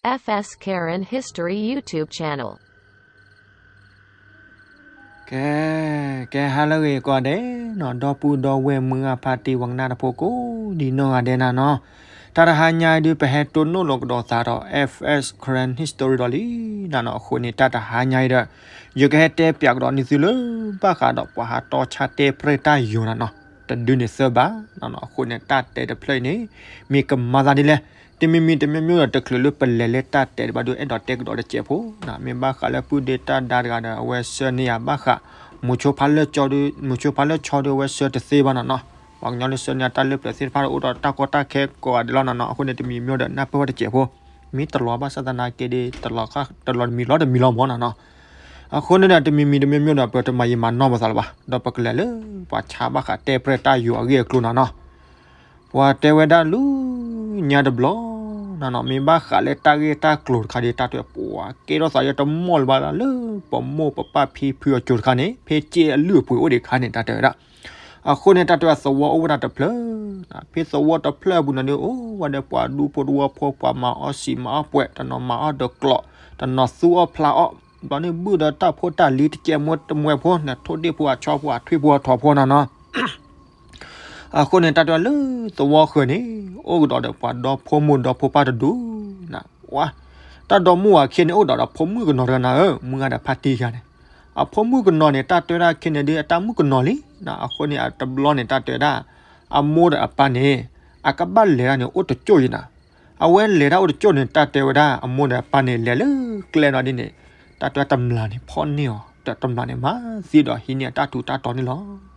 F S Karen History YouTube channel. ကဲ, ကဲဟါလၢအဂ့ၤကိးဂၤဒဲးနီၤ, ဒီပုၢ်ဒီဝဲၢ်မုၢ်ဂၢ်ဖါတံၢ် ပှၤကနၣ်တၢ်ဖိကိးဒံနီၢ်ဂၤဒဲးနၤနီၤ, တၢ်တဟါညါအံၤဒုး ပဟဲတိၢ်နီၣ်လီၤကဒီးသးဒီး F S Karen History ဒီးလံနၤနီၤ. အဃိန့ၣ် တၢ်တဟါညါအံၤဒီး ယကဟဲတဲပၠးကဒီးန့ၢ်သုလၢ ဘၣ်ဃးဒီးပှၤဟးတီဆါတဲပြဲၢ်တၢ်ယိာ်နၤနီၤ, တဒုန့ၣ်သၢဘးနၤနီၤ. အဃိန့ၣ် တၢ်တဲတဖျၢၣ်အံၤန့ၣ် မ့ၢ်ကမၤသးဒ်လဲၣ်, တမံၤမံၤတမံၤမံၤဒီး တချုးလၢပလဲၤလၢတၢ်တဲတဘၣ်ဒုး အဲၣ်ဒိးတဲကဒီးတစဲးဖိနၤ, မ့ၢ်ဘၣ်ဃးလၢပုၢ်ဒ့တၢ်ဒါတဂၤဒီး အဝဲဆှၢန့ၢ်ယၤဘၣ်ဃး မုဆိဖါလၢၢ်ဆီဒုး မုဆိဖါလၢၢ်ဆီဒုး အဝဲဆှၢတသ့ဘၣ်နၤနီၤ. ပှၤကညီလၢဆှၢန့ၢ်ယၤတၢ်လၢပျၢၤသ့ၣ်တဖၣ်ဒီး အိၣ်ဒီးတၢ်ကီတၢ်ခဲကိးဂၤဒဲးလီၤနၤနီၤ. အဃိန့ၣ် တမံၤမံၤဒီး နၢ်ပၢၢ်ဝဲတစဲးဖိ, မ့ၢ်တလီၤဘၣ်ဆၣ်သနာ်က့ဒီး တလီၤဃၣ်တလီၤတမံၤလီၤတမံၤလီၤမၢ်နၤနီၤ. အဃိန့ၣ်ဒီး တမံၤမံၤတမံၤမံၤဒီး ပတမၤယံာ်မၤနီၢ်ပသးလၢၤဘၣ်, ဒီးပကလဲၤလၢပှၤဆါဘၣ်ဃးတဲပြဲၢ်တၢ်ယိာ်အဂ့ၢ်အကျိၤနၤနီၤ. ပှၤတဲဝဲဒၣ်လၢညါတဘျီနၤနီၤ, မ့ၢ်ဘၣ်ဃးလၢတၢ်ဂ့ၢ်တၢ်ကျိၤတခါဒီး တၢ်တဲပှၤကဲထီၣ်သးယဲတမီၢ်လၢၤဘၣ်လၢ ပမိၢ်ပပၢ်ဖံဖုအစိၤတခါန့ၣ် ဖဲစ့အလုၢ်အပှ့ၤအိၣ်ဒံးခါန့ၣ် တၢ်တဲဝဲဒၣ်. အဃိန့ၣ် တၢ်တဲသဝီအိၣ်ဝဲဒၣ်တဖျၢၣ်, ဖဲသဝီတဖျၢၣ်အပူၤန့ၣ်ဒီး အိၣ်ဝဲဒီးပှၤဒူဖိတဝီဖိ ပှၤမၤအီၣ်စံာ်မၤအီၣ်ပှဲၤ, တနီၤမၤအီၣ်ဒီးကျိး, တနီၤသူအီၣ်ဖျးအီၣ်, ဒီးန့ၣ်ဘုၣ်ဒီးတၢ်ဖိတၢ်လံၤတကဲးမိၢ်တမှဲးဖိန့ၣ် ထိၣ်ဒ့ၣ်ဖိအဆီဖိအထွံၣ်ဖိအထိးဖိနၤနီၤ. အဃိန့ၣ် တၢ်တဲလၢသဝီဃၢၤန့ၣ် အိၣ်ကဒီးဒီးပှၤဒီဖိမိၢ်ဒီဖိပၢ်တဒူၣ်နၤ, ဝါ, တၢ်ဒီမိၢ်ဝၤခံဂၤန့ၣ် အိၣ်ဒီးဒီးဖိမုၣ်ကနီၤတဂၤနၤဧၢ, မုၢ်ဂၤဒီးဖါတံၢ်ယၤန့ၣ်, အဖိမုၣ်ကနီၤန့ၣ် တၢ်တဲဝဲဒၣ်ခံဂၤန့ၣ်ဒီး အတၢ်မုၣ်ကနီၤလံနၤ. အဃိန့ၣ် အတဘျီန့ၣ် တၢ်တဲဝဲဒၣ် အမိၢ်ဒီးအပၢ်န့ၣ် အကဘၣ်လဲၤတၢ်န့ၣ် အိၣ်တကၠိၢ်ယံၤနၤ. အဝဲလဲၤတၢ်အိၣ်တကၠိၢ်န့ၣ် တၢ်တဲဝဲဒၣ် အမိၢ်ဒီးအပၢ်န့ၣ် လဲၤလၢကျဲနီၤဒ်န့ၣ်, တၢ်တဲဝဲတမျၢ်န့ၣ် ဖီၣ်န့ၢ်အီၤ, ဒီးတမျၢ်န့ၣ် မၤသံဒီးဟံးန့ၢ်အတၢ်ထူးတၢ်တီၤန့ၣ်လီၤ.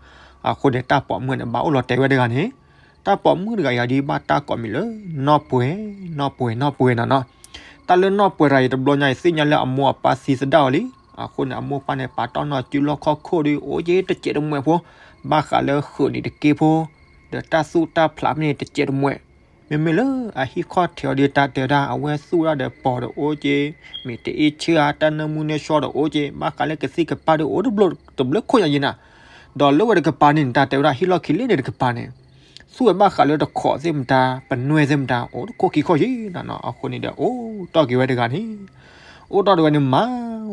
အဃိန့ၣ် တၢ်ပိာ်မုၣ်န့ၣ် ဘၣ်အိၣ်လီၤတဲာ်ဝဲတဂၤန့ၣ်, တၢ်ပိာ်မုၣ်တဂၤအံၤဒ်ဘၣ်တၢ်ကိးမံၤလၢ နီၢ်ပှဲၤ, နီၢ်ပှဲၤ နီၢ်ပှဲၤနၤနီၤ. တၢ်လၢနီၢ်ပှဲၤတဂၤအံၤ တဘျီညါအံၤ သ့ၣ်ညါလၢအမိၢ်အပၢ်သံသဒၣ်အီၤလံ. အဃိန့ၣ် အမိၢ်ပၢ်န့ၣ် ပာ်တီၢ်နီၢ်စုလီၢ်ခီၣ်ခိၣ်ဒီး အိၣ်က့ၤတစဲးတမှဲးဖိ, ဘၣ်ဃးလၢဃုာ်န့ၣ်တက့ၢ်ဖိ, ဒီးတၢ်သူၣ်တၢ်ဖျးဖဲန့ၣ်တစဲးတမှဲး, မ့မ့ၢ်လၢအဟံၣ်ခီၣ်ထံးအီၤဒီး တၢ်တဲဝဲဒၣ် အဝဲသူၣ်တၢ်ဒီးပိာ်ဒီးအိၣ်က့ၤ, မ့ၢ်တအ့ၣ်ဆၢဧါ တၢ်နၢမူနၢဆှီဒီးအိၣ်က့ၤ, ဘၣ်ဃးလၢကသံၣ်ကပၤဒီးအိၣ်တဘျုးခိၣ်ညါယံၤနၤ. ဒီးလၢဝဲတကပၤန့ၣ် တၢ်တဲဝဲဒၣ် ဟံၣ်လီၢ်ခံလ့န့ၣ်တကပၤန့ၣ် သူၣ်ဝဲဘၣ်ဃးလၢတခိးသ့ၣ်မတၤ ပနွဲၢ်သ့ၣ်မတၤ အိၣ်တခိၣ်ခံခိၣ်ယံၤနၤနီၤ. အဃိန့ၣ်ဒီး အိၣ်တီၢ်က့ၤဝဲတဂၤန့ၣ်, အိၣ်တီၢ်တဂၤန့ၣ် မၤ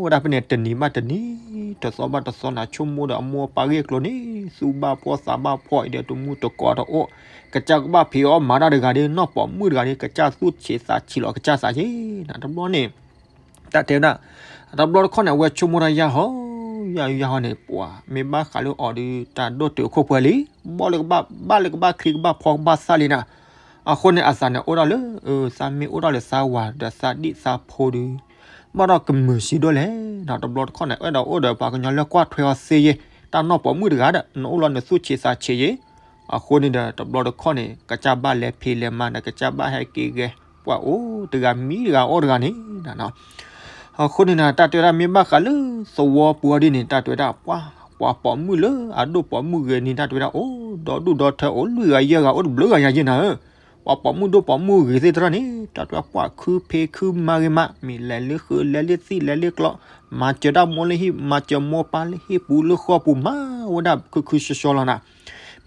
ဝဲဒၣ်ဖဲန့ၣ် တနံၤဘၣ်တနံၤ, တသီဘၣ်တသီနၤ, ဆိကမိၣ်ဒီးအမိၢ်အပၢ်ဂ့ၢ်အကျိၤန့ၣ်, သူၣ်ဘၣ်ဖှီၣ်သးဘၣ်ဖှီၣ်အံၤဒီး တမူတကိးတအိၣ်, ကစၢ်ကဘၣ်ဖံးအီၣ်မၤတၢ်တဂၤဒီး နီၢ်ပိာ်မုၣ်တဂၤဒီး ကစၢ်သူၣ်ဆံးသးဆံးလီၤကစၢ်သးယံၤနၤ. တဘျီန့ၣ် တၢ်တဲဝဲဒၣ်, တဘျီတခီၣ်န့ၣ် အဝဲဆိကမိၣ်တၢ်ယၢ်ဟီ, ယၢ်ယၢ်ဟီန့ၣ် ပှၤမ့ၢ်ဘၣ်ဃးလၢအီၤဒီး တၢ်ဒိၣ်တုာ်ခိၣ်ပှဲၤလံ, ဘၣ်လၢကဘၣ်, ဘၣ်လၢကဘၣ်ချံကဘၣ်ဖီကဘၣ်သၣ်လံနၤ. အဃိန့ၣ် အသးန့ၣ်အိၣ်ဒၣ်လၢ, သးမ့ၢ်အိၣ်ဒၣ်လၢသးဝၤဒီးသးဒံၣ်သးဖိဒီး ဘၣ်ဒီးကမုာ်စံးဒိၣ်လဲၣ်နၤ. တဘျီတခီၣ်န့ၣ် အဲၣ်ဒိးအိၣ်ဒီးပှၤကညီလၢကွၢ်ထွဲအီၤသ့ယဲ, တၢ်နီၢ်ပိာ်မုၣ်တဂၤဒီး နအိၣ်လီၤနသူၣ်ဆံးသးဆံးယဲ. အဃိန့ၣ်ဒီး တဘျီတခီၣ်န့ၣ် ကစၢ်ဘၣ်လဲၤဖံးလဲၤမၤဒီး ကစၢ်ဘၣ်ဟဲက့ၤဂဲၤ ပှၤအိၣ်တဂၤမံတဂၤအိၣ်တဂၤန့ၣ်နၤ. အဃိန့ၣ်နၤ တၢ်တဲဝဲဒၣ်မ့ၢ်ဘၣ်ဃးလၢသဝီပူၤအီၤဒ်န့ၣ် တၢ်တဲဝဲဒၣ် ပှၤ, ပှၤပိာ်မုၣ်လၢအဒိၣ်ပိာ်မုၣ်ဂ့ၤန့ၣ် တၢ်တဲဝဲဒၣ် အိၣ်ဒီဒူၣ်ဒီထၢ အိၣ်လွံၢ်ဂၤယဲၢ်ဂၤ အိၣ်တဘျုးဂၤညါယဲၢ်နၤဧၢ. ပှၤပိာ်မုၣ်ဒိၣ်ပိာ်မုၣ်ဂ့ၤသ့ၣ်တဖၣ်န့ၣ် တၢ်တဲဝဲပှၤခုဖံးခုမၤဂ့ၤမး မ့ၢ်လဲၤလၢဃုာ်လဲၤလၢသံၣ်လဲၤလၢကျီး မၤစၢၤတၢ်မိၢ်လၢဟံၣ် မၤစၢၤမိၢ်ပၢ်လၢဟံၣ်ပူၤလၢဃီပူၤ မၤဝဲဒၣ်ခုခုဆှီဆှီလီၤနၤ.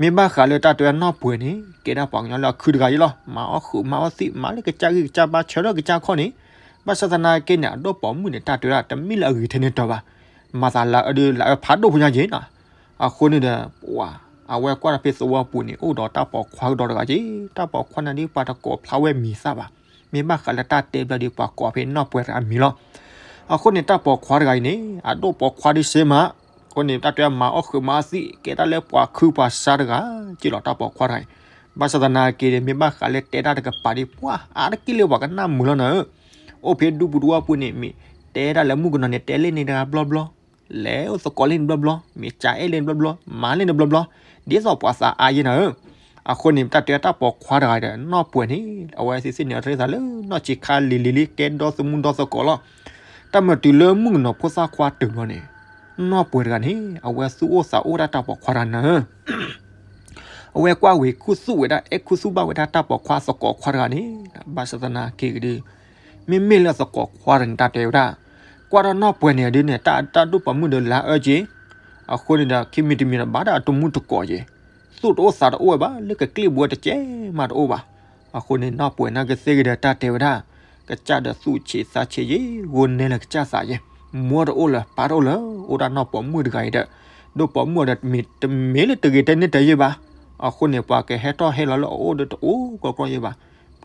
မ့ၢ်ဘၣ်ဃးလၢတၢ်တဲဝဲနီၢ်ပှဲၤန့ၣ် ကဲဒၣ်ပှၤကညီလၢအခုတဂၤအံၤလီၤ. မၤအီၣ်ဃုာ်မၤအီၣ်သံၣ် မၤလၢကစၢ်ဂံၢ်ကစၢ်ဘါ ဆၢထၢၣ်ကစၢ်ခီၣ်န့ၣ်, ဘၣ်ဆၣ်သနာ်က့န့ၣ် အဒိၣ်ပိာ်မုၣ်န့ၣ် တၢ်တဲဝဲဒၣ် တမ့ၢ်လၢအဂ့ၤထဲန့ၣ်တီၤဘၣ်. မၤသးလၢအဒုးလၢအဖးဒိၣ်ဖိညါက့ၤနၤ. အဃိန့ၣ်ဒီး ပှၤ, အဝဲကွၢ်ဒီးဖဲသဝီပူၤန့ၣ် အိၣ်ဒီးတၢ်ပိာ်ခွါကဒီးတဂၤက့ၤ, တၢ်ပိာ်ခွါန့ၣ်ဒ်ပှၤတကိးဖျါဝဲမံၤသၣ်ဘၣ်. မ့ၢ်ဘၣ်ဃးလၢတၢ်တဲဘျီဒီး ပှၤကိးဖဲနီၢ်ပှဲၤတဂၤအမံၤလီၤ. အဃိန့ၣ် တၢ်ပိာ်ခွါတဂၤအံၤန့ၣ် အဒိၣ်ပိာ်ခွါဒ်စ့မး, အဃိန့ၣ် တၢ်တဲဝဲမၤအီၣ်ဃုာ်မၤအီၣ်သံၣ် ကဲဒၣ်လၢပှၤခုပှၤစါတဂၤက့ၤလီၤ တၢ်ပိာ်ခွါတဂၤအံၤ. ဘၣ်ဆၣ်သနာ်က့ဒီး မ့ၢ်ဘၣ်ဃးလၢတဲတၢ်တကပၤဒီး ပှၤအါတက့ၢ်လၢပှၤကနၣ်မုာ်လီၤနၤဧၢ. အိၣ်ဖဲဒူပူၤတဝီပူၤန့ၣ် မ့ၢ်တဲဒၣ်လၢမုၣ်ကနီၤန့ၣ် တဲလၢန့ၣ်တဂၤဘျီဘျီ, လဲၤအိၣ်သကိးလၢန့ၣ်ဘျီဘျီ, မ့ၢ်ကးအဲၣ်လၢန့ၣ်ဘျီဘျီ, မၤလၢန့ၣ်ဘျီဘျီ, ဒ်သိးပှၤသးအါယဲၢ်နၤဧၢ. အဃိန့ၣ် တၢ်တဲတၢ်ပိာ်ခွါတဂၤဒီး နီၢ်ပှဲၤန့ၣ် အဝဲသ့ၣ်သ့ၣ်န့ၣ်ရ့သးလၢနီၢ်ဆံးခါလံၤလံၤလံ ကဲဒီသမူဒီသကိးလီၤ. တၢ်မၤတုၤလၢမုၣ်ကနီၤဖိသၣ်ခွါတုၤဘျီန့ၣ် နီၢ်ပှဲၤတဂၤန့ၣ် အဝဲသူၣ်အိၣ်သးအိၣ်ဒၣ်တၢ်ပိာ်ခွါတဂၤနၤဧၢ. အဝဲကွၢ်ဝံၤခူသူၣ်ဝဲဒၣ် အဲၣ်ခူသူၣ်ဘၣ်ဝဲဒၣ်တၢ်ပိာ်ခွါသကိးခွါတဂၤန့ၣ်, ဘၣ်ဆၣ်သနာ်က့ဒီး မ့မ့ၢ်လၢသကိးခွါတဂၤန့ၣ် တၢ်တဲဝဲဒၣ်, ကွၢ်ဒီးနီၢ်ပှဲၤန့ၣ်ဒ်န့ၣ် တၢ်ဒိၣ်ပိာ်မုၣ်ဒီးလၢအအၢက့ၤ, အဃိန့ၣ်ဒီး ခံမံၤတမံၤဒီးဘၣ်ဒီးအတမူတကိးက့ၤ, သူၣ်တအိၣ်သးတအိၣ်ဝဲဘၣ် လၢကကျ့ၣ်ဘှဲတကဲမးတအိၣ်ဘၣ်. အဃိန့ၣ် နီၢ်ပှဲၤနာ်က့သ့ၣ်ဂ့ၤဒီးတၢ်တဲဝဲဒၣ်, ကစၢ်ဒီးသူၣ်ဆံးသးဆံးယဲၢ် ဂိၢ်နဲလၢကစၢ်သးယဲၢ်, မိၢ်တအိၣ်လၢၤ ပၢ်တအိၣ်လၢၤ အိၣ်ဒၣ်နီၢ်ပိာ်မုၣ်တဂၤအံၤဒီး, ဒိၣ်ပိာ်မုၣ်အီၤဒီး မ့ၢ်တမ့ၢ်လၢတဂ့ၤတဲန့ၢ်တယဲၢ်ဘၣ်. အဃိန့ၣ် ပှၤကဟဲထီၣ်ဟဲလီၤလၢအအိၣ်ဒီးတအိၣ်ကီကီယဲၢ်ဘၣ်.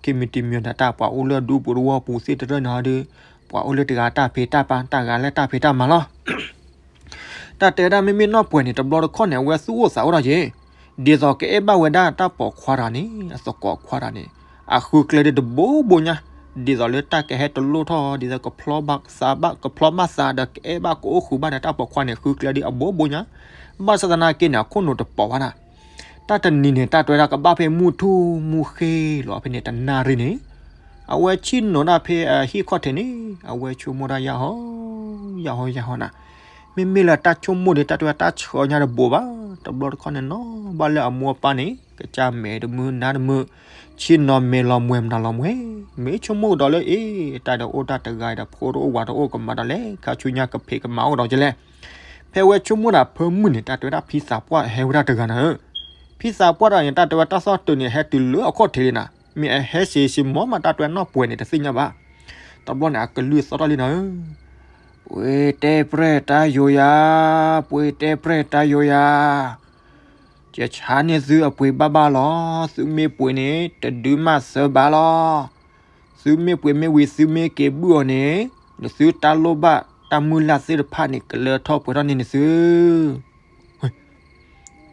ခံမံၤတမံၤဒီး တၢ်ပှၤအိၣ်လၢဒူပူၤတဝီပူၤသ့ၣ်တဖၣ်န့ၣ်ဒီး ပှၤအိၣ်လၢတဂၤတၢ်ဖံးတၢ်ပၢ် တၢ်ဂၤလၢတၢ်ဖံးတၢ်မၤလီၤ. တၢ်တဲဝဲဒၣ်မ့မ့ၢ်နီၢ်ပှဲၤန့ၣ် တဘျီတခီၣ်န့ၣ် အဝဲသူၣ်အိၣ်သးအိၣ်ထီၣ်ယဲၢ်, ဒ်သိးကအဲၣ်ဘၣ်ဝဲဒၣ်တၢ်ပိာ်ခွါတဂၤန့ၣ် အသကိးခွါတဂၤန့ၣ် အဃုကျဲဒ်တဘိဘိညါ, ဒ်သိးလၢတၢ်ကဟဲတလိၣ်ထီၣ် ဒ်သိးကဖျီဘၣ်သးဘၣ် ကဖျီဘၣ်သးဒီးကအဲၣ်ဘၣ်ကအိၣ်ဃုာ်ဘၣ်ဒီးတၢ်ပိာ်ခွါန့ၣ် ဃုကျဲဒ်အဘိဘိညါ, ဘၣ်ဆၣ်သနာ်က့န့ၣ် အခိၣ်နူာ်တပိာ်ဘၣ်နၤ. တၢ်တနံၤန့ၣ် တၢ်တဲဝဲဒၣ်ကဘၣ်ဖဲမုၢ်ထူၣ်မုၢ်ဃ့လီၤဖဲန့ၣ် တနၣ်ရံၣ်န့ၣ် အဝဲဆ့ၣ်နီၤဒၣ်ဖဲအဟံၣ်ခီၣ်ထံးန့ၣ် အဝဲဆိကမိၣ်ဒၣ်ယၢ်ဟီ ယၢ်ဟီ ယၢ်ဟီနၤ, မ့မ့ၢ်လၢတၢ်ဆိကမိၣ်ဒီး တၢ်တဲဝဲတၢ်ဆှၢညါတဘိဘၣ်. တဘျီတခီၣ်န့ၣ်နီၤ ဘၣ်လၢအမိၢ်အပၢ်န့ၣ် ကစၢ်မဲာ်တမုာ်နါတမုာ်, ဆ့ၣ်နီၤမဲာ်လီၤမှဲၤမနုၤလီၤမှဲၤ, မ့ၢ်ဆိကမိၣ်ကဒီးလၢအ့ၣ် တၢ်ဒီးအိၣ်တၢ်တဂၤဒီး ဖိတအိၣ်ဝၤတအိၣ်ကမၤဒီးလဲၣ် ခါဆူညါကဖံးကမၤအိၣ်ဒီးကလဲၣ်. ဖဲဝဲဆိကမိၣ်ဒၣ်ဖၢမုၢ်န့ၣ် တၢ်တဲဝဲဒၣ်ဖံသးပှၢ်ဟဲဝဲဒၣ်တဂၤနၤဧၢ, ဖံသးပှၢ်တဂၤန့ၣ် တၢ်တဲဝဲတၢ်သီၣ်တုၤန့ၣ် ဟဲတုၤလၢအခီၣ်ထံးလံနၤ, မ့ၢ်အဟဲစ့စ့မီၢ်မး တၢ်တဲဝဲနီၢ်ပှဲၤန့ၣ် တသ့ၣ်ညါဘၣ်. တဘျီန့ၣ် အကလုၢ်သီၣ်ထီၣ်လံနၤဧၢ, ပှ့ၤတဲပြဲၢ်တၢ်ယိာ်ယၤ, ပှ့ၤတဲပြဲၢ်တၢ်ယိာ်ယၤ ယဆါန့ၢ်သုအပှ့ၤဘၣ်ဘၣ်လီၤ. သုမ့ၢ်ပှ့ၤန့ၣ် တဒုးမၤစၢၤဘၣ်လီၤ. သုမ့ၢ်ပှ့ၤမ့ၢ်ဝံၤ သုမ့ၢ်က့ၤဘုၣ်အီၤန့ၣ် နသုတၢ်လိၣ်ဘၣ်တၢ်မုၢ်လၢ်သ့ၣ်တဖၣ်န့ၣ် ကလၢထီၣ်ပှဲၤထီၣ်န့ၢ်နသု.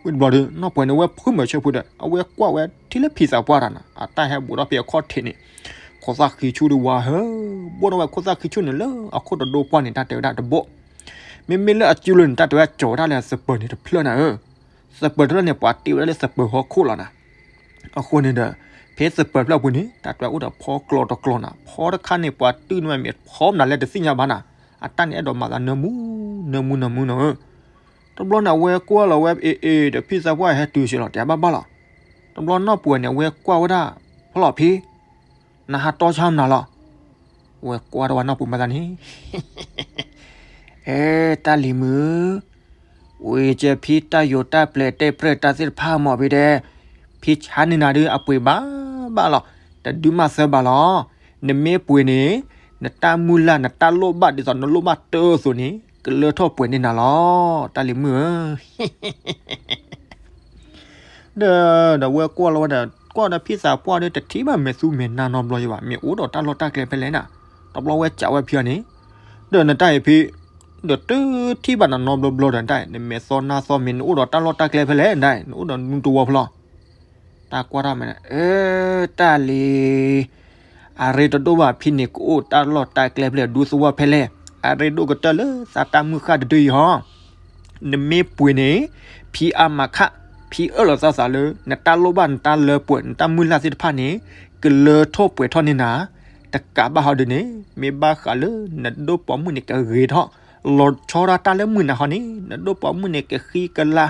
ဝံၤတဘျီဒီး နီၢ်ပှဲၤန့ၣ် အဝဲဖုမၤဆၢဖိဒီး အဝဲကွၢ်ဝဲထံလၢဖံသးပှၢ်တဂၤန့ၣ် အတၢ်ဟဲဘူးထီၣ်ဖဲအခီၣ်ထံးန့ၣ် ခိၣ်သၣ်ဃံဆူၣ်ဒီးဝါဟၢ ဘိၣ်ထီၣ်ဝဲခိၣ်သၣ်ဃံဆူၣ်န့ၣ်လၢအခိၣ်တဒိၣ်ပှၢ်န့ၣ် တၢ်တဲဝဲဒၣ်တဘိၣ်. မ့မ့ၢ်လၢအစုလိၤန့ၣ် တၢ်တဲဝဲကၠီၤဝဲဒၣ်လၢသပၢၤန့ၣ်တဖျၢၣ်နၤဧၢ, သပၢၤတဖျၢၣ်န့ၣ် ပှၤတ့ဝဲဒၣ်လၢသပၢၤဟီၣ်ခိၣ်လီၤနၤ. အဃိန့ၣ်ဒီး ဖဲသပၢၤဖျၢၣ်ပူၤန့ၣ် တၢ်တဲဝဲအိၣ်ဒီးဖီကျီတကျီနၤ, ဖီတခါန့ၣ် ပှၤတုၢ်န့ၢ်ဝဲမ့ၢ်ဖီမနုၤလဲၣ်တသ့ၣ်ညါဘၣ်နၤ, အတၢ်န့ၣ်အဲၣ်ဒိးမၤသးနၢမူ နၢမူနၢမူနၤဧၢ. တဘျီန့ၣ် အဝဲကွၢ်လီၤဝဲအ့ၣ်အ့ၣ်ဒီး ဖံသးပှၢ်ဟဲတုၤစ့ၢ်လီၤ တဲဘၣ်ဘၣ်လီၤ. တဘျီနီၢ်ပှဲၤန့ၣ် အဝဲကွၢ်ဝဲဒၣ် ဖီလီၤဖံ နဟးတီဆါမနုၤလီၤ. အဝဲကွၢ်ထီၣ်ဝဲနီၢ်ပှဲၤမၤသးန့ၣ် အဲ တၢ်လံၤမုၣ်, ဝံၤကဲဖံတၢ်ယိာ်တၢ်ပျဲၤတဲပြဲၢ်တၢ်သ့ၣ်တဖၣ်မ့ၢ်ဖံတဲ, ဖံဆါန့ၢ်နၤဒုးအပှ့ၤဘၣ်ဘၣ်လီၤ. တဒုးမၤစၢၤဘၣ်လီၤ. နမ့ၢ်ပှ့ၤန့ၣ် နတၢ်မုၢ်လၢ် နတၢ်လိၣ်ဘၣ်ဒ်သိးနလိၣ်ဘၣ်တၢ်အသိးန့ၣ် ကလၢထီၣ်ပှဲၤန့ၢ်နၤလီၤ တၢ်လံၤမုၣ်ဧၢ. ဒီး ဒီးဝဲကွၢ်လီၤဝဲဒီး ကွၢ်ဒီးဖံသးပှၢ်ဒီး တထံၣ်ဘၣ်မဲာ်သူမဲာ်နါနီတဘျီယဘၣ်, မ့ၢ်အိၣ်ဒီးတၢ်လီၢ်တၢ်ကျဲဖဲလဲၣ်နၤ. တဘျီဝဲစံးဝဲဖံအီၤန့ၣ်, ဒီးနတၢ်အံၤဖံ, ဒီးတထံၣ်ဘၣ်နနီတဘျီဘျီဒီးနတၢ်အံၤ နမဲာ်သီနါသီမ့ၢ် နအိၣ်ဒီးတၢ်လီၢ်တၢ်ကျဲဖဲလဲၣ်နတၢ်အံၤ နအိၣ်ဒီးနူတဝီဖဲလဲၣ်. တၢ်ကွၢ်တၢ်မဲာ်န့ၣ်, အၢ တၢ်လံၤ အရ့တဒိၣ်ဘၣ်ဖံန့ၣ် ကအိၣ်တၢ်လီၢ်တၢ်ကျဲဖဲလဲၣ် ဒူသဝီဖဲလဲၣ်, အရ့ဒိၣ်ကတၢၢ်လၢသးတၢ်မုၢ်ဃၢ်တဒုအံၤဟီ. နမ့ၢ်ပှ့ၤန့ၣ် ဖံအါမးခး, ဖံအၢၣ်လီၤသးသးလၢ နတၢ်လိၣ်ဘၣ်နတၢ်လၢပှဲၤ နတၢ်မုၢ်လၢ်သ့ၣ်တဖၣ်န့ၣ် ကလၢထီၣ်ပှဲၤထီၣ်န့ၢ်နၤ. တကးဘၣ်ဟီဒုးန့ၣ် မ့ၢ်ဘၣ်ဃးလၢနဒိၣ်ပိာ်မုၣ်န့ၣ်ကဂ့ၤထီၣ်, လီၤဆီဒၣ်တၢ်လၢမုၢ်နၤဟီန့ၣ် နဒိၣ်ပိာ်မုၣ်န့ၣ်ကဃံကလၤ,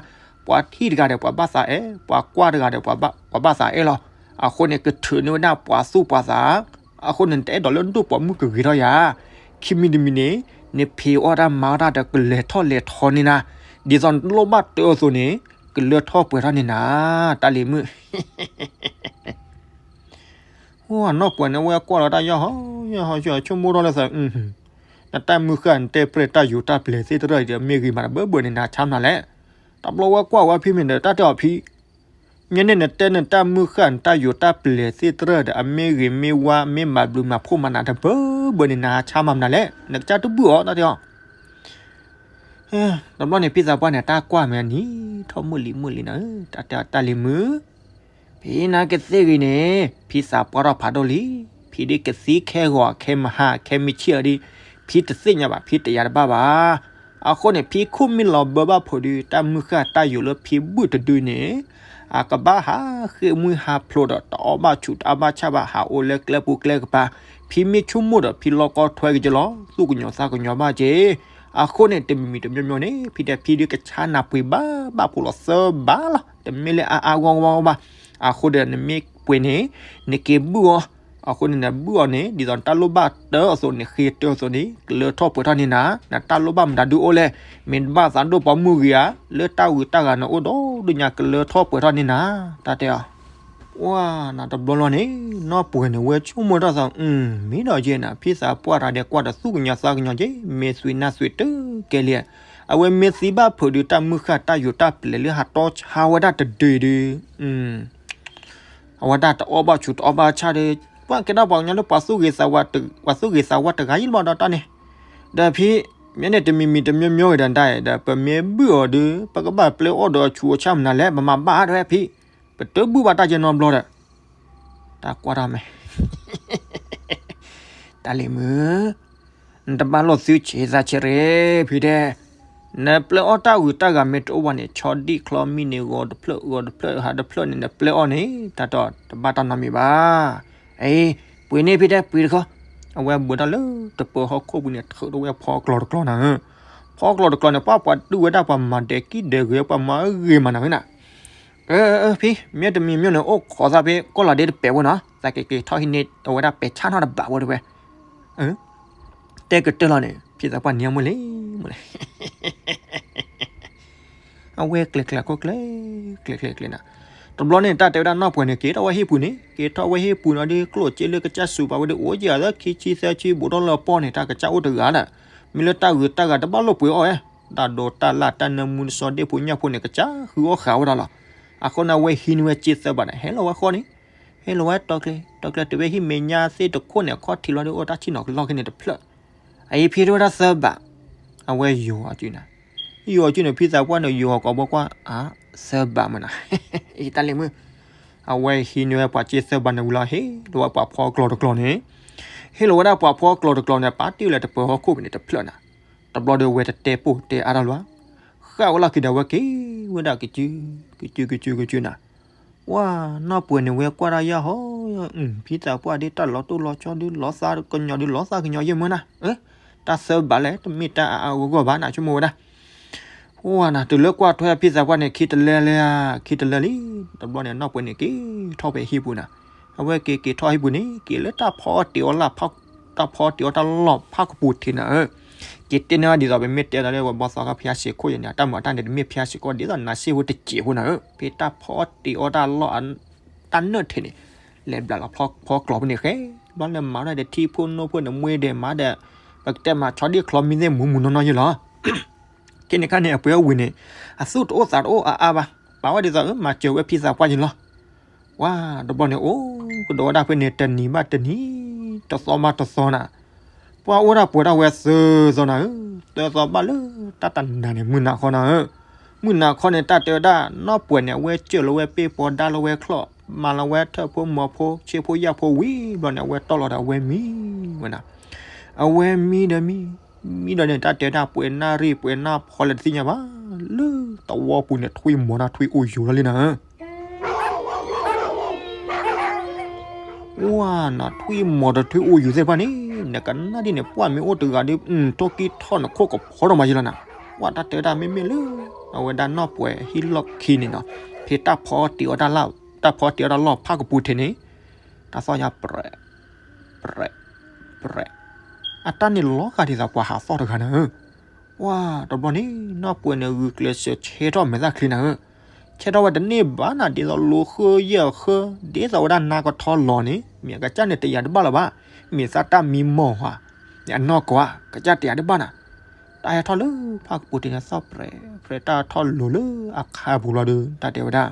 ပှၤထံၣ်တဂၤဒီးပှၤဘၣ်သးအဲၣ်, ပှၤကွၢ်တဂၤဒီးပှၤဘၣ်သးအဲၣ်လီၤ. အဃိန့ၣ် ကထုးန့ၢ်ဝဲဒၣ်ပှၤသူၣ်ပှၤသး အဃိန့ၣ် နတအဲၣ်ဒိးလၢနဒိၣ်ပိာ်မုၣ်ကဂ့ၤထီၣ်ယၤ. ခံမံၤတမံၤန့ၣ် နဖံးအီၣ်တၢ်မၤအီၣ်တၢ်ဒီးကလဲၤထီၣ်လဲၤထီန့ၢ်နၤ, ဒ်သိးနလိၣ်ဘၣ်တၢ်အသိးန့ၣ် ကလၢထီၣ်ပှဲၤထီၣ်န့ၢ်နၤ, တၢ်လံၤမုၣ်. အနီၢ်ပှဲၤန့ၣ် အဝဲကွၢ်လီၤတၢ်ယီၤဟီ ယီၤဟီ ဆိကမိၣ်ထီၣ်လၢသး, နတၢ်မုၢ်ဃၢ် နတဲပြဲၢ်တၢ်ယိာ်တၢ်ပျဲၤသ့ၣ်တဖၣ်ဒီး မ့ၢ်ဂ့ၤမးတဘၢဘၢန့ၣ် နဟးဆါမနုၤလဲၣ်. တဘျီဝဲကွၢ်ဝဲဖံမ့ၢ်ဒီး တၢ်တဲအီၤဖံ ညါန့ၣ်နတဲနတၢ်မုၢ်ဃၢ် နတၢ်ယိာ်တၢ်ပျဲၤသ့ၣ်တဖၣ်ဒီး အမ့ၢ်ဂ့ၤမ့ၢ်ဝါ မ့ၢ်မၤဘျုးမၤဖှိၣ်မၤနၤတဘၢဘၢန့ၣ် နဟးဆါမနုၤလဲၣ်, နကစၢ်တဘူၣ်အီၤ တၢ်တဲအီၤ. တဘျီန့ၣ် ဖံသးပှၢ်န့ၣ် တၢ်ကွၢ်မဲာ်နံၤထီၣ်မုၢ်လံမုၢ်လံနၤဧၢ, တၢ်တဲအီၤ တၢ်လံၤမုၣ်, ဖံနၤကသ့ၣ်ဂ့ၤန့ၣ် ဖံသးပှၢ်ထီၣ်ဖးဒိၣ်လံ, ဖံဒ်ကသံခဲဂီၤခဲမဟါခဲမုၢ်ဆ့ၣ်အီၤဒ် ဖံတသ့ၣ်ညါဘၣ် ဖံတယာ်တဘၣ်ဘၣ်. အဃိန့ၣ် ဖံခိၣ်မ့ၢ်လီၤဘၢဘၣ်ဖိးဒီး တၢ်မုၢ်ဃၢ်တၢ်ယိာ်လၢဖံဘူၣ်တဒုန့ၣ် အကဘၣ်ဟးဃ့ၢ်မှံဟးဖျိးဒီး တအီၣ်ဘၣ်ဆူးတအီၣ်ဘၣ်ဆၣ်ဘၣ် ဟးအိၣ်လၢကျဲပူၤကျဲကပၤ, ဖံမ့ၢ်ဆိကမိၣ်ဒီး ဖံလီၢ်ကီထွဲက့ၤက့ၤလီၤ, သူၣ်ကညီၤသးကညီၤဘၣ်က့ၤ. အဃိန့ၣ် တမံၤမံၤတမံၤမံၤန့ၣ် ဖံတဲဖံဒုးကဆါနၤပှ့ၤဘၣ်ဘၣ်ဖိးလီၤသၢဘၣ်လီၤ, တမ့ၢ်လၢအါအါဂီၢ်ဂီၢ်ဘၣ်. အဃိဒီးနမ့ၢ်ပှ့ၤန့ၣ် နက့ၤဘူၣ်အီၤ, အဃိန့ၣ် နဘူၣ်အီၤန့ၣ် ဒ်သိးနတၢ်လိၣ်ဘၣ်တၢ်အသိးန့ၣ် ဃ့တၢ်အသိးန့ၣ် ကလၢထီၣ်ပှဲၤထီၣ်န့ၢ်နၤ, နတၢ်လိၣ်ဘၣ်မတၤဒုအိၣ်လဲၣ်, မ့ၢ်နဘၣ်သးဒိၣ်ပိာ်မုၣ်ဂ့ၤဧါ, လၢတၢ်ဂုၤတၢ်ဂၤန့ၣ်အိၣ်ဒီးဒုးညါ ကလၢထီၣ်ပှဲၤထီၣ်န့ၢ်နၤ, တၢ်တဲအီၤ. ဝါနၤတဘျီလီၤန့ၣ် နီၢ်ပှဲၤန့ၣ် ဝဲဆိကမိၣ်တၢ်သး အု မ့ၢ်ဒီးယဲနၤ ဖံသးပှၢ်တဂၤဒီး ကွၢ်တသူၣ်ကညီၤသးကညီၤက့ မ့ၢ်သွံၣ်နၢ်သွံၣ်တကဲလံ, အဝဲမ့ၢ်သံဘၣ်ဖုးဒီး တၢ်မုၢ်ဃၢ်တၢ်ယိာ်တၢ်ပျဲၤလၢဟးတီဆါဝဲဒၣ်တဒုဒီး အဝဲဒၣ်တအီၣ်ဘၣ်ဆူးတအီၣ်ဘၣ်ဆၣ်ဒီး ပှၤကဲထီၣ်ပှၤကညီလၢ ပှၤသူၣ်ဂ့ၤသးဝါတဂၤယံၤလီၤဒီးတၢ်န့ၣ်, ဒီးဖံ မ့ၢ်န့ၣ်တမံၤမံၤတမံၤမံၤဂ့ၤဒီးတၢ်အံၤဒီး ပမ့ၢ်ဘုၣ်အီၤဒီး ပကဘၣ်ပျဲအီၣ်ဒီးအဆူးအဆါမနုၤလဲၣ် ပမၤဘၣ်ဒၣ်ဝဲဖံ, ပတဘုၣ်ဘၣ်တၢ်ယဲနီတဘျီဒီး တၢ်ကွၢ်ထီၣ်မဲာ် တၢ်လံၤမုၣ်, နတဘၣ်လိာ်သုဆံးသးဆံးရ့ ဖံတဲ, နပျဲအီၣ်တၢ်ဂုၤတၢ်ဂၤမ့ၢ်တအိၣ်ဘၣ်န့ၣ် ဆီဒံၣ်ချီမံန့ၣ် ဂီၤတဖျၢၣ်ဂီၤတဖျၢၣ်ဟးတဖျၢၣ်န့ၣ် နပျဲအီၣ်န့ၣ် တၢ်တဘၣ်တၢ်နီတမံၤဘၣ်. အံၤ ပှ့ၤန့ၢ်ဖံတဲ ပှ့ၤတခီ, အဝဲဘၢထီၣ်လၢတပၢၤဟီၣ်ခိၣ်ပူၤန့ၣ် ထုးထီၣ်ဝဲဖီကျိၤတကျိၤနၤဧၢ, ဖီကျိၤတကျိၤန့ၣ် ပှၤပှၤဒုၣ်ဝဲဒၣ်ပှၤမၤဒဲးကံၣ်ဒဲးဂ့ၤ ပှၤမၤဂ့ၤမးနၤဧၢနၤ အၢ ဖံ မ့ၢ်တမံၤမံၤန့ၣ် အိၣ်ခိးသးဖဲကီၢ်လီၤဒ့တပဲာ်ဝဲနီၤ သးကက့ၤထီၣ်ဟံးန့ၢ်အဝဲဒၣ်ပဲာ်ဆၣ်နီတဘးဝဲတဝဲ, တဲကတၢၢ်လီၤန့ၣ် ဖံသးပှၢ်န့ၣ်မ့ၢ်လဲၣ်မ့ၢ်လဲၣ် အဝဲကျဲၤကျဲၤခိၣ်ကျဲၤ ကျဲၤကျဲၤကျဲၤနၤ, တဘျီန့ၣ် တၢ်တဲဝဲဒၣ်နီၢ်ပှဲၤန့ၣ် က့ၤထီၣ်ဝဲဟံၣ်ပူၤန့ၣ် က့ၤထီၣ်ဝဲဟံၣ်ပူၤနီၤဒီး ကျိၣ်စ့လၢကစၢ်စူးပာ်ဝဲဒီး အိၣ်က့ၤအသးခံဆံသၢဆံ ဘူးထီၣ်လၢပီၢ်န့ၣ် တၢ်ကစၢ်အိၣ်တဂၤဒီး မ့ၢ်လၢတၢ်ဂုၤတၢ်ဂၤတဘၣ်လိာ်ပှ့ၤအီၣ်ဝဲ, တၢ်ဒိးတၢ်လၢ်တၢ်နၢမူတစီဒ့ၣ်ဖိညၣ်ဖိန့ၣ် ကစၢ်ဃုအီၣ်ဃာ်ဝဲဒၣ်လီၤ. အဃိန့ၣ် အဝဲဟံးန့ၢ်ဝဲစ့သၢဘးန့ၣ် ဟဲလီၤဝဲဃီန့ၣ်, ဟဲလီၤဝဲတီကျဲ တီကျဲတုၤဝဲဟံၣ်မဲာ်ညါသ့ၣ်တခိၣ်န့ၣ် အခီၣ်ထံးလီၤဒီး အိၣ်တၢ်ဆံၣ်နီၤကလီၢ်ခဲန့ၣ်တဖျၢၣ်, အအံၤဖံးထီၣ်ဝဲဒၣ်သၢဘး, အဝဲယီၤအီၤစုနၤ, ယီၤအီၤစုန့ၣ် ဖံသးပှၢ်န့ၣ် ယီၤအီၤကိးဘီကွၢ် အါ သၢဘးမးနၤ, အံၤတၢ်လံၤမုၣ်, အဝဲဟံးန့ၢ်ဝဲပှၤစ့သၢဘးန့ၣ်ဝံၤလီၤ ဟ့ၣ်လီၤဝဲပှၤဖီကျိၤတကျိၤန့ၣ်, ဟ့ၣ်လီၤဝဲဒၣ်ပှၤဖီကျိၤတကျိၤန့ၣ် ပာ်တ့ၢ်လၢတပၢၤဟီၣ်ခိၣ်ပူၤန့ၣ်တဖျၢၣ်နၤ, တဘျီဒီးဝဲတတဲပိၢ်တဲအါတၢ်လၢၤဘၣ်, ဃၣ်ဝဲလီၢ်ခံဒီး အဝဲက့ၤဝဲဒၣ်ကစု ကစု ကစု ကစုနၤ, ဝါနီၢ်ပှဲၤန့ၣ် ဝဲကွၢ်တၢ်ယၢ်ဟီ, ဖံသးပှၢ်ဒ်တၢ်လီၤတိၢ်လီၤဆီဒ်လီၤသးကညီၤဒ်လီၤသးကညီၤယဲၢ်မၢနၤ, တၢ်သၢဘးလဲၣ် တမ့ၢ်တၢ်အါအါဂီၢ်ဂီၢ်ဘၣ်နၤ ဆိကမိၣ်ဝဲဒၣ် ဝါနၤ တုၤလၢကွၢ်ထွဲဖံသးပှၢ်န့ၣ် ခံတလၢလၢ, ခံတလၢလံ, တဘျီန့ၣ် နီၢ်ပှဲၤန့ၣ်က့ၤထီၣ်ဖဲဟံၣ်ပူၤနၤ, အဝဲက့ၤက့ၤထီၣ်ဟံၣ်ပူၤန့ၣ် က့ၤလၢတၢ်ဖီအီၣ်တ့ၤအီၣ်လၢ်, တၢ်ဖီအီၣ်တ့ၤအီၣ်တၢ်လီၢ်ဖးကပူၤထံးနၤဧၢ, က့ၤတဲန့ၢ်ဒ်သိးပမ့ၢ်တဲလီၤလၢပဘီသီခါဖၠါစ့ၤခိၣ်ယဲန့ၣ် တၢ်မၤတၢ်န့ၣ် တမ့ၢ်ဖၠါစ့ၤခိၣ် ဒ်သိးနၤစ့ၢ်ဖိတစဲးဖိနၤဧၢ, ဖဲတၢ်ဖီအီၣ်တ့ၤအီၣ်တၢ်လီၢ် တၢ်နၢၣ်ထံးန့ၣ် လဲၤဘျးလီၤဖီကျိၤဖဲန့ၣ်ဃဲ, ဘျီလၢမၤထီၣ်ဒီးထံဖိနိဖိန့ၣ် မှဲဒီးမၤဒီး ပကတဲမၤဆီဒံၣ်ချီမံသ့ၣ်မူးမူးနီၢ်နီၢ်ယဲလီၤ ခဲန့ၣ်ခါန့ၣ် အပှဲၤအဝံၤန့ၣ် အသူၣ်တအိၣ်သးတအိၣ်အါအါဘၣ်, ပာ်ဝဲဒ်သိးမၤစၢၤဝဲဖံသးပှၢ်ယဲလီၤ, ဝါ တဘျီန့ၣ် အိၣ်ကဒီးဝဲဒၣ်ဖဲန့ၣ် တနံၤဘၣ်တနံၤ တသီဘၣ်တသီနၤ, ပှၤအိၣ်ဒၣ်ပှဲၤထီၣ်ဝဲသၢသီနၤဧၢ, သၢသီဘၣ်လၢတၢ်တနၤန့ၣ် မုၢ်နၤခီနၤဧၢ, မုၢ်နၤခီန့ၣ် တၢ်တဲဝဲဒၣ် နီၢ်ပှဲၤန့ၣ် အဝဲစၢၢ်လီၤဝဲပ့ၢ်ပီဒါလီၤဝဲချီၣ် မၤလီၤဝဲထၢၣ်ဖိမီၤဖိ ဆ့ဖိယာ်ဖိဝံၤဘျီန့ၣ် အဝဲတီၢ်လီၤဒီးအဝဲမံဝဲနၤ, အဝဲမံဒီးမံ မံဒီးန့ၣ် တၢ်တဲဝဲဒၣ် ပှဲၤနၢ်ရံၣ်ပှဲၤနၢ်ဖီလဲၣ်တသ့ၣ်ညါဘၣ်, လၢသဝီပူၤန့ၣ် ထွံၣ်မီၤနၤထွံၣ်အိၣ်ယူၤလီၤလံနၤဧၢ ဝါနၤ ထွံၣ်မီၤဒီးထွံၣ်အိၣ်ယူၤသ့ၣ်တဖၣ်န့ၣ် နကနၣ်ဒ်န့ၣ် ပှၢ်မ့ၢ်အိၣ်တဂၤဒီး ထိၣ်ကံၢ်ထီၣ်နခိၣ်ကဖီထီၣ်မးယဲလီၤနၤ, ဝါ တၢ်တဲဝဲဒၣ်မ့မ့ၢ်လၢ အဝဲဒၣ်နီၢ်ပှဲၤဟံၣ်လီၢ်ခံန့ၣ်နီၤ, ဖဲတၢ်ဖီတ့ၤအီၣ်တၢ်လီၢ် တၢ်ဖီတ့ၤအီၣ်တၢ်လီၢ်ဖးကပူၤထံးန့ၣ် တၢ်သီၣ်ညါပြဲး ပြဲး ပြဲး, အတၢ်န့ၣ်လီၤဃာ်ဒ်သိးပှၤဟးသီၣ်တဂၤနၤဧၢ, ဝါ တဘျီန့ၣ် နီၢ်ပှဲၤန့ၣ် ဂုာ်ကျဲးစၢးဆဲထီၣ်မဲာ်သၣ်ချံနၤဧၢ, ဆဲထီၣ်ဝဲတန့ၢ်ဘၣ်နၤ ဒ်သိးလိၤဃၢယဲၢ်ဃၢ, ဒ်သိးဝဲဒၣ်နါကထီလီၤန့ၣ် မ့ၢ်အကစၢ်န့ၣ်တယာ်တဘၣ်လၢၤဘၣ်, မ့ၢ်သးတၢ်မံမီၢ်ဧါ, အနီၢ်ကီၢ်ဧါ ကစၢ်တယာ်တဘၣ်နၤ, တၢ်ဟဲထီၣ်လၢဖးကပူၤထံးန့ၣ်သီၣ်ပြဲးပြဲး တၢ်ထီၣ်လိၤလၢအခါပူၤလီၤဒီး တၢ်တဲဝဲဒၣ်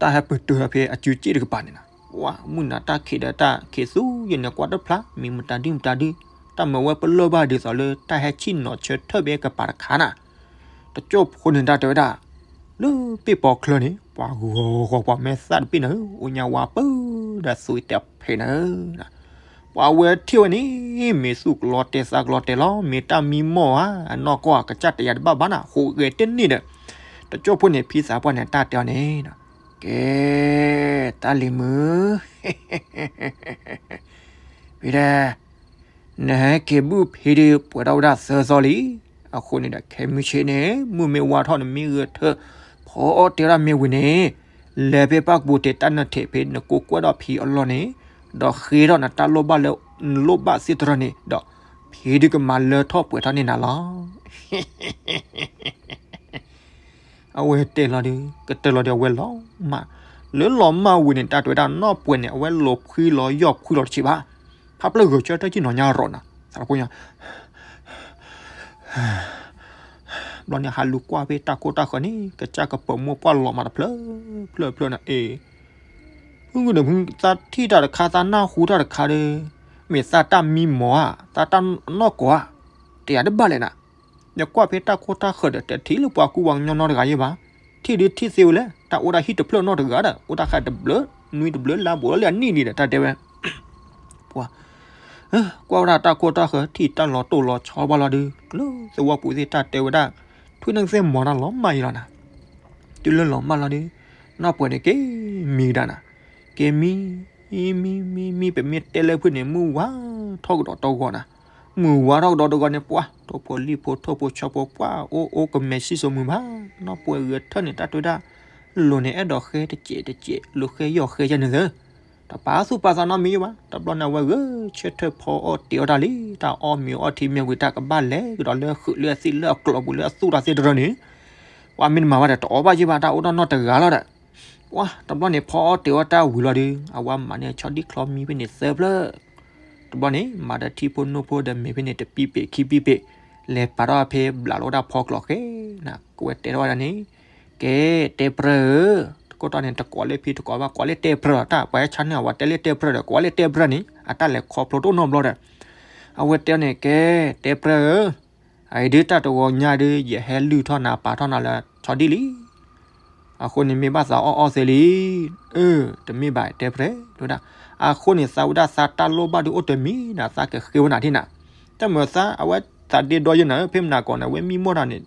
တၢ်ဟဲပတုာ်ဖဲအစုစ့ၣ်တကပၤန့ၣ်နၤ, ဝါ မုၢ်နၤတၢ်ခံးဒီးတၢ်ခံးသူယဲၢ်န့ၣ် ကွၢ်တဖျါ မံမတၤဒုမတၤဒု, တၢ်မၤဝဲပလၢၢ်ဘၣ်ဒ်သိးလၢတၢ်ဟဲဆ့ၣ်နီၤဆၢထၢၣ်ဖဲကပၤတခါနၤ, တကၠိၢ်ဖိန့ၣ်တၢ်တဲဝဲဒၣ် လၢပ့ၢ်ပီချၢန့ၣ် ပှၤဂီၤဂီၤပှၤမဲာ်သၣ်တဘ့ၣ်နၤဧၢ, အိၣ်ညါဝါပၢၢ်ဒီးသွံၣ်တဲဖဲနၤဧၢ, ပှၤဝဲထံၣ်ဝဲန့ၣ် မ့ၢ်သူၣ်ကလီတဲာ်သးကလီတဲာ်လီၤ, မ့ၢ်တၢ်မံမီၢ်ဧါ, အနီၢ်ကီၢ်ဧါ ကစၢ်တယာ်တဘၣ်ဘၣ်နၤ, ဟူးဂဲၤတန့ၢ်ဒီး တကၠိၢ်ဖိန့ၣ် ဖံသးပှၢ်န့ၣ် တၢ်တဲအီၤန့ၣ် ကဲ တၢ်လံၤမုၣ်, ဖံတဲ, နဟဲက့ၤဘုၣ်ဖံဒီး ပှဲၤထီၣ်ဝဲဒၣ်သၢသီလံ. အဃိန့ၣ်ဒီး ခဲမုၢ်ဆ့ၣ်န့ၣ် မုၢ်မ့ၢ်ဝါထီၣ် နမ့ၢ်ဂဲၤထၢၣ် ဖီအီၣ်တ့ၢ်ဒၣ်မ့ၢ်ဝံၤန့ၣ်, လဲၤဖဲပၢ်ကပူၤတ့ၢ်တၢ်နၢထံးဖဲနကိးကွဲးဒီးဖံအလီၢ်န့ၣ်, ဒီးဃ့ထီၣ်နတၢ်လိၣ်ဘၣ်လၢ နလိၣ်ဘၣ်သ့ၣ်တဖၣ်န့ၣ်ဒီး, ဖံဒုးကမၤလၢထီၣ်ပှဲၤထီၣ်န့ၢ်နၤလီၤ. အဝဲတဲလီၤဒီး ကတၢၢ်လီၤဒီးအဝဲလီၤမး, လၢလီၤမၢ်ဝံၤန့ၣ် တၢ်တဲဝဲဒၣ်နီၢ်ပှဲၤန့ၣ် အဝဲလီၤဖှံလီၤယီၢ်ဖှံလီၤတဆံးဘၣ်. ဖးဖျၢၣ်ဂဲၤဆၢထၢၣ်ကံၣ်နီၤညါရီၤနၤ သးတဖိညါ ဘျီန့ၣ် ဟးလူၤကွၢ်ဖဲတၢ်ခိၣ်တၢ်ဃၢၤန့ၣ် ကစၢ်ကပၢၤမိၢ်ပှၢ်လီၤမးတဖျၢၣ်ဖျၢၣ်ဖျၢၣ်နၤအ့ၣ်, ဖုဂုၢ်ဒီးဖု သးထံၣ်တၢ်တခါ သးနၢ်ဟူတၢ်တခါဒီး မ့ၢ်သးတၢ်မံမီၢ်ဧါ သးတၢ်နီၢ်ကီၢ်ဧါ, တယၤတဘၣ်လဲၣ်နၤ. ယကွၢ်ဖဲတၢ်ခိၣ်တၢ်ဃၢၤဒီး တထံၣ်လၢပှၤကူပှၤကညီနီတဂၤယဲဘၣ်. ထံၣ်ဒုးထံၣ်သ့ဝဲလဲၣ် တၢ်အိၣ်ဒၣ်ဟံၣ်တဖျၢၣ်နီတဂၤဒီး အိၣ်တၢ်ဃၢ်တဘျုး နွံတဘျုးလါဘူးလီၤလၢအနံၣ်လံဒီး တၢ်တဲဝဲ ပှၤ ကွၢ်ဝဲဒၣ်တၢ်ခိၣ်တၢ်ဃၢၤ ထံၣ်တၢ်လီၤတိၢ်လီၤဆီဘၣ်လီၤဒုး လၢသဝီပူၤသ့ၣ်တၢ်တဲဝဲဒၣ် ထွံၣ်န့ၣ်သ့ၣ်မီၤတၢ်လီၤမၢ်အံၤလီၤနၤ. တုၤလၢလီၤမၢ်လီၤဒုး နီၢ်ပှဲၤန့ၣ်က့ၤမံကဒါနၤ, က့ၤမံ မံ မံ မံ ပမ့ၢ်တဲလၢဖုန့ၣ် မုၢ်ဝါထီၣ်ကဒီးတဂီၤနၤ, မုၢ်ဝါထီၣ်ကဒီးတဂီၤန့ၣ် ပှၤ ထိၣ်ဖိလံၣ်ဖိ ထိၣ်ဖိဆီဖိ ပှၤ အိၣ်အိၣ်ကမဲာ်ဆံၣ်စိမုာ်ဘၣ်. နီၢ်ပှဲၤဂဲၤထၢၣ်န့ၣ် တၢ်တဲဝဲဒၣ် လိၤန့ၣ် အဲၣ်ဒိးဃဲတစဲးတစဲး လိၤဃဲယီၢ်ဃဲယဲန့ၣ်သၢ တပာ်သူၣ်ပာ်သးနီတမံၤဘၣ်. တဘျီန့ၣ် အဝဲဂဲၤဆၢထၢၣ်ဖီအီၣ်တ့ၤအီၣ်တၢ်လံ, တၢ်အီၣ်မ့ၤအီထံမ့ၤဝံၤ တၢ်ကဘၣ်လဲၤကဒီးလၢဃုာ်လၢအသံၣ်လၢအကျိၤပူၤလၢအသူၣ်တၢ်သ့ၣ်တရၢန့ၣ်, ပှၤမ့ၢ်တမၤဘၣ်ဒီးတအီၣ်ဘၣ်ယဲဘၣ် တၢ်အိၣ်ဒီးနီၢ်တဂၤလီၤဒီး ပှၤ တဘျီန့ၣ် ဖီအီၣ်တ့ၤအီၣ်တၢ်ဝံၤလီၤဒုး အဝဲမၤန့ၢ်ဆီဒံၣ်ချီမံဖဲန့ၣ်သၢဖျၢၣ်, တဘျီန့ၣ် မၤဒီးထံဖိနိဖိဒီးမ့ၤဖဲန့ၣ် တပံပ့ၤခံပံပ့ၤ, လဲၤပာ်ထီၣ်ဖဲဘျးလီၤဝဲဒၣ်ဖီကျိၤဃဲနၤ, ကဝဲတဲထီၣ်ဝဲဒၣ်န့ၣ် ကဲ တဲပြၢဧၢ, တကိးတီၢ်န့ၣ် တကိးလၢဖံတကိးဘၣ် ကိးလၢတဲပြၢလီၤ, တၢ်ပှၤဟဲဆါန့ၢ်အဝဲတဲလၢတဲပြၢဒီး ကိးလၢတဲပြၢန့ၣ် အတၢ်လဲၤခီဖျိတအိၣ်နီတဘျီဒီး အဝဲတဲန့ၣ် ကဲ တဲပြၢဧၢ, အအံၤဒုးတၢ်တဂီၤညါဒုး ယဟဲလုၢ်ထီၣ်နၤပာ်ထီၣ်နၤလၢဆီဒံၣ်လံ အဃိန့ၣ်မ့ၢ်ဘၣ်သးအီၣ်အီၣ်သ့လံ. အၢ တမ့ၢ်ဘၣ်တဲပြၢ တဲဝဲဒၣ်, အဃိန့ၣ် သးဝဲဒၣ်သးတၢ်လိၣ်ဘၣ်ဒုးအိၣ်တမံၤနၤ သးကဃ့ဝဲနၤဒ်နၤ, တၢ်မၤသးအဝဲသးဒ့ဒီယဲနၤ ဖဲမနၤကိးန့ၣ် အဝဲမံမီၢ်တၢ်န့ၣ်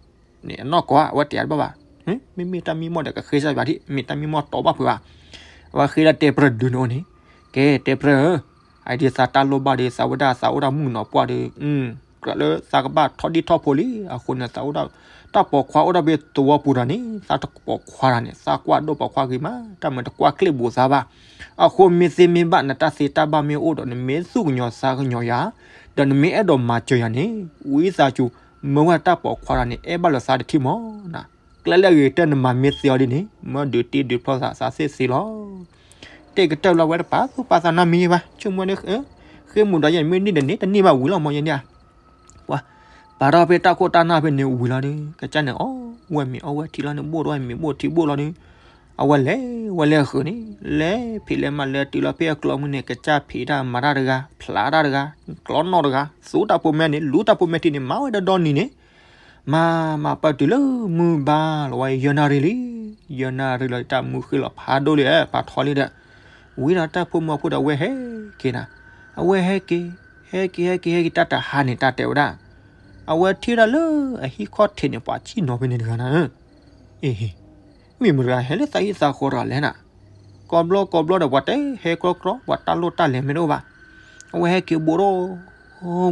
န့ၣ်အနီၢ်ကီၢ် အဝဲတဲတဘၣ်ဘၣ်, မ့မ့ၢ်တၢ်မံမီၢ်ဒီးကဃ့စၢ်ယွၤဒ် မ့ၢ်တၢ်မံမီၢ်တီဘၣ်ဖုးဘၣ်, အဝဲဃ့ဒၣ်တဲပြၢဒုးန့ၣ်အိၣ်န့ၣ်, ကဲတဲပြၢဧၢ, အအံၤဒုးသးတၢ်လိၣ်ဘၣ်ဒုး သးဝဲဒၣ်သးအိၣ်ဒၣ်မုၣ်ကနီၤပှၢ်ဒုး ကြၢးလၢသးကဘၣ်ထီဒံၣ်ထီဖိလံ, အဃိန့ၣ် သးအိၣ်ဒၣ် တၢ်ပိာ်ခွါအိၣ်ဒၣ်ဖဲသဝီပူၤတၢ်န့ၣ် သးတပိာ်ခွါတၢ်န့ၣ် သးကွၢ်ဒိၣ်ပိာ်ခွါဂ့ၤမး တၢ်မၤတကွၢ်ကျ့ၣ်ဘိးသးဘၣ်. အဃိမ့ၢ်သ့မ့ၢ်ဘၣ်နတၢ်သ့တၢ်ဘၣ်မ့ၢ်အိၣ်ဒီး နမ့ၢ်သူၣ်ကညီၤသးကညီၤယၤ, ဒီးနမ့ၢ်အဲၣ်ဒိးမၤစၢၤယၤန့ၣ် ဝံသးစူၤ မၢဝဲတၢ်ပိာ်ခွါတၢ်န့ၣ် အဲၣ်ဘၣ်လၢသးတထံၣ်မီၤနၤ, ကျဲလၢအဂ့ၤကတၢၢ်နမၤမ့ၢ်သ့အီၤဒ်န့ၣ် မၢဒုးတ့ဒုးဖျီသးသ့သ့လီၤ. တ့ၢ်ကတၢၢ်လီၤဝဲတပာ်သူၣ်ပာ်သးနီတမံၤဘၣ် ဆိကမိၣ်န့ၣ် ဃ့မုာ်ဒီးယဲၢ်မ့ၢ်န့ၢ်ဒီးန့ၢ် တန့ၢ်ဘၣ်ဝံၤလီၤမီၤယဲၢ်န့ၣ်ဧါ, ပှၤ ပာ်ထီၣ်ဖဲတၢ်ခိၣ်တၢ်နၢ်ဖဲန့ၣ်ဝံၤလီၤဒီး ကစၢ်န့ၣ်အီၣ်ဝဲမ့ၤအီၣ်ဝဲထံလီၤန့ၣ် ဘိၣ်ထီၣ်ဝဲမ့ၤဘိၣ်ထံဘိၣ်လီၤဒီး အဝဲလဲၤဝဲလဲၤဃုာ်န့ၣ် လဲၤဖံးလဲၤမၤလဲၤတုၤလီၤဖဲအကျိၤမုၢ်န့ၣ် ကစၢ်ဖံးတၢ်မၤတၢ်တဂၤ ဖျးတၢ်တဂၤ ကျီနီၣ်တဂၤ သူတၢ်ဖိမဲန့ၣ် လူတၢ်ဖိမဲထံန့ၣ် မၤဝဲဒီးဒီနံၤန့ၣ် မၤမၤပၢၢ်တုၤလၢမုၢ်ဘါလီၤဝဲယဲၢ်နၣ်ရံၣ်လံ, ယဲၢ်နၣ်ရံၣ်လီၤ တၢ်မူဃ့လီၤဖးဒိၣ်လံ ပာ်ထီလံဒီး ဝံၤဒီးတၢ်ဖိမုၣ်ဖိဒီးအဝဲဟဲက့ၤနၤ, အဝဲဟဲက့ၤ ဟဲက့ၤ ဟဲက့ၤ ဟဲက့ၤ တၢ်တဟါန့ၣ် တၢ်တဲဝဲဒၣ်, အဝဲထံၣ်ဒၣ်လၢအဟံၣ်ခီၣ်ထံးန့ၣ် ပှၤဆံၣ်နီၤဖဲန့ၣ်တဂၤနၤ, အ့ မ့ၢ်မတၤတဂၤဟဲလၢသးဟံၣ်သးဃီတဂၤလဲၣ်နၤ, ကိးဘျီကိးဘျီဒီး ပှၤတဲဟဲကျီကျီ ပှၤတၢ်လိၣ်တၢ်လဲၤမ့ၢ်တအိၣ်ဘၣ်, အဝဲဟဲက့ၤဘူးဒီး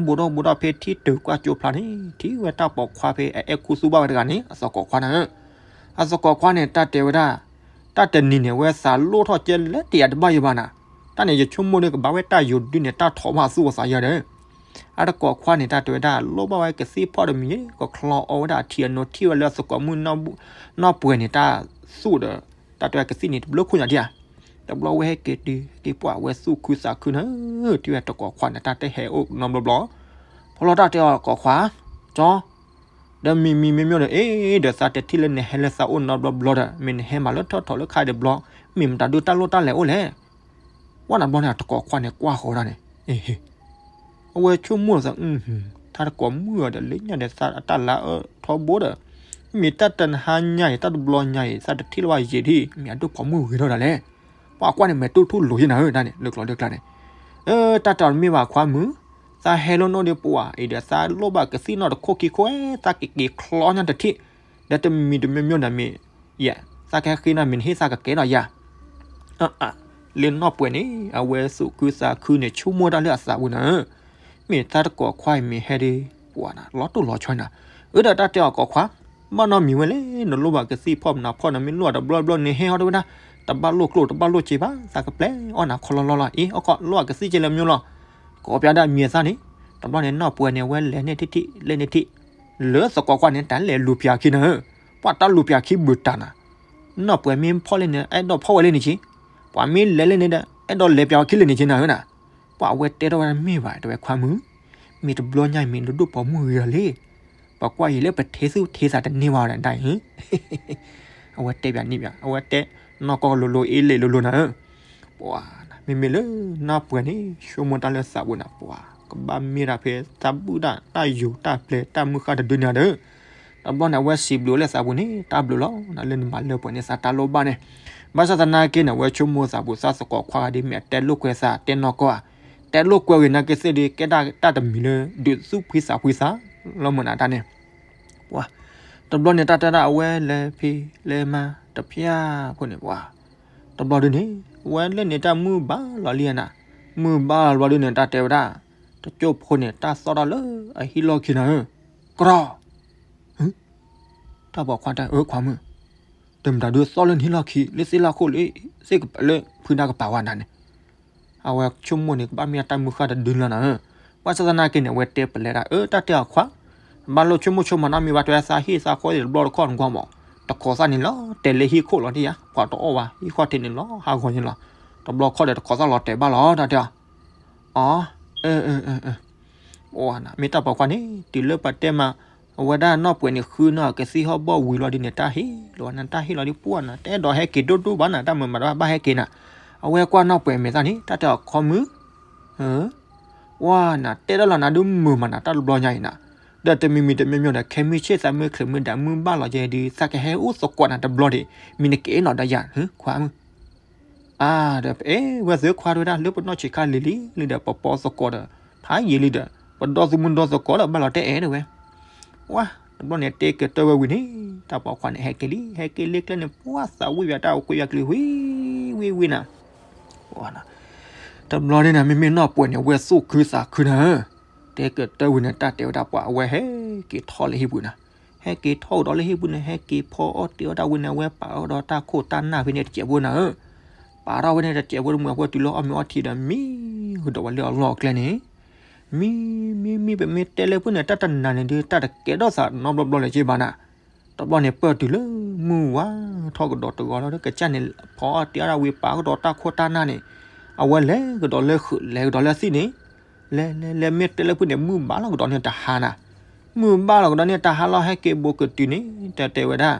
ဘူးဒီး ဘူးဒီးဖဲထံတုၤကွၢ်ကၠိဖျါန့ၣ် ထံၣ်ဝဲတၢ်ပိာ်ခွါဖဲအအဲၣ်ခူသူၣ်ဘၣ်ဝဲတဂၤန့ၣ် အသကိးခွါနၤဧၢ, အသကိးခွါန့ၣ် တၢ်တဲဝဲဒၣ်, တၢ်တနံၤန့ၣ် အဝဲသးလိၣ်ထီၣ်ကဲလဲၣ်တယၤတဘၣ်ယံၤဘၣ်နၤ, တၢ်န့ၣ် ယဆိကမိၣ်ဒီးကဘၣ်ဝဲတၢ်ယိၤဒုန့ၣ် တၢ်ထီၣ်ဘၣ်သူၣ်အသးယဲၢ်ဒီး အသကိးခွါန့ၣ် တၢ်တဲဝဲဒၣ် လိၣ်ဘၣ်ဝဲကသံၣ်ဖီၣ်တမံၤ ကချီအီဝဲဒၣ်အထံအနိ ထံၣ်ဝဲလၢအသကိးမုၣ်နီၢ်ပှဲၤန့ၣ် တၢ်သူၣ်ဒီး တၢ်တဲဝဲကသံၣ်န့ၣ် တဘျုးခိၣ်ညါဒံးဧါ, တဘျီဝဲဟဲက့ၤတုၤ ဟဲက့ၤပှၤဝဲသူၣ်ခုသးခုနၤဧၢ, ထံၣ်ဝဲတကိးခွါန့ၣ် တၢ်တဟဲအိၣ်နီတဘျီဘျီ, ဖီလီၤတၢ်တဲအီၤကိးခွါ, ကၠီ ဒီးမံၤမံၤမ့ၢ်မ့ၢ်ဒီး အ့ ဒီးသးတထံၣ်လၢနဟဲလၢသးအိၣ်နီတဘျီဘျီဒီး မ့ၢ်နဟဲမၤလၢထီၣ်ထီၣ်လၢခါဒီးဘျီ, မ့ၢ်မတၤဒုးတၢ်လိၣ်တၢ်လဲၤအိၣ်လဲၣ်, ဝဲန့ၣ်ဘျီန့ၣ် အသကိးခွါန့ၣ် ကွၢ်ဃီၤဒၣ်န့ၣ်, အဝဲဆိကမိၣ်သး ထါတကိးမုၣ်အီၤဒီး လၢညါဒီးသးအတၢ်လါအၢထီဘိဒီး, မ့ၢ်တၢ်တနဟါညါအံၤ တၢ်တဘျီညါအံၤ သးတထံၣ်လၢၤဘၣ်ယံာ်ဒံး မ့ၢ်အဒိၣ်ဖိမုၣ်ဂ့ၤထီၣ်ဒၣ်လဲၣ်, ပှၤကွၢ်န့ၣ် မဲာ်တူၢ်ထူၣ်လိၤယဲၢ်နၤဧၢ တၢ်န့ၣ် လၢကျိၤလၢကျါန့ၣ်, တၢ်တမ့ၢ်ဘၣ်ခွါမုၣ်, သးဟဲလၢနအိၣ်ဒီးပှၤအံၤဒီး သးလိၣ်ဘၣ်ကသံၣ်နီၣ်တခိၣ်ခံခိၣ် သးကက့ၤချီညါတထံၣ်, ဒီးတမံၤတမ့ၢ်မ့ၢ်ဒီးမ့ၢ် ယဲ သးကဟဲဃ့နၤ မ့ၢ်နဟ့ၣ်သးကကဲထီၣ်ယၤ, လၢနီၢ်ပှဲၤန့ၣ် အဝဲသူၣ်ခုသးခုန့ၣ် ဆိကမိၣ်တၢ်လၢအသးပူၤနၤဧၢ, မ့ၢ်သးတကိးခွါအံၤမ့ၢ်ဟဲဒီး ပှၤနၤ လီၤတိၢ်လီၤဆီနၤ, အၢဒီးတၢ်တဲအီၤကိးခွါ, ဘၣ်နီတမံၤဝဲလဲၣ် နလိၣ်ဘၣ်ကသံၣ်ဖီၣ်မနၤဖီၣ် နမ့ၢ်လိၣ်တဘျီဘျီ နဟ့ၣ်အီၤတဝဲဒၣ်, တဘၣ်လိၣ်ကျိၣ်တဘၣ်လိၣ်စ့ဘၣ် သးကပျဲအီၣ်နၤခီလီၤလီၤလီၤ အ့ အီၣ်ကီး လိၣ်ဘၣ်ကသံၣ်ကဲလၢမ့ၢ်လီၤ, ကိးပျးဒၣ်မံၤအသးန့ၣ်, တဘျီန့ၣ်နီၢ်ပှဲၤန့ၣ် အဝဲလဲၤန့ၢ်ထံၣ်ထံၣ် လဲၤန့ၢ်ထံၣ်, လၢသကိးခွါန့ၣ် တၢ်လဲၤလူၤပၠးခံနၤဧၢ, ပှၤတၢ်လူၤပၠးခံဘုးတၢ်နၤ, နီၢ်ပှဲၤမ့ၢ်ဖီၣ်လဲၣ်န့ၣ် အဲၣ်ဒိးဖီၣ်ဝဲလၢန့ၣ်က့, ပှၤမ့ၢ်လဲၤလၢန့ၣ်ဒီး အဲၣ်ဒိးလဲၤပၠးဝဲခံလၢာ်န့ၣ်က့နၤဧၢနၤ. ပှၤအဝဲတဲထီၣ်ဝဲမ့ၢ်ဘၣ် တဲဝဲခွါမုၣ်, မ့ၢ်တဘျီညါအံၤမ့ၢ်နဒိၣ်ပိာ်မုၣ်ဂ့ၤအီၤလံ, ပကွၢ်အံၤလၢပထံသူၣ်ထံသးတန့ၢ်ဘၣ်ဒီးဒၣ်အံၤ အဝဲတဲပၠးန့ၣ်ပၠး အဝဲတဲနီၢ်ကီၢ်လိၤလိၤအ့လ့းလိၤလိၤနၤဧၢ. ပှၤ မ့မ့ၢ်လၢနီၢ်ပှဲၤန့ၣ် ဆိကမိၣ်တၢ်လၢသးပူၤန့ၣ် ပှၤ ကဘၣ်မ့ၢ်တၢ်ဖဲတၢ်ဘူၣ်တၢ် တၢ်ယိၤတၢ်ပျဲတၢ်မုၢ်ဃၢ်တဒုန့ၣ်ဒီး တဘျီန့ၣ် အဝဲစံးဘျုးလၢသးပူၤန့ၣ် တၢ်ဘျုးလီၤနၤ လၢနမၤလၢပှဲၤန့ၢ်သးတၢ်လိၣ်ဘၣ်န့ၣ်. ဘၣ်ဆၣ်သနာ်က့န့ၣ် အဝဲဆိကမိၣ်သးပူၤသးသကိးခွါဂၤဒ်မ့ၢ်အတဲလိာ်ကွဲသးတဲနီၢ်ကီၢ်ဧါ, တဲလိာ်ကွဲဂ့ၤနာ်က့သ့ၣ်ဒီး ကဲတၢ်တမံၤလၢ ဒုးသူၣ်ဖှံသးဖှံသးလီၤမၢ်နၤတၢ်န့ၣ်. ပှၤ တဘျီန့ၣ် တၢ်တဲဒၣ်အဝဲလဲၤဖံးလဲၤမၤတဖၠၣ်ဖိန့ၣ် ပှၤ တဘျီဒုန့ၣ် အဝဲလၢန့ၣ်တၢ်မုၢ်ဘၣ်လီၤလံနၤ, မုၢ်ဘၣ်လီၤဘျီဒုန့ၣ် တၢ်တဲဝဲဒၣ် တကၠိၢ်ဖိန့ၣ် တၢ်သီၣ်ထီၣ်လၢအဟံၣ်လီၢ်ခံနၤဧၢ, ကရီ တၢ်ပိာ်ခွါတဲအၢခွါမုၣ်, တမတၤဒုးသီၣ်လၢနဟံၣ်လီၢ်ခံ လၢသ့ၣ်လၢခိၣ်လၢ သ့ၣ်ကပၤလၢဖုနၢ်ကပၤဝဲနၤန့ၣ်. အဝဲဆိကမိၣ်န့ၣ် ကဘၣ်မ့ၢ်တၢ်မုၢ်ဃၢ်တဒုလီၤနၤဧၢ. ဘၣ်ဆၣ်သနာ်က့န့ၣ် အဝဲတဲပလဲဒၣ် အၢ တၢ်တဲအီၤခွါ, ဘၣ်လိၣ်ဆိကမိၣ်ဆိကမးနီတမံၤဘၣ် တဲသးဟံၣ်သးဃီတဘျီတခီၣ်နကွၢ်မး, တခိးသၣ်န့ၣ်လီၤတဲာ်လၢဟံၣ်ခိၣ်လီၤတယၤ ပှၤတအီၣ်ဘၣ် ဟံၣ်ခီၣ်ထံးန့ၣ်လီၤဟးဂီၤန့ၣ်လီၤ, တဘျီခီၣ်ဒီးတခိးသၣ်လီၤတဲာ်ဘၣ်လီၤ တၢ်တဲအီၤ အ မ့ၢ်တၢ်ပိာ်ခွါန့ၣ် တုၤလၢပတဲမး အဝဲဒၣ်နီၢ်ပှဲၤန့ၣ် ဃုနီၢ်ကသံၣ်ဟီၣ်ဘီၣ်ဝံၤလီၤဒ်န့ၣ် တၢ်ဟ့ၣ်လီၤဝဲန့ၣ် တၢ်ဟ့ၣ်လီၤဒ်ပှၢ်နၤ တအဲၣ်ဒိးဟဲက့ၤဒိၣ်ဒိၣ်ဘၣ်နၤ တၢ်မၤမၤတဘၣ်ဟဲက့ၤနၤ. အဝဲကွၢ်နီၢ်ပှဲၤမဲာ်သၣ်န့ၣ် တၢ်တဲအီၤခီမုၣ် ဝါနၤ တဲဒၣ်လီၤနၤဒုးမုာ်မးနၤ တၢ်တဘျီညါအံၤနၤ, ဒီးတမံၤမံၤတမံၤမံၤဒီး ခဲမုၢ်ဆ့ၣ်သးမုၢ်ချၢးမုၢ်ဒးမုၢ်ဘၣ်လီၤကဲဒုး သးကဟဲအိၣ်သကိးနၤတဘျီဒံး မံၤနကအဲၣ်နီၤဒီးယၤ ခွါမုၣ် အါ ဒီးပအဲၣ်ဝဲသုခွါတဝဲဒၣ် လၢပနီၢ်ဆံးခါလံၤလံၤလံဒီး ပပီသကိးဒီး ဖးယံာ်လံဒီး ပဒီသးမုၢ်ဒီသကိးလၢဘၣ်လီၤတဲအဲၣ်တဝဲ. ဝါ တဘျီန့ၣ်တဲကတၢၢ်ဝဲဝံၤန့ၣ် တၢ်ပိာ်ခွါန့ၣ် ဟဲက့ၤလံ ဟဲက့ၤလ့ကျဲန့ၣ် ပှၢ်သးဝံၣ်ဝဲတၢ်အိၣ်ကွဲယၤကျံၤဝံၤဝံၤဝံၤနၤ. တဘျီန့ၣ်နၤ မ့မ့ၢ်နီၢ်ပှဲၤန့ၣ် အဝဲသူၣ်ခုသးခုနၤဧၢ, တဲကတၢၢ်ဝံၤန့ၣ် တၢ်တဲဝဲဒၣ်ပှၤ အဝဲဟဲက့ၤထီၣ်လၢဟံၣ်ပူၤနၤ, ဟဲက့ၤထီၣ်ကဒီးလၢဟံၣ်ပူၤန့ၣ် ဟဲက့ၤဖီအီၣ်တ့ၢ်အီၣ်တၢ်ဝံၤန့ၣ် အဝဲပာ်အီၣ်ဒီးတၢ်ခိၣ်တၢ်နၢ်ဖဲန့ၣ်တစဲးဖိနၤဧၢ, ပာ်ထီၣ်ဝဲန့ၣ်တစဲးဖိတမုာ်အဃိတုၤလၢအီၣ်မ့ၤအီထံဒီး မံကဒီးဝဲလၢအလီၢ်အကျဲန့ၣ် မံ မံ မံ ပမ့ၢ်တဲလၢဖုၣ်န့ၣ် တၢ်တနၤန့ၣ်ဒုး တၢ်တကဲထီၣ်သးနီတဘျီဘျီလၢၤက့ဘၣ်နၤ. တဘျီန့ၣ် ပၢၢ်တုၤလၢမုၢ်ဝါထီၣ်ကဒီးတဂီၤလီၤ ကစၢ်န့ၣ် ဖီအီၣ်တ့ၢ်အီၣ်တၢ်ဝံၤ ပာ်ကဒီးတၢ်ခိၣ်တၢ်နၢ်န့ၣ် အဝဲလဲၤကဒီးလၢဃုာ် လဲၤကဒီးလၢသံၣ်န့ၣ် လဲၤလဲၤလဲၤ မ့ၢ်တဲလၢဖုၣ်န့ၣ် မုၢ်ဘၣ်လီၤကဒီးန့ၣ်တဟါနၤ, မုၢ်ဘၣ်လီၤကဒီးန့ၣ်တဟါလီၤ ဟဲက့ၤဘူးကတုၤန့ၣ် တၢ်တဲဝဲဒၣ်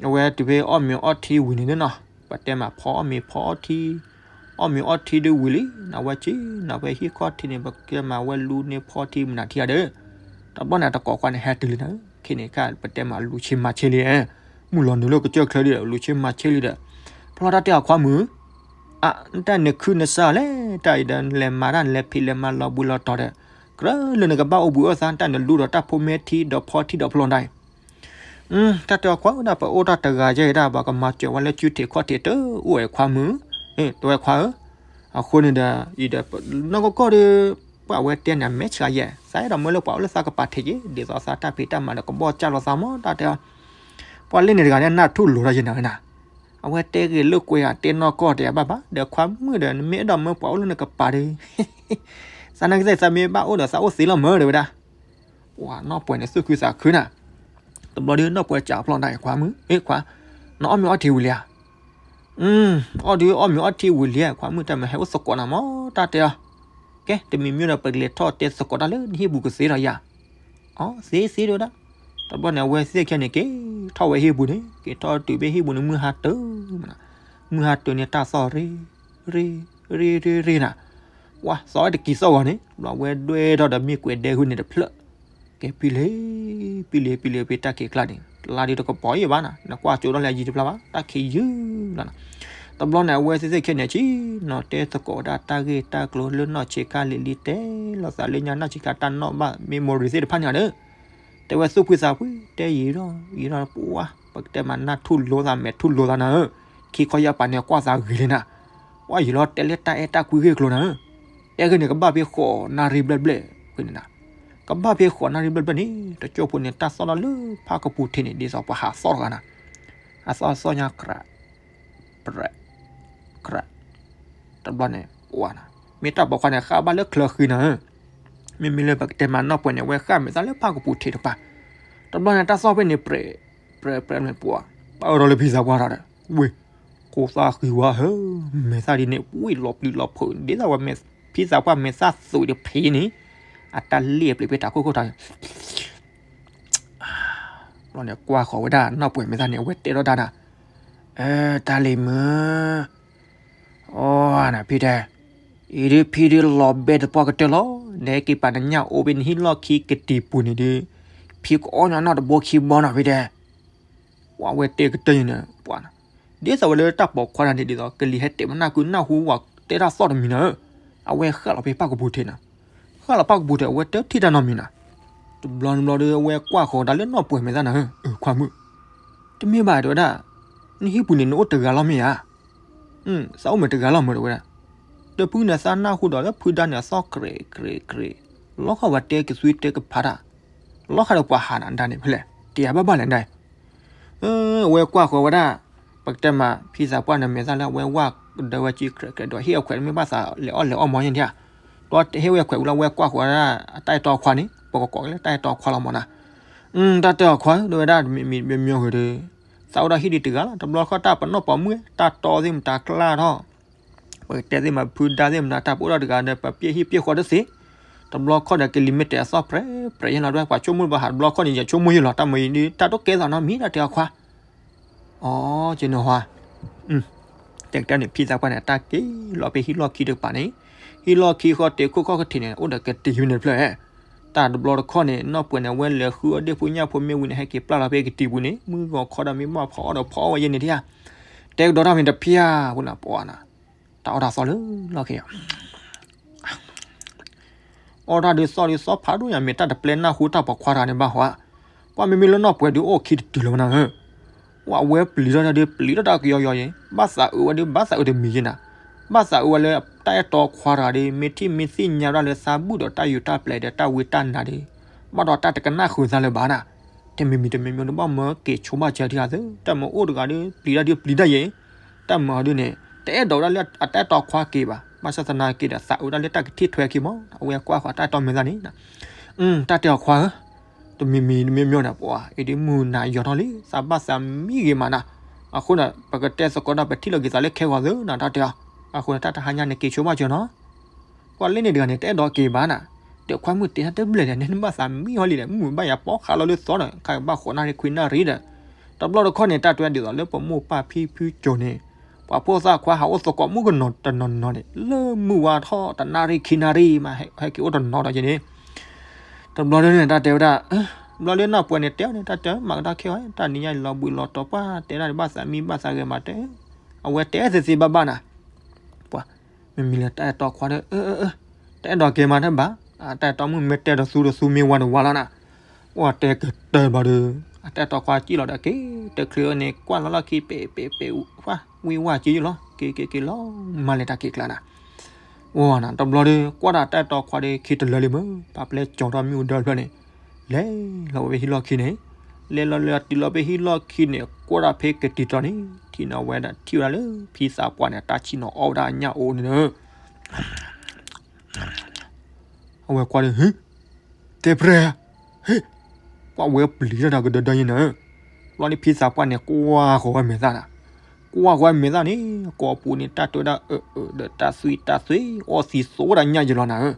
အဝဲတုၤဖဲအီၣ်မ့ၤအီထံဝံၤန့ၣ်နီၤ, ပတဲမးဖီအီၣ်မ့ၤဖီအီထံ အီၣ်မ့ၤအီထံဒုးဝံၤလံ, နဝဲက့ၤနီၤဖဲဟံၣ်ခီၣ်ထံးန့ၣ် ပတဲမးဝဲလူန့ၢ်ဖီထံမနုၤထံဧါဒီး, တဘျီန့ၣ်တကိးခွါန့ၣ်ဟဲတုၤလံနၤ, ခဲန့ၣ်ခါပတဲမးလူၤဆ့မၤဆ့လံ, မုၢ်လီၤနုာ်လၢကစၢၢ်ချၢဒံးဒီး လူၤဆ့မၤဆ့လံဒီး, ဖျီတၢ်တဲအီၤခွါမုၣ် အ တၢ်နခုနစၢ်လဲၣ် တၢ်အံၤဒီးနလဲၤမၤတၢ်နလဲၤဖံးလဲၤမၤလီၤဘှံးလီၤတီၤဒီး, ကြၢးလၢနကဘၣ်အိၣ်ဘှံးအိၣ်သါ တၢ်နလူဒီးတၢ်ဖိမဲထံဒီးဖီထံဒီးဖျီတၢ်အံၤ တၢ်တဲအီၤခွါဒၣ် ပအိၣ်တၢ်တဂၤယဲအံၤဒၣ် ပှၤကမၤစၢၤဝဲလၢစုထံးခီၣ်ထံးတအိၣ်အဲၣ်ခွါမုၣ်, တဝဲခွါဧၢ, အဃိန့ၣ်ဒီး အံၤဒီး နီၢ်ကီၢ်ကီၢ်ဒီး ပှၤဝဲတဲန့ၣ် အမဲာ်ဆှးယဲၢ် သးအဲၣ်ဒိးမၢလၢပှၤအိၣ်လၢသးကပၤထံးက့ၤ ဒ်သိးသးတၢ်ဖံးတၢ်မၤဒီးကဘီၣ်ကၢ်လိာ်သးမး တၢ်တဲအီၤ, ပှၤလၢန့ၣ်တဂၤန့ၣ် နၢ်ထူၣ်လိၤတၢ်ယဲၢ်နၤနၤ, အဝဲတဲဂ့ၤလိာ်ကွဲဧါ တဲနီၢ်ကီၢ်တဲဘၣ်ဘၣ် ဒီးခွါမုၣ်ဒီး နမ့ၢ်အဲၣ်ဒိးမၢပှၤအိၣ်လၢနကပၤဒီး သးနာ်က့သးမ့ၢ်ဘၣ်အိၣ်ဒီးသးအိၣ်သ့လီၤမၢဒီးဝဲဒၣ် ပှၤနီၢ်ပှဲၤန့ၣ်သူၣ်ခုသးခုနၤ, တဘျီဒုးနီၢ်ပှဲၤစံးဖျီတၢ်အံၤ ခွါမုၣ်, အ့ခွါ, နအီၣ်မ့ၤအီထံဝံၤလံဧါ, အီၣ်ဒုးအီၣ်မ့ၤအီထံဝံၤလံဧါ ခွါမုၣ် တၢ်မ့ၢ်ဟဲအိၣ်သကိးနၤမး တၢ်တဲအီၤ, ကဲ တမံၤမံၤဒီး ပကလဲၤထီၣ်တဲသကိးတၢ်လၢနဟံၣ်ပူၤကသ့ဒီးယၤ, အီ သ့သ့ဒဝဲဒၣ်, တဘျီန့ၣ် အဝဲသ့ၣ်ခဲန့ၣ် က့ၤထီၣ်ဝဲဟံၣ်ပူၤန့ၣ် က့ၤထီၣ်တုၤဖဲဟံၣ်ပူၤန့ၣ် မုၢ်ဟါတၢၤ, မုၢ်ဟါတၢၤန့ၣ် တၢ်သီၣ်ရ့ ရ့ ရ့ ရ့ ရ့နၤ, ပှၤသီၣ်ဝဲတကံၤသီၣ်ဂီၤန့ၣ် ဘျီဝဲဒွဲၣ်ထီၣ်ဒီးမ့ၢ်ကွဲးဒဲဃုန့ၣ်တဖျၢၣ်, ကဲပံလ့ ပံလ့ ပံလ့ ဖဲတၢ်ခံးကျါန့ၣ် လါဒုးတကပီၤအံၤဘၣ်နၤ နကွၢ်ကၠိဒၣ်လဲာ်ယံၤတဖျါဘၣ် တၢ်ခံးယုၢ်လီၤနၤ, တဘျီန့ၣ် အဝဲသ့ၣ်သ့ၣ်ခဲန့ၣ် ဆ့ၣ်နီၤတဲသကိးဝဲဒၣ်တၢ်ဂ့ၢ်တၢ်ကျိၤလၢနီၢ်ဆံးခါလံၤလံၤ တဲလိာ်သးလၢညါနီၢ်ဆံးခါတၢ်နီၣ်ဘၣ် memory သ့ၣ်တဖၣ်န့ၣ်ဒီး တဲဝဲသူၣ်ဖှံသးဖှံ တဲယံာ်ထီၣ်ယံာ်ထီၣ်ပှၤ ပကတဲမးနၢ်ထူၣ်လိသး မဲာ်ထူၣ်လိသးနၤဧၢ, ခံခီယၢ်ပၤန့ၣ် ကွၢ်သးဂ့ၤလံနၤ, ပှၤယံာ်လီၤတဲလၢတၢ်အဲၣ်တၢ်ကွံဂ့ၢ်ကျိၤနၤဧၢ, တဲဂ့ၢ်န့ၣ် ကဘၣ်ဖဲဃိးနၣ်ရံၣ်ဘျဲၣ်ဘျဲၣ်ဃုန့ၣ်နၤ, ကဘၣ်ဖဲဃိးနၣ်ရံၣ်ဘျဲၣ်ဘျဲၣ်န့ၣ် တကၠိၢ်ဖိန့ၣ် တၢ်သီၣ်ထီၣ်လၢဖးကပူၤထံးန့ၣ် ဒ်သိးပှၤဟးသီၣ်တဂၤနၤ, အသီၣ်သီၣ်ညါ ကြး ကြး တဘျီန့ၣ် ပှၤနၤ မ့ၢ်တၢ်ပိာ်ခွါန့ၣ် ဃၣ်ဘၣ်လၢချၢဃံနၤဧၢ, မ့မ့ၢ်လၢပကတဲမးနီၢ်ပှဲၤန့ၣ် အဝဲဃၣ်မဲာ်သၣ်လၢဖးကပူၤထံးတပၤ, တဘျီန့ၣ် တၢ်သီၣ်ဖဲန့ၣ် ပြဲး ပြဲး ပြဲးန့ၣ်ပှၤ ပၢ်အၢထီၣ်လၢဖံသးပှၢ်ထီၣ်ဒီး ဝ့ၢ်, ကိးသးဃံဝါဧၢ, မဲာ်သၣ်ဒ်န့ၣ် ဝ့ၢ်လီၤပျံၤလီၤဖုး ဒ်သိးဝဲ ဖံသးပှၢ်မဲာ်သၣ်သူးဒီးဖံန့ၣ်, အတၢ်လ့ၣ်အပျ့ၤဖဲတၢ်ခိၣ်ခိၣ်ထီၣ်န့ၣ် ဘျီန့ၣ်ကွၢ်ဃီၤဝဲဒၣ်နီၢ်ပှဲၤမဲာ်သၣ်န့ၣ် အဝဲတဲထီၣ်တၢ်နၤ, အၢ တၢ်လံၤမုၣ်, အိနၤဖံတဲ, အံၤဒုးဖံဒုးလီၤဘဲတပှၢ်ကတၢၢ်လီၤ, နဟဲက့ၤပာ်နညၣ်အိၣ်ဖဲနဟံၣ်လီၢ်ခံကတံၤပူၤန့ၣ်ဒုး, ဖံကအီၣ်ညါနီၢ်တဘိခံဘီနီၤဖံတဲ, ပှၤဝဲတဲကတၢၢ်န့ၣ်, ဒ်သိးဝဲလၢတၢ်ပိာ်ခွါတၢ်န့ၣ်ဒ်သိး ကလံၤဟဲတဲာ်မနၢ်ကုနၢ်ဟူဝဲတဲတၢ်သီၣ်တမံၤနၤဧၢ, အဝဲဃၣ်လီၤဖဲပၢ်ကပူၤထံးနၤ, ဃၣ်လီၤပၢ်ကပူၤထံး အဝဲတထံၣ်တၢ်နီတမံၤနၤ, တဘျီတဘျီဒီး အဝဲကွၢ်ဃီၤဒၣ်လၢနီၢ်ပှဲၤမဲာ်သၣ်နၤဧၢ, ခွါမုၣ်, တမ့ၢ်ဘၣ်တဲဝဲဒၣ်, နဟံၣ်ပူၤန့ၣ် နအိၣ်တဂၤလီၤမ့ၢ်ဧါ, သးအိၣ်မ့ၢ်တဂၤလီၤမ့ၢ်တဲဝဲဒၣ်, ဒီးဖုန့ၣ်သးနၢ်ဟူဒီးလၢဖုဒါန့ၣ်အသီၣ်ကြဲးကြဲးကြဲး, လီၤဃီၤဝဲတဲကသွံတဲကဖးတၢ်, လီၤဃီၤဒီးပှၤဟးနၤဒါန့ၣ်ဖဲလဲၣ် တယၤဘၣ်ဘၣ်လဲၣ်ဒၣ် အဝဲကွၢ်ဃီၤဝဲဒၣ်, ပကတဲမး ဖံသးပှၢ်န့ၣ်မဲာ်သၣ်လၢအဝဲဝၣ်ကဒၢဝဲက့ၤကြဲးကြဲးဒီးဟ့ၣ်အခွဲးတမ့ၢ်ဘၣ်သးလဲၤအီၣ်လဲၤအီၣ်မီၤယဲၢ်ဒၣ်, ဒီးဟ့ၣ်ဝဲခွဲးဝံၤလၢအဝဲကွၢ်ဃီၤဝဲဒၣ် အတၢ်အဲၣ်တီအခွါန့ၣ် ပကကိးက့ၤလၢတၢ်အဲၣ်တီအခွါလီၤမီၤနၤ, တၢ်တဲအခွါဧၢ တဲဝဲဒၣ်တမံၤမံၤတမံၤမံၤဧိၤဒီး, သးအိၣ်ဒီးဟံၣ်ဒံးတဂၤလီၤ တဘျီဃီတၢ်ပနီၣ်ပိာ်မုၣ်တၢ်တီသ့ၣ်မတၤကျါထီၣ် ပကတဲသ့ၣ်မး ဖုဒါသ့ၣ်မတၤတၢ်ပအိၣ်ဒီးတဂၤဒီး ပပျဲၢ်ဟံၣ်ပျဲၢ်ဃီတသ့, တဘျီခီၣ်ဒီးကလံၤမ့ၢ်တဲာ်အသီၣ်ပြဲးပြဲးယဲၢ်လီၤ ဒွဲၣ်ပှၤဆိကမိၣ်ဘၣ်ဟး တဘျီခီၣ်န့ၣ် ယဆိကမိၣ်ယဲၢ်လီၤ တၢ်မၤအံၤဒ်တၢ်ဒိၣ်ကဲသးနီတမံၤ တၢ်တဲအခွါ, အီ ကန့ၣ်ဟါ, တဲကတၢၢ်န့ၣ် ဖံသးပှၢ်န့ၣ် တၢ်က့ၤလီၤဖဲဟံၣ်လီၢ်ခံတကပၤန့ၣ်, ဟံၣ်လီၢ်ခံဃီတဲာ်ခိၣ်ခီၣ်ကထံးန့ၣ် အိၣ်ဒီးကတံၤဝဲန့ၣ်တဖျၢၣ်, တၢ်တဘျီတခီၣ်န့ၣ် နီၢ်ပှဲၤန့ၣ် အဝဲလဲၤဃုအီၣ်ဒ့ၣ်ဖိညၣ်ဖိမ့ၢ်ဝံၤန့ၣ် ဟဲက့ၤပျၢ်လီၤဖဲကတံၤပူၤန့ၣ် မုၢ်ဂီၤခီဒီးမ့ၢ်ဘၣ်ဖီအီၣ်ဒီးဖီအီၣ်ဝဲယဲၢ်န့ၣ်ဒၣ်, တဲကဒီးထီၣ်မ့ၢ်တဖျၢၣ်ပူၤနၤ ပှၤနၤ, တၢ်အီၣ်တၢ်သီလၢလီၢ်ခံ အီၣ်တၢ်ဒုးသီၣ်ဒုးသီၣ်ဖးဒိၣ်ညါ မ့ၢ်တၢ်တပျဲနၢ်ဟူတၢ်ပိာ်ခွါတဂၤန့ၣ်ဘၣ်ဟီဧါ, ကွၢ်မ့မ့ၢ်လၢနီၢ်ပှဲၤဒုးအိၣ်ခံတတုၤလီၤဝဲနၤဧၢ, ဝဲအဝဲပျံၤထီၣ်တၢ်ဒုးပျံၤထီၣ်တၢ်ကယီယီယဲၢ်, ဘၣ်သးအုးဝဲဒုးဘၣ်သးအုးတမံၤယဲၢ်နၤ, ဘၣ်သးအုးဝဲလၢတၢ်အဲၣ်တီခွါတဂၤဒီး မ့ၢ်ထံၣ်မ့ၢ်သ့ၣ်ညါဝဲဒၣ်လၢသးဘူၣ်ဒီးတၢ်ယူးတၢ်ပျဲၤဒီးတၢ်ဝံတၢ်နါဒီး, ဘၣ်ဒီးတၢ်တကနၣ်ဃုာ်သးလၢၤဘၣ်နၤ, တမံၤမံၤတမံၤမံၤန့ၣ် ဘၣ်မၢက့ၤဆိဘၣ်စၢၤတဂၤသ့ တၢ်မၢအိၣ်တဂၤဒုးပျံၤတၢ်ဒုးပျံၤတၢ်ယဲၢ် တၢ်မၤအီၤဒုးန့ၣ် တအဲၣ်ဒိးဝဲဒၣ်လၢအတၢ်အဲၣ်တီခွါက့ၤဘၣ်, ဘၣ်ဆၣ်သနာ်က့ဒီး သးအိၣ်ဒၣ်လၢတၢ်ကထံၣ်ထွဲခံမီၤ, အဝဲကွၢ်ဃီၤတၢ်အဲၣ်တီမဲာ်သၣ်န့ၣ်, တၢ်တဲအီၤခွါဧၢ, တမံၤမံၤတမံၤမံၤန့ၣ် ပှၤအံၤဒ်မုၢ်နၤယီၤထီၣ်လံ သးဘၣ်သးမံဂ့ၤမးနၤ, အဃိန့ၣ် ပကတဲသကိးဒီးပထံၣ်လိာ်က့ၤသးလၢခဲဂီၤသ့နၤ တၢ်တဲအီၤ, အဃိန့ၣ် တၢ်တဟါညါန့ၣ်က့ၤဆိဘၣ်စၢၤနီၤ ပှၤလၢန့ၣ်တဂၤန့ၣ် တအဲၣ်ဒိးက့ၤဘၣ်နၤ, ဒီးခွါမုၣ်တဲတၢ်တဘျဲၣ်ဒီး နဘၣ်သးမံဟီလံဒီး မုၢ်ဘၣ်ယၤပီခးလီၤလၢသီဒီး ခါဘၣ်ဃိးနၣ်ရံၣ်ခွံနၣ်ရံၣ်ဒီး, တဘျီတခီၣ်န့ၣ် တၢ်တဲဒ်သိးလၢပမိၢ်ပၢ်ဖံဖုကၠိၤန့ၣ်, ပှၤဖိသၣ်ခွါဟးအိၣ်သကိးမုၣ်ကနီၤတနီၤနီၤန့ၣ် လၢမုၢ်ဝါထီၣ်တနၣ်ရံၣ်ခံနၣ်ရံၣ်မး ဟဲက့ၤအိၣ်တနီၤဒီးက့ၤန့ၣ် တဘျီဒ်န့ၣ် တၢ်တဲဝဲဒၣ်, ဘျီလၢနီၢ်ပှဲၤန့ၣ်တဲအီၤန့ၣ် တၢ်တဲမၤကတၢ်ခဲအီၤ တၢ်နံၤညါလီၤဘှံးလီၤတီၤပှၢ် တဲဒၣ်ဒ်ဘၣ်သးမံဘၣ်သးဂဲၤမးတဲ, အဝဲတဲသ့သ့ဘၣ်ဘၣ်နၤ, ပှၤ, မ့မ့ၢ်လၢတၢ်အဲၣ်တီခွါဒီး, တအဲၣ်ဒိးက့ၤမးတဘၣ်, တၢ်အဲၣ်တီမုၣ်မ့ၢ်တဲဒီးသူဒီးသူမ့ၢ်ဝါဒီးဝါလီၤနၤ, အိၣ်တဲကတၢၢ်ဘျီဒီး, အတၢ်အဲၣ်တီခွါစံၣ်လီၤဒီးက့ၤ, တချုးန့ၣ် ကွၢ်လီၤလီၢ်ခံ ပဲာ်ပဲာ်ပဲာ်, ဝံဝါက့ၤယုၢ်လီၤ, က့ၤက့ၤက့ၤလီၤ, မၤလဲၤတၢ်က့ၤကျါနၤ ဝဲနၤ တဘျီဒီး ကွၢ်တၢ်တၢ်အဲၣ်တီခွါဒီး ခံတလၢလံမ့ၢ် ပာ်ပျဲကၠီၤထီၣ်မ့ၣ်အူဒၢဖျၢၣ်န့ၣ်, လဲၤလီၤဝဲဖဲဟံၣ်လီၢ်ခံန့ၣ်, လဲၤလီၤလၢတုၤလီၤဖဲဟံၣ်လီၢ်ခံန့ၣ် ကွၢ်တၢ်ဖဲကတံၤတီၤန့ၣ် ထံၣ်န့ၣ်ဝဲဒၣ် ထံၣ်ဝဲဒၣ်လၢဖံသးပှၢ်န့ၣ် တၢ်ဆံၣ်နီၤအီၣ်ဝဲဒၣ်အညၣ်အိၣ်န့ၣ်လီၤ အဝဲကွၢ်ဒီး ဟ့, တဲပြဲၢ်ဧါ, ဟ့, ကွၢ်ဝဲပျံၤထီၣ်တၢ်ကဒၢဒၢယဲၢ်နၤဧၢ, ဘျီန့ၣ်ဖံသးပှၢ်န့ၣ် ကွၢ်ဃီၤဝဲမဲာ်သၣ်နၤ, ကွၢ်ဃီၤဝဲမဲာ်သၣ်န့ၣ် ကိးပူၤန့ၣ် တၢ်တဲဝဲဒၣ်အၢအၢဒီးတၢ်သွံၣ်တၢ်သွံၣ် အီၣ်သံသိးဝဲဒၣ်ညၣ်ယလီၤနၤဧၢ,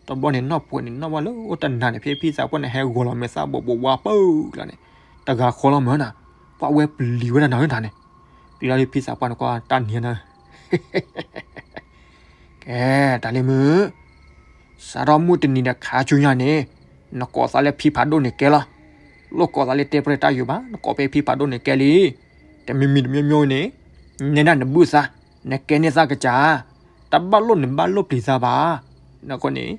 တဘျီန့ၣ် နီၢ်ပှဲၤန့ၣ် နီၢ်ဝဲလၢအိၣ်တနၤန့ၣ် ဖဲဖံသးပှၢ်န့ၣ် ဟဲဂီၤလီၤမဲာ်သၣ်ဘိးဘိးဝါပၢၢ်ကျါန့ၣ်, တဂၤဃီလီၤမၢ်နၤ, ကွၢ်ဝဲပျံၤဝဲဒၣ်နၤဧၢနၤန့ၣ်, ပျံၤလီၤဒီးဖံသးပှၢ်န့ၣ် ကွၢ်တၢ်နံၤနၤ ကဲ, တၢ်လံၤမုၣ်, စးထီၣ်မုၢ်တနံၤဒီးခါဆူညါန့ၣ်, နကိးသးလၢဖံဖးဒိၣ်န့ၣ်ကဲလီၤ, လိၣ်ကိးသးလၢတဲပြဲၢ်တၢ်ယိာ်ဘၣ် နကိးဖဲဖံဖးဒိၣ်န့ၣ်ကဲလံ, တမံၤမံၤတမံၤမံၤန့ၣ်, နဲဒၣ်နဘုၣ်သး, နကဲန့ၢ်သးကစၢ်, တဘၣ်လိၣ်နဘၣ်လိၣ်ပျံၤသးဘၣ်, နဃိန့ၣ်,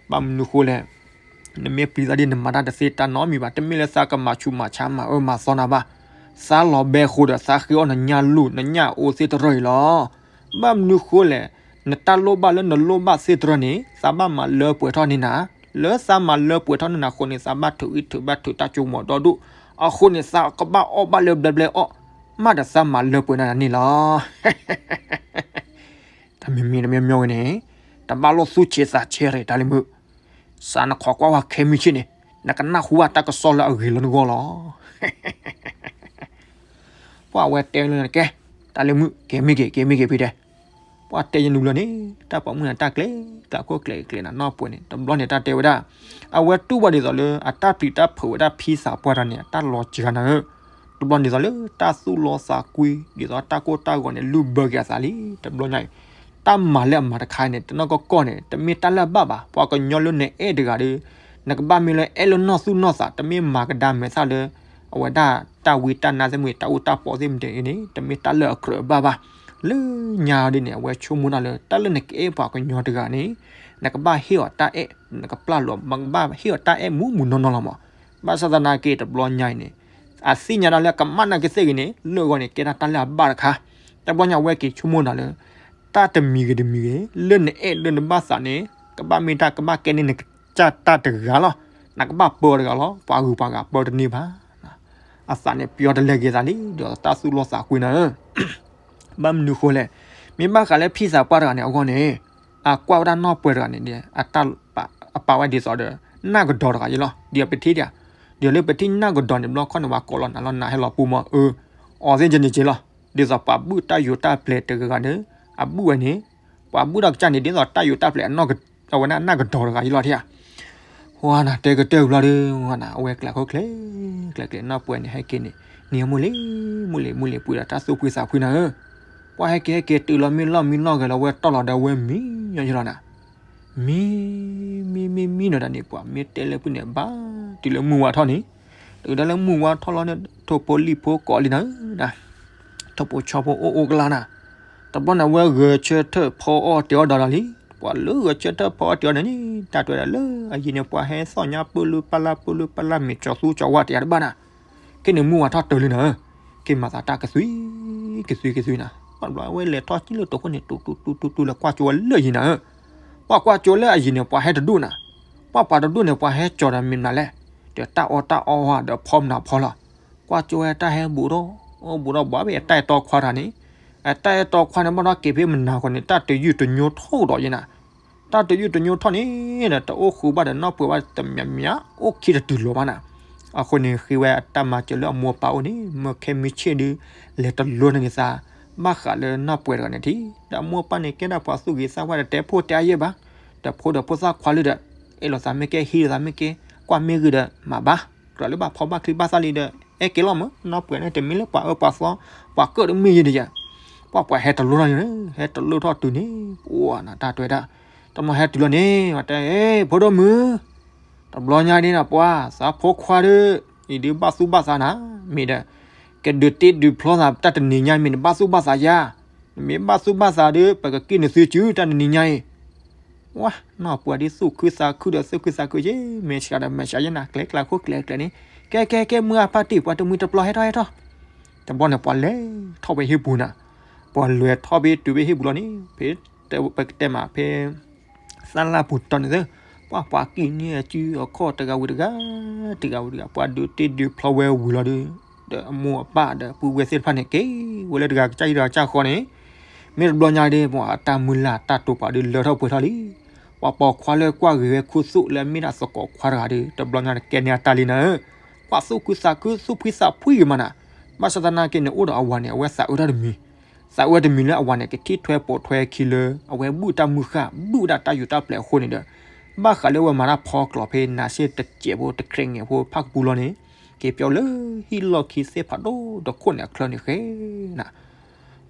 ဘၣ်မနုၤဃိလဲၣ် နမ့ၢ်ပျံၤသးဒ်နမၤတၢ်တသ့တၢ်နီတမံၤဘၣ် တမ့ၢ်လၢသးကမၤဆူးမၤဆါမၤအၢမၤသီနၤဘၣ်, သးလီၤဘဲဃိဒီးသးဃ့အီၣ်နညၣ်လူၢ်နညၣ်အိၣ်သ့ၣ်တရၢၢ်အံၤလီၤ, ဘၣ်မနုၤဃိလဲၣ်, နတၢ်လိၣ်ဘၣ်လၢနလိၣ်ဘၣ်သ့ၣ်တရၢၢ်န့ၣ် သးဘၣ်မၤလၢပှဲၤထီၣ်န့ၢ်နၤ, လၢသးမၤလၢပှဲၤထီၣ်န့ၢ်နၤအဃိန့ၣ် သးဘၣ်ထုးအံၣ်ထုးဘၣ်ထုးတၢ်ကၠိမီၤဒီဒူၣ်, အဃိန့ၣ်သးကဘၣ်အီၣ်ဘၣ်လၢဘျဲဘျဲအီၣ်, မးဒီးသးမၤလၢပှဲၤနၤန့ၣ်လီၤ တမံၤမံၤတမံၤမံၤန့ၣ်, တဘၣ်လိၣ်သူၣ်ဆံးသးဆံးရ့ၣ်တၢ်လံၤမုၣ်, စးနခိးကွၢ်ဝဲခဲမုၢ်ဆ့ၣ်န့ၣ်, နကနၢ်ဟူဘၣ်တၢ်ကစီၣ်လၢအဂ့ၤလၢနဂီၢ်လီၤ. ပှၤဝဲတဲလၢနကဲ, တၢ်လၢမုၣ်ကဲမ့ၢ်က့ၤ ကဲမ့ၢ်က့ၤဖံတဲ ပှၤတဲယနုၤလၢန့ၣ် တၢ်ပိာ်မုၣ်န့ၣ်တၢ်ကျဲၤ ကျဲၤခိၣ်ကျဲၤကျဲၤနၤနီၢ်ပှဲၤန့ၣ် တဘျီန့ၣ်တၢ်တဲဝဲဒၣ် အဝဲတူၢ်ဘၣ်ဒ်သိးလၢအတၢ်ပျံၤတၢ်ဖုးဝဲဒၣ်ဖံသးပှၢ်တၢ်န့ၣ် အတၢ်လီၤစှၤနၤဧၢ တဘျီဒ်သိးလၢတၢ်သူၣ်လီသးကွံ ဒ်သိးတၢ်ကိၢ်တၢ်ဂီၤန့ၣ် လုၢ်ဘၢက့ၤအသးလံ တဘျီညါအံၤ တၢ်မၤလၢအမၤတခါန့ၣ် တနီၢ်ကီၢ်ကီၢ်န့ၣ် တမ့ၢ်တၢ်လၢအဘၣ်ဘၣ် ပှၤကညီလၢနအဲၣ်တဂၤဒီး နကဘၣ်မ့ၢ်လၢအဲၣ်လၢနီၢ်သူၣ်နီၢ်သး တမ့ၢ်မၤကဒါမဲာ်သၣ်လၢ အဝဲဒၣ်တၢ်ဝံတၢ်နါသ့ၣ်မ့ၢ် တၢ်အူတၢ်ပီသ့ၣ်မ့ၢ်တဂ့ၤန့ၣ် တမ့ၢ်တၢ်လၢအကြၢးအဘၣ်ဘၣ် လၢညါဒ်န့ၣ် အဝဲဆိကမိၣ်တၢ်လၢ တၢ်လၢနကအဲၣ်ပှၤကညီတဂၤန့ၣ် နကဘၣ်ဟ့ၣ်အီၤတၢ်အဲၣ် နကပျၢ်လိာ် နကဘၣ်ဟ့ၣ်အီၤတၢ်အဲၣ်မူးမူးနီၢ်နီၢ်လီၤမး ဘၣ်ဆၣ်သနာ်က့တဘျီညါအံၤန့ၣ် အသ့ၣ်ညါဒၣ်လၢကမၣ်နာ်က့သ့ၣ်ဂ့ၤန့ၣ် လၢအဂီၢ်န့ၣ် ကဲဒၣ်တၢ်လၢအဘၣ်တခါ တဘျီညါအဝဲက့ၤဆိကမိၣ်တၢ်လၢ တၢ်တမံၤဂ့ၤတမံၤဂ့ၤ လၢနအဲၣ်လၢနဘၣ်သးန့ၣ် ကဘၣ်မ့ၢ်တၢ်ကဘၣ်ကဲန့ၢ်နကစၢ်တၢ်တဂၤလီၤ နကဘၣ်ပၢတဂၤလီၤ ပှၤဂုၤပှၤဂၤပၢတန့ၢ်ဘၣ် အသးန့ၣ်ပျီတလဲၤက့ၤသးလံ ဒီးတၢ်သူၣ်လီသးကွံနၤဧၢ ဘၣ်မနုၤဃိလဲၣ် မ့ၢ်ဘၣ်ဃးလၢဖံသးပှၢ်တဂၤန့ၣ်အဂီၢ်န့ၣ် အကွၢ်ဝဲဒၣ်နီၢ်ပှဲၤတဂၤန့ၣ် အတၢ်ပာ်ဝဲဒ်သိးဒီး နၢ်ကဒီးတဂၤယ့လီၤ ဒီးပထံၣ်ဒံး ဒီးလၢပထံၣ်နၢ်ကဒီးန့ၣ် ဘျီခီန့ၣ် ပှၤကိးလီၤနၤလီၤနၤဟဲလီၤပူၤမီၤ အၢ အီသ့ၣ်ကန့ၣ်က့လီၤ ဒ်သိးပှၤဘုၣ်တၢ်ယိၤတၢ်ပျဲၤတဂၤဂၤန့ၣ် အဘုၣ်ဝဲန့ၣ် ပှၤဘုၣ်ဒီးကစၢ်န့ၣ် ဒ်သိးတၢ်ယိၤတၢ်ပျဲၤ အဝဲဒၣ်နၢ်ကဒီးတဂၤယ့လီၤထံၣ်ဧါ ဝါနၤတဲကတၢၢ်ဘျီဒီး ဝါနၤ အဝဲကျးခိၣ်ကျဲၤ ကျဲၤကျဲၤနီၢ်ပှဲၤန့ၣ် ဟဲက့ၤန့ၣ် နံၤမူလ့ၤ မူလ့ၤ မူလ့ၤပှ့ၤဒီးတၢ်သူၣ်ဖှံသးဖှံနၤဧၢ ပှၤဟဲက့ၤဟဲက့ၤတုၤလီၤမ့ၢ်လီၢ်မံလီၢ်ဂဲၤလီၤဝဲတီၢ်လီၤဒီးဝဲမံညီညီလီၤနၤ မံ မံ မံ မံနီၤဒၣ်န့ၣ် ပှၤမ့ၢ်တဲလၢပှၤန့ၣ် ဘၣ်တုၤလၢမုၢ်ဝါထီၣ်န့ၣ် တုၤဒၣ်လၢမုၢ်ဝါထီၣ်လီၤန့ၣ် ထိၣ်ဖိလံၣ်ဖိကိးလံနၤဧၢ ထိၣ်ဖိဆီဖိအိၣ်အိၣ်ကလါနၤ တဘျီန့ၣ် အဝဲဂဲၤဆၢထၢၣ်ဖီအီၣ်တဲာ်အီၣ်ဒီးလီၤလံ ပှၤလၢဂဲၤဆၢထၢၣ်ဖီအီၣ်တဲာ်အီၣ်န့ၣ်န့ၣ် တၢ်တဲဝဲဒၣ်လၢအယံၤန့ၣ် ပှၤဟဲသီၣ်ညါပၢလုပၢ်လၢ်ပၢလုပၢ်လၢ် မ့ၢ်ကၠီၤသူကၠီၤဝါတဲယၤတဘၣ်နၤ ခဲန့ၣ်မုၢ်ဝါထီၣ်တၢၢ်လံနၤဧၢ က့ၤမၤသးတၢ်ကသွံ ကသွံ ကသွံနၤ ဘၣ်တဘျီအဝဲလဲၤထီၣ်ကံၣ်လၢတိာ်ခိၣ်န့ၣ် တူတူတူတူတူလၢကွၢ်ကၠိဝဲလၢအယံၤနၤဧၢ ပှၤကွၢ်ကၠိလၢအယံၤန့ၣ် ပှၤဟဲတဒူၣ်နၤ ပှၤပှၤတဒူၣ်န့ၣ် ပှၤဟဲကၠီၤဒီးမ့ၢ်မနုၤလဲၣ် ဒီးတၢ်အီၣ်တၢ်အီဝဲဒီးဖီမနုၤဖီလီၤ ကွၢ်ကၠိဝဲတၢ်ဟဲဘူးထီၣ် အိၣ်ဘူးထီၣ်ဘၣ်ဖဲအတၢ်အဲၣ်တီခွါတဂၤန့ၣ် အတၢ်အဲၣ်တီခွါန့ၣ် ဘၣ်ဒီးက့ၤဖဲမနၤဃီန့ၣ် တၢ်တယုၢ်တညိထီၣ်ဒီးယဲနၤ တၢ်တယုၢ်တညိထီၣ်န့ၣ်ဒီး တအိၣ်ဃုာ်ဘၣ်ဒီးနီၢ်ပှဲၤဘၣ်တမံၤမံၤ အိၣ်ခံတတုၤလီၤဘၣ်နၤ အဃိန့ၣ် ဃ့ဝဲအတၢ်မၤစၢၤလၢအမိၢ်အပၢ်အိၣ်န့ၣ် မ့ၢ်ခဲမုၢ်ဆ့ၣ်ဒု လဲၤတလိန့ၢ်က့ၤသး ဘၣ်ဃးလၢနီၢ်ပှဲၤတဂၤန့ၣ်ထံၣ် ဒီးအမိၢ်အပၢ်န့ၣ် ကဲဒၣ်ပှၤသူၣ်ဂ့ၤသးဝါဒီး တဲဖိတဲအယဲၢ်ဘၣ် ဒီးဖိဒီးဖိသၣ်ခွါလၢဒီး အဲၣ်လိာ်သးမ့ၢ်ကဲ ဟံးလိာ်သးမ့ၢ်ကဲ ကွၢ်မ့ၢ်ဂ့ၤဒီးမၤဘၣ် ကြၢးလၢဘၣ်ဖီဘၣ်ချံဘၣ်သၣ်လံဒီး အဲၣ်က့ၤလီၤမး နီၢ်ပှဲၤန့ၣ် တမ့ၢ်လၢပှၤအၢပှၤသီ ပှၤကၢၣ်တမ့ၢ်ယဲန့ၣ်ယဲ ပှၤပှၤဟဲတလိထီၣ်န့ၣ် ဟဲတလိထီၣ်တုၤန့ၣ် ပှၤနၤတၢ်တဲဝဲဒၣ် တမီၤဟဲတုၤလီၤန့ၣ် တဲ ဖိဒိၣ်မုၣ် တဘျီညါဒ်နၤပှၤ သးဖိခွါဒီး အံၤဒုးဘၣ်သူၣ်ဘၣ်သးနၤ မ့ၢ်ဒီး ကဒုးတ့ဒုးဖျီသး တၢ်တနံၤညါအံၤမ့ၢ်နဘၣ်သူၣ်ဘၣ်သးယါ နမ့ၢ်ဘၣ်သူၣ်ဘၣ်သးဒီး ပကက့ၢ်နသုစု တၢ်တနံၤညါအံၤ ဝါ နီၢ်ပှဲၤဒ်သူၣ်ခုသးခုဒီးသူၣ်ခုသးခုက့ မဲာ်ဆှးဒီးမဲာ်ဆှးယဲနၤ ကျဲကျါခိၣ်ကျဲကျဲန့ၣ် ကဲကဲကဲ မုၢ်အဖါတံၢ် ပှၤတမှံၤတပျီ ဟဲထီၣ်ဟဲထီၣ် တဘျီန့ၣ် ပှၤလဲၤထီၣ်ဝဲဟံၣ်ပူၤနၤ ပှၤလဲၤထီၣ်ဖဲတုၤဖဲဟံၣ်ပူၤလီၤန့ၣ် ဖဲ ပကတဲမးဖဲ သၣ်လၢ်ပူၤတီၤန့ၣ်သ့ ပှၤပှၤက့ၤန့ၢ်အစုအခီၣ်တဂၤဝံၤတဂၤ တဂၤဝံၤတဂၤ ပှၤဒုးတ့ဒုးဖျီဝဲဝံၤလီၤဒီး ဒီးအမိၢ်အပၢ်ဒီးပုၢ်ဝဲၢ်သ့ၣ်တဖၣ်န့ၣ် က့ၤဝဲလၢတဂၤကစၢ်ဟံၣ်တဂၤကစၢ်ဃီန့ၣ် မ့ၢ်တဘျီညါဒီး ပှၤအတၢ်မုၢ်လၢ်တၢ်တိာ်ပာ်ဒုးလၢထီၣ်ပှဲၤထီၣ်လံ ပှၤပိာ်ခွါလၢကွၢ်ဂ့ၤဝဲခူသူၣ်လၢအမ့ၢ်ဒၣ်သကိးခွါတဂၤဒီး တဘျီညါန့ၣ်ကဲန့ၢ်အတၢ်လံနၤဧၢ ပှၤသူၣ်ခုသးခုသူၣ်ဖှံသးဖှံဂ့ၤမးနၤ ဘၣ်ဆၣ်သနာ်က့န့ၣ် အိၣ်ဒီးအဝၤန့ၣ် အဝဲသးအၢတၢ်တမံၤ သးအၢတမံၤလၢအဝၤန့ၣ် ကထံၣ်ထွဲပိာ်ထွဲခံလၢ အဝဲဘုၣ်တၢ်မုၢ်ဃၢ် ဘုၣ်ဝဲဒၣ်တၢ်ယူးတၢ်ပျဲၤအဃိန့ၣ်ဒီး ဘၣ်ဃးလၢအဝဲမၤတၢ်ဖီကျိၤဖဲနၤစ့ၣ်တစဲးဖိတခြဲးငဲးဖိဖၣ်ကပူၤလီၤန့ၣ် က့ၤပျီလၢဟံၣ်လီၢ်ခံသ့ၣ်ဖးဒိၣ်တခိၣ်န့ၣ်အချၢန့ၣ်ဃဲနၤ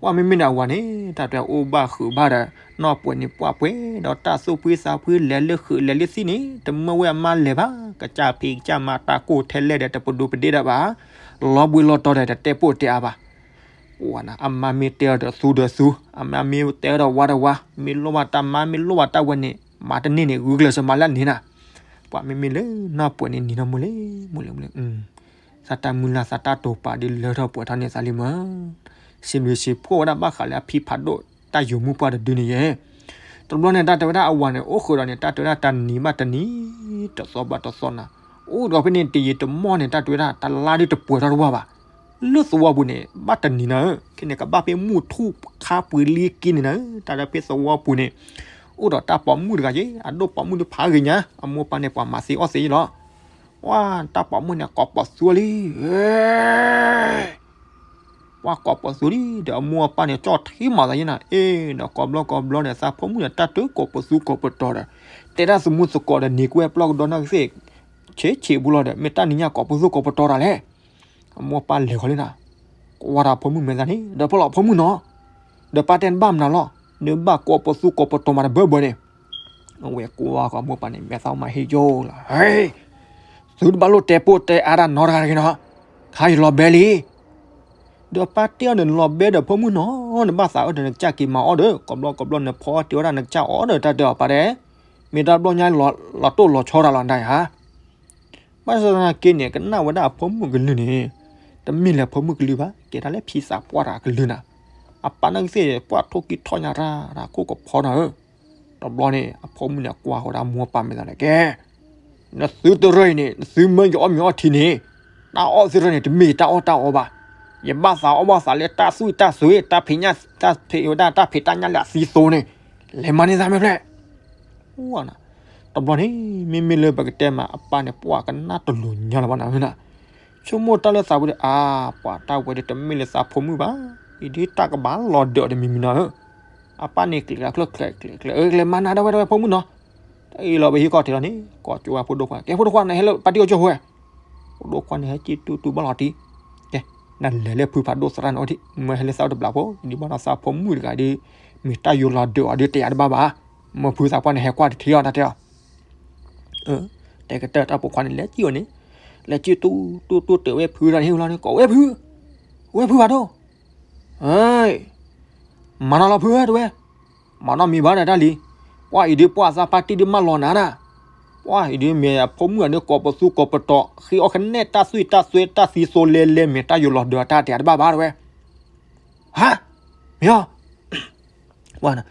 ပှၤမ့မ့ၢ်န့ၣ်အဝၤန့ၣ် တၢ်တဲအိၣ်ဘၣ်ဃုာ်ဘၣ်ဒီး နီၢ်ပှဲၤန့ၣ်ပှၢ်ပှဲၤဒီးတၢ်သူၣ်ဖှံသးဖှံလဲၤလၢဃုာ်လဲၤလၢသံၣ်န့ၣ် တမၢဝဲအမါလဲၤဘၣ် ကစၢ်ဖံးကစၢ်မၤတၢ်ကိၢ်ထဲလဲၣ်ဒီးတပဒိပဒ့ဒၣ်ဘၣ် လီၤဘှံးလီၤတီၤဒီးတတဲပိၢ်တဲအါဘၣ် အမါမ့ၢ်တဲအီၤဒီးသူဒီးသူ အမါမ့ၢ်တဲအီၤဒီးဝါဒီးဝါ မ့ၢ်လိၣ်ဘၣ်တၢ်မါ မ့ၢ်လိၣ်ဘၣ်တၢ်ဝဲန့ၣ် မၤတန့ၢ်န့ၣ် ဂုာ်ကျဲးစၢးမၤလၢန့ၣ်နၤ ပှၤမ့မ့ၢ်လၢနီၢ်ပှဲၤန့ၣ်နံၤနီၢ်မူလ့ မူလ့ မူလ့ သးတၢ်မုၢ်လၢ်သးတၢ်တိာ်ပာ်ဒုးလၢထီၣ်ပှဲၤထီၣ်န့ၢ်သးလံမး စံးဘျုးစံးဖှိၣ်ဝဲဒၣ်ဘၣ်ဃးလၢအဖံဖးဒိၣ်တၢ်ယိာ်မုၢ်ပှၢ်တဒုန့ၣ်ယဲ တဘျီန့ၣ် တၢ်တဲဝဲဒၣ်အဝၤန့ၣ် အိၣ်ဃုာ်ဒီးန့ၣ် တၢ်တဲဝဲဒၣ်တနံၤဘၣ်တနံၤ တသီဘၣ်တသီနၤ အိၣ်ဒီးဖဲန့ၣ် တယံာ်တမီၢ်န့ၣ် တၢ်တဲဝဲဒၣ် တလါဒုးတပှဲၤထီၣ်တဝၢ်ဘၣ် လၢသဝီပူၤန့ၣ် ဘၣ်တနံၤနၤဧၢ ခဲန့ၣ် ကဘၣ်ဖဲမုၢ်ထူၣ်ခါပှ့ၤလံက့န့ၣ်နၤဧၢ တၢ်ဒီးဖဲသဝီပူၤန့ၣ် အိၣ်ဒီးတၢ်ပိာ်မုၣ်တဂၤက့ အဒိၣ်ပိာ်မုၣ်ဒုးဖးဂ့ၤညါ အမိၢ်ပၢ်န့ၣ် ပှၤမၤသ့အီၣ်သ့လီၤ ဝါ တၢ်ပိာ်မုၣ်န့ၣ် ကိးပိာ်သူလံ ဧၢ ပှၤကိးပသူလံ ဒီးအမိၢ်အပၢ်န့ၣ် ကၠီၣ်ထံမၤသးယဲနၤ, အ့ ဒီးကိးဘျီကိးဘျီဒီး သးဖိမုၣ်န့ၣ် တၢ်တကိးပသူကိးပတီၤဒီး တဲတၢ်သမူသကိးဒီး န့ၢ်ကွဲပျီၢ်ကဒီနၢ်ကသ့ၣ် ဆံးဆံးဘူးလီၤဒီး မ့ၢ်တၢ်နံၤညါကိးပသူကိးပတီၤတၢ်လဲၣ်. အမိၢ်အပၢ်လဲၤဃီၤလံနၤ, ကွၢ်တၢ်ဖိမုၣ်မဲာ်သးန့ၣ် ဒီးဖီၣ်လီၤဖိမုၣ်နီၤ, ဒီးပၢ်တဲနဘၣ်မနုၤလီၤ, နဘၣ်ကိးပသူကိးပတီၤမးတဘၢဘၢန့ၣ် အဝဲကွၢ်ဃီၤမိၢ်ပၢ်န့ၣ် မဲာ်သၣ်မၤဟ့ၣ်ယိၣ်လီၤ, သုတဘၣ်လိၣ်တဲပိၢ်တဲအါတၢ်နီတဂၤတဂ့ၤနီၤ, ခါယလီၤဘဲလံ. ဒီးပၢ်တဲအီၤဒီး နလီၤဘဲဒီးဖိမုၣ်နီၤ, နဘၣ်သးအၢဒီးနကစၢ်က့ၤမၤအီၣ်ဒီး ကိးဘျီကိးဘျီနဖီအီၣ်တ့ၤဝဲဒၣ်နကစၢ်အီၣ်ဒီးတၢ်တဲအီၤပၢ်တဲ, မ့ၢ်တၢ်ဘျီညါလီၤတိၢ်လီၤဆီတၢ်လီၤနတၢ်ယါ ဘၣ်ဆၣ်သနာ်က့န့ၣ် ကနၣ်ဝဲဒၣ်အဖိမုၣ်ကလုၢ်န့ၣ်, တမ့ၢ်လၢဖိမုၣ်ကလုၢ်ဘၣ်, ကဲဒၣ်လၢဖံသးပှၢ်တဂၤကလုၢ်နၤ, အပၢ်နၢ်ကသ့ၣ် ပှၢ်ထိၣ်ကံၢ်ထီၣ်ညါရၣ် တၢ်ခိၣ်ကဖီနၤဧၢ, တဘျီန့ၣ် အဖိမုၣ်န့ၣ် ကွၢ်ဃီၤဒၣ်မိၢ်ပၢ်မဲာ်သးန့ၣ် ကဲ နသုတရၢအံၤန့ၣ် နသုမၢယအီၣ်မ့ၤအီထံန့ၣ်, တၢ်အီၣ်သ့ၣ်တဖၣ်န့ၣ် တမ့ၢ်ယတၢ်အီၣ်တၢ်အီဘၣ်, ယဘၣ်သးအီၣ်ဘၣ်သးလၢတၢ်သွံၣ်တၢ်သွဲ တၢ်ဖံးညၣ် တၢ်ဖံးဝဲဒၣ်တၢ်ဖံးတၢ်ညၣ်လၢအသံသိန့ၣ်, လဲၤမၤန့ၢ်သးမ့ၢ်ဖျဲၣ် တဘျီန့ၣ် မ့မ့ၢ်လၢပကတဲမးအပၢ်န့ၣ် ပှၤကနၣ်တလိၤညါလၢၤဘၣ်နၤဧၢနၤ, ဆိကမိၣ်တၢ်လၢသးပူၤဒီး အါ ပှၤတၢ်ဝဲဒၣ်တမ့ၢ်လၢသးဖိမုၣ်ဘၣ်, အံၤဒ်တၢ်ကဘၣ်လီၤဒၢးအီၤတမံၤမံၤနၤဧၢ, အပၢ်န့ၣ်ကျဲၤကျဲၤကျဲၤကျဲၤကျဲၤ အၢ ကျဲၤမၤနၤဒၣ်ဝဲဒၣ်ဝဲဖိမုၣ်နီၤ, တၢ်အံၤလီၤပဟံၣ်ခီၣ်ထံးလီၤန့ၣ် ကိးကၠိဝဲဖိဒိၣ်ခွါ ကဲဖိဒိၣ်ခွါ နဟဲလၢပၢ်တံၢ်အီၣ်ကၠိဝဲ ဖိဒိၣ်ခွါန့ၣ် ဟဲက့ၤတူၢ်တူၢ်ဘၣ်လီၤတံၢ်, ကဲ နလဲၤလၢဖုဖးဒိၣ်သရၣ်န့ၣ်အီၤထံး မၢဟဲလၢသးအိၣ်တဘျီဖိ ဒ်ဘၣ်ဒီးသးဖိမုၣ်တဂၤဒီး မ့ၢ်တၢ်ယိၤလီၤဒၢးအီၤဒီးတယာ်တဘၣ်ဘၣ်, မၢဖုသးပှၢ်န့ၣ် ဟဲကွၢ်တထံၣ်အီၤတၢ်တဲအီၤ, တဲကတၢၢ်တၢ်ပိာ်ခွါန့ၣ် လဲၤကံၣ်အီၤန့ၣ်, လဲၤကံၣ်တူၢ်တူၢ်တူၢ်တဲာ်ဝဲဖုတၢ်န့ၣ်လီၤန့ၣ် ကိးဝဲဖု, ဝဲဖုဖးဒိၣ် မၤနီၤလီၤဖုဧၢ တဲဝဲ, မၤနီတမံၤဘၣ်ဒီးတၢ်လံ, ပှၢ်အံၤဒုးပှၢ်သးပၢ်တံၢ်ဒုးမၢလီၤနၤနၤ, ပှၢ်အံၤဒုးမ့ၢ်အဖိမုၣ်အဒုးကိးပသူကိးပတီၤ ဃ့အီၣ်ကနဲၣ်တၢ်သွံၣ်တၢ်သွဲတၢ်သံသိလဲလဲ မ့ၢ်တၢ်ယိၤလီၤဒၢးတၢ်တယာ်တဘၣ်ဘၣ်တဲဝဲ, ဟါ, မ့ၢ်အီၤ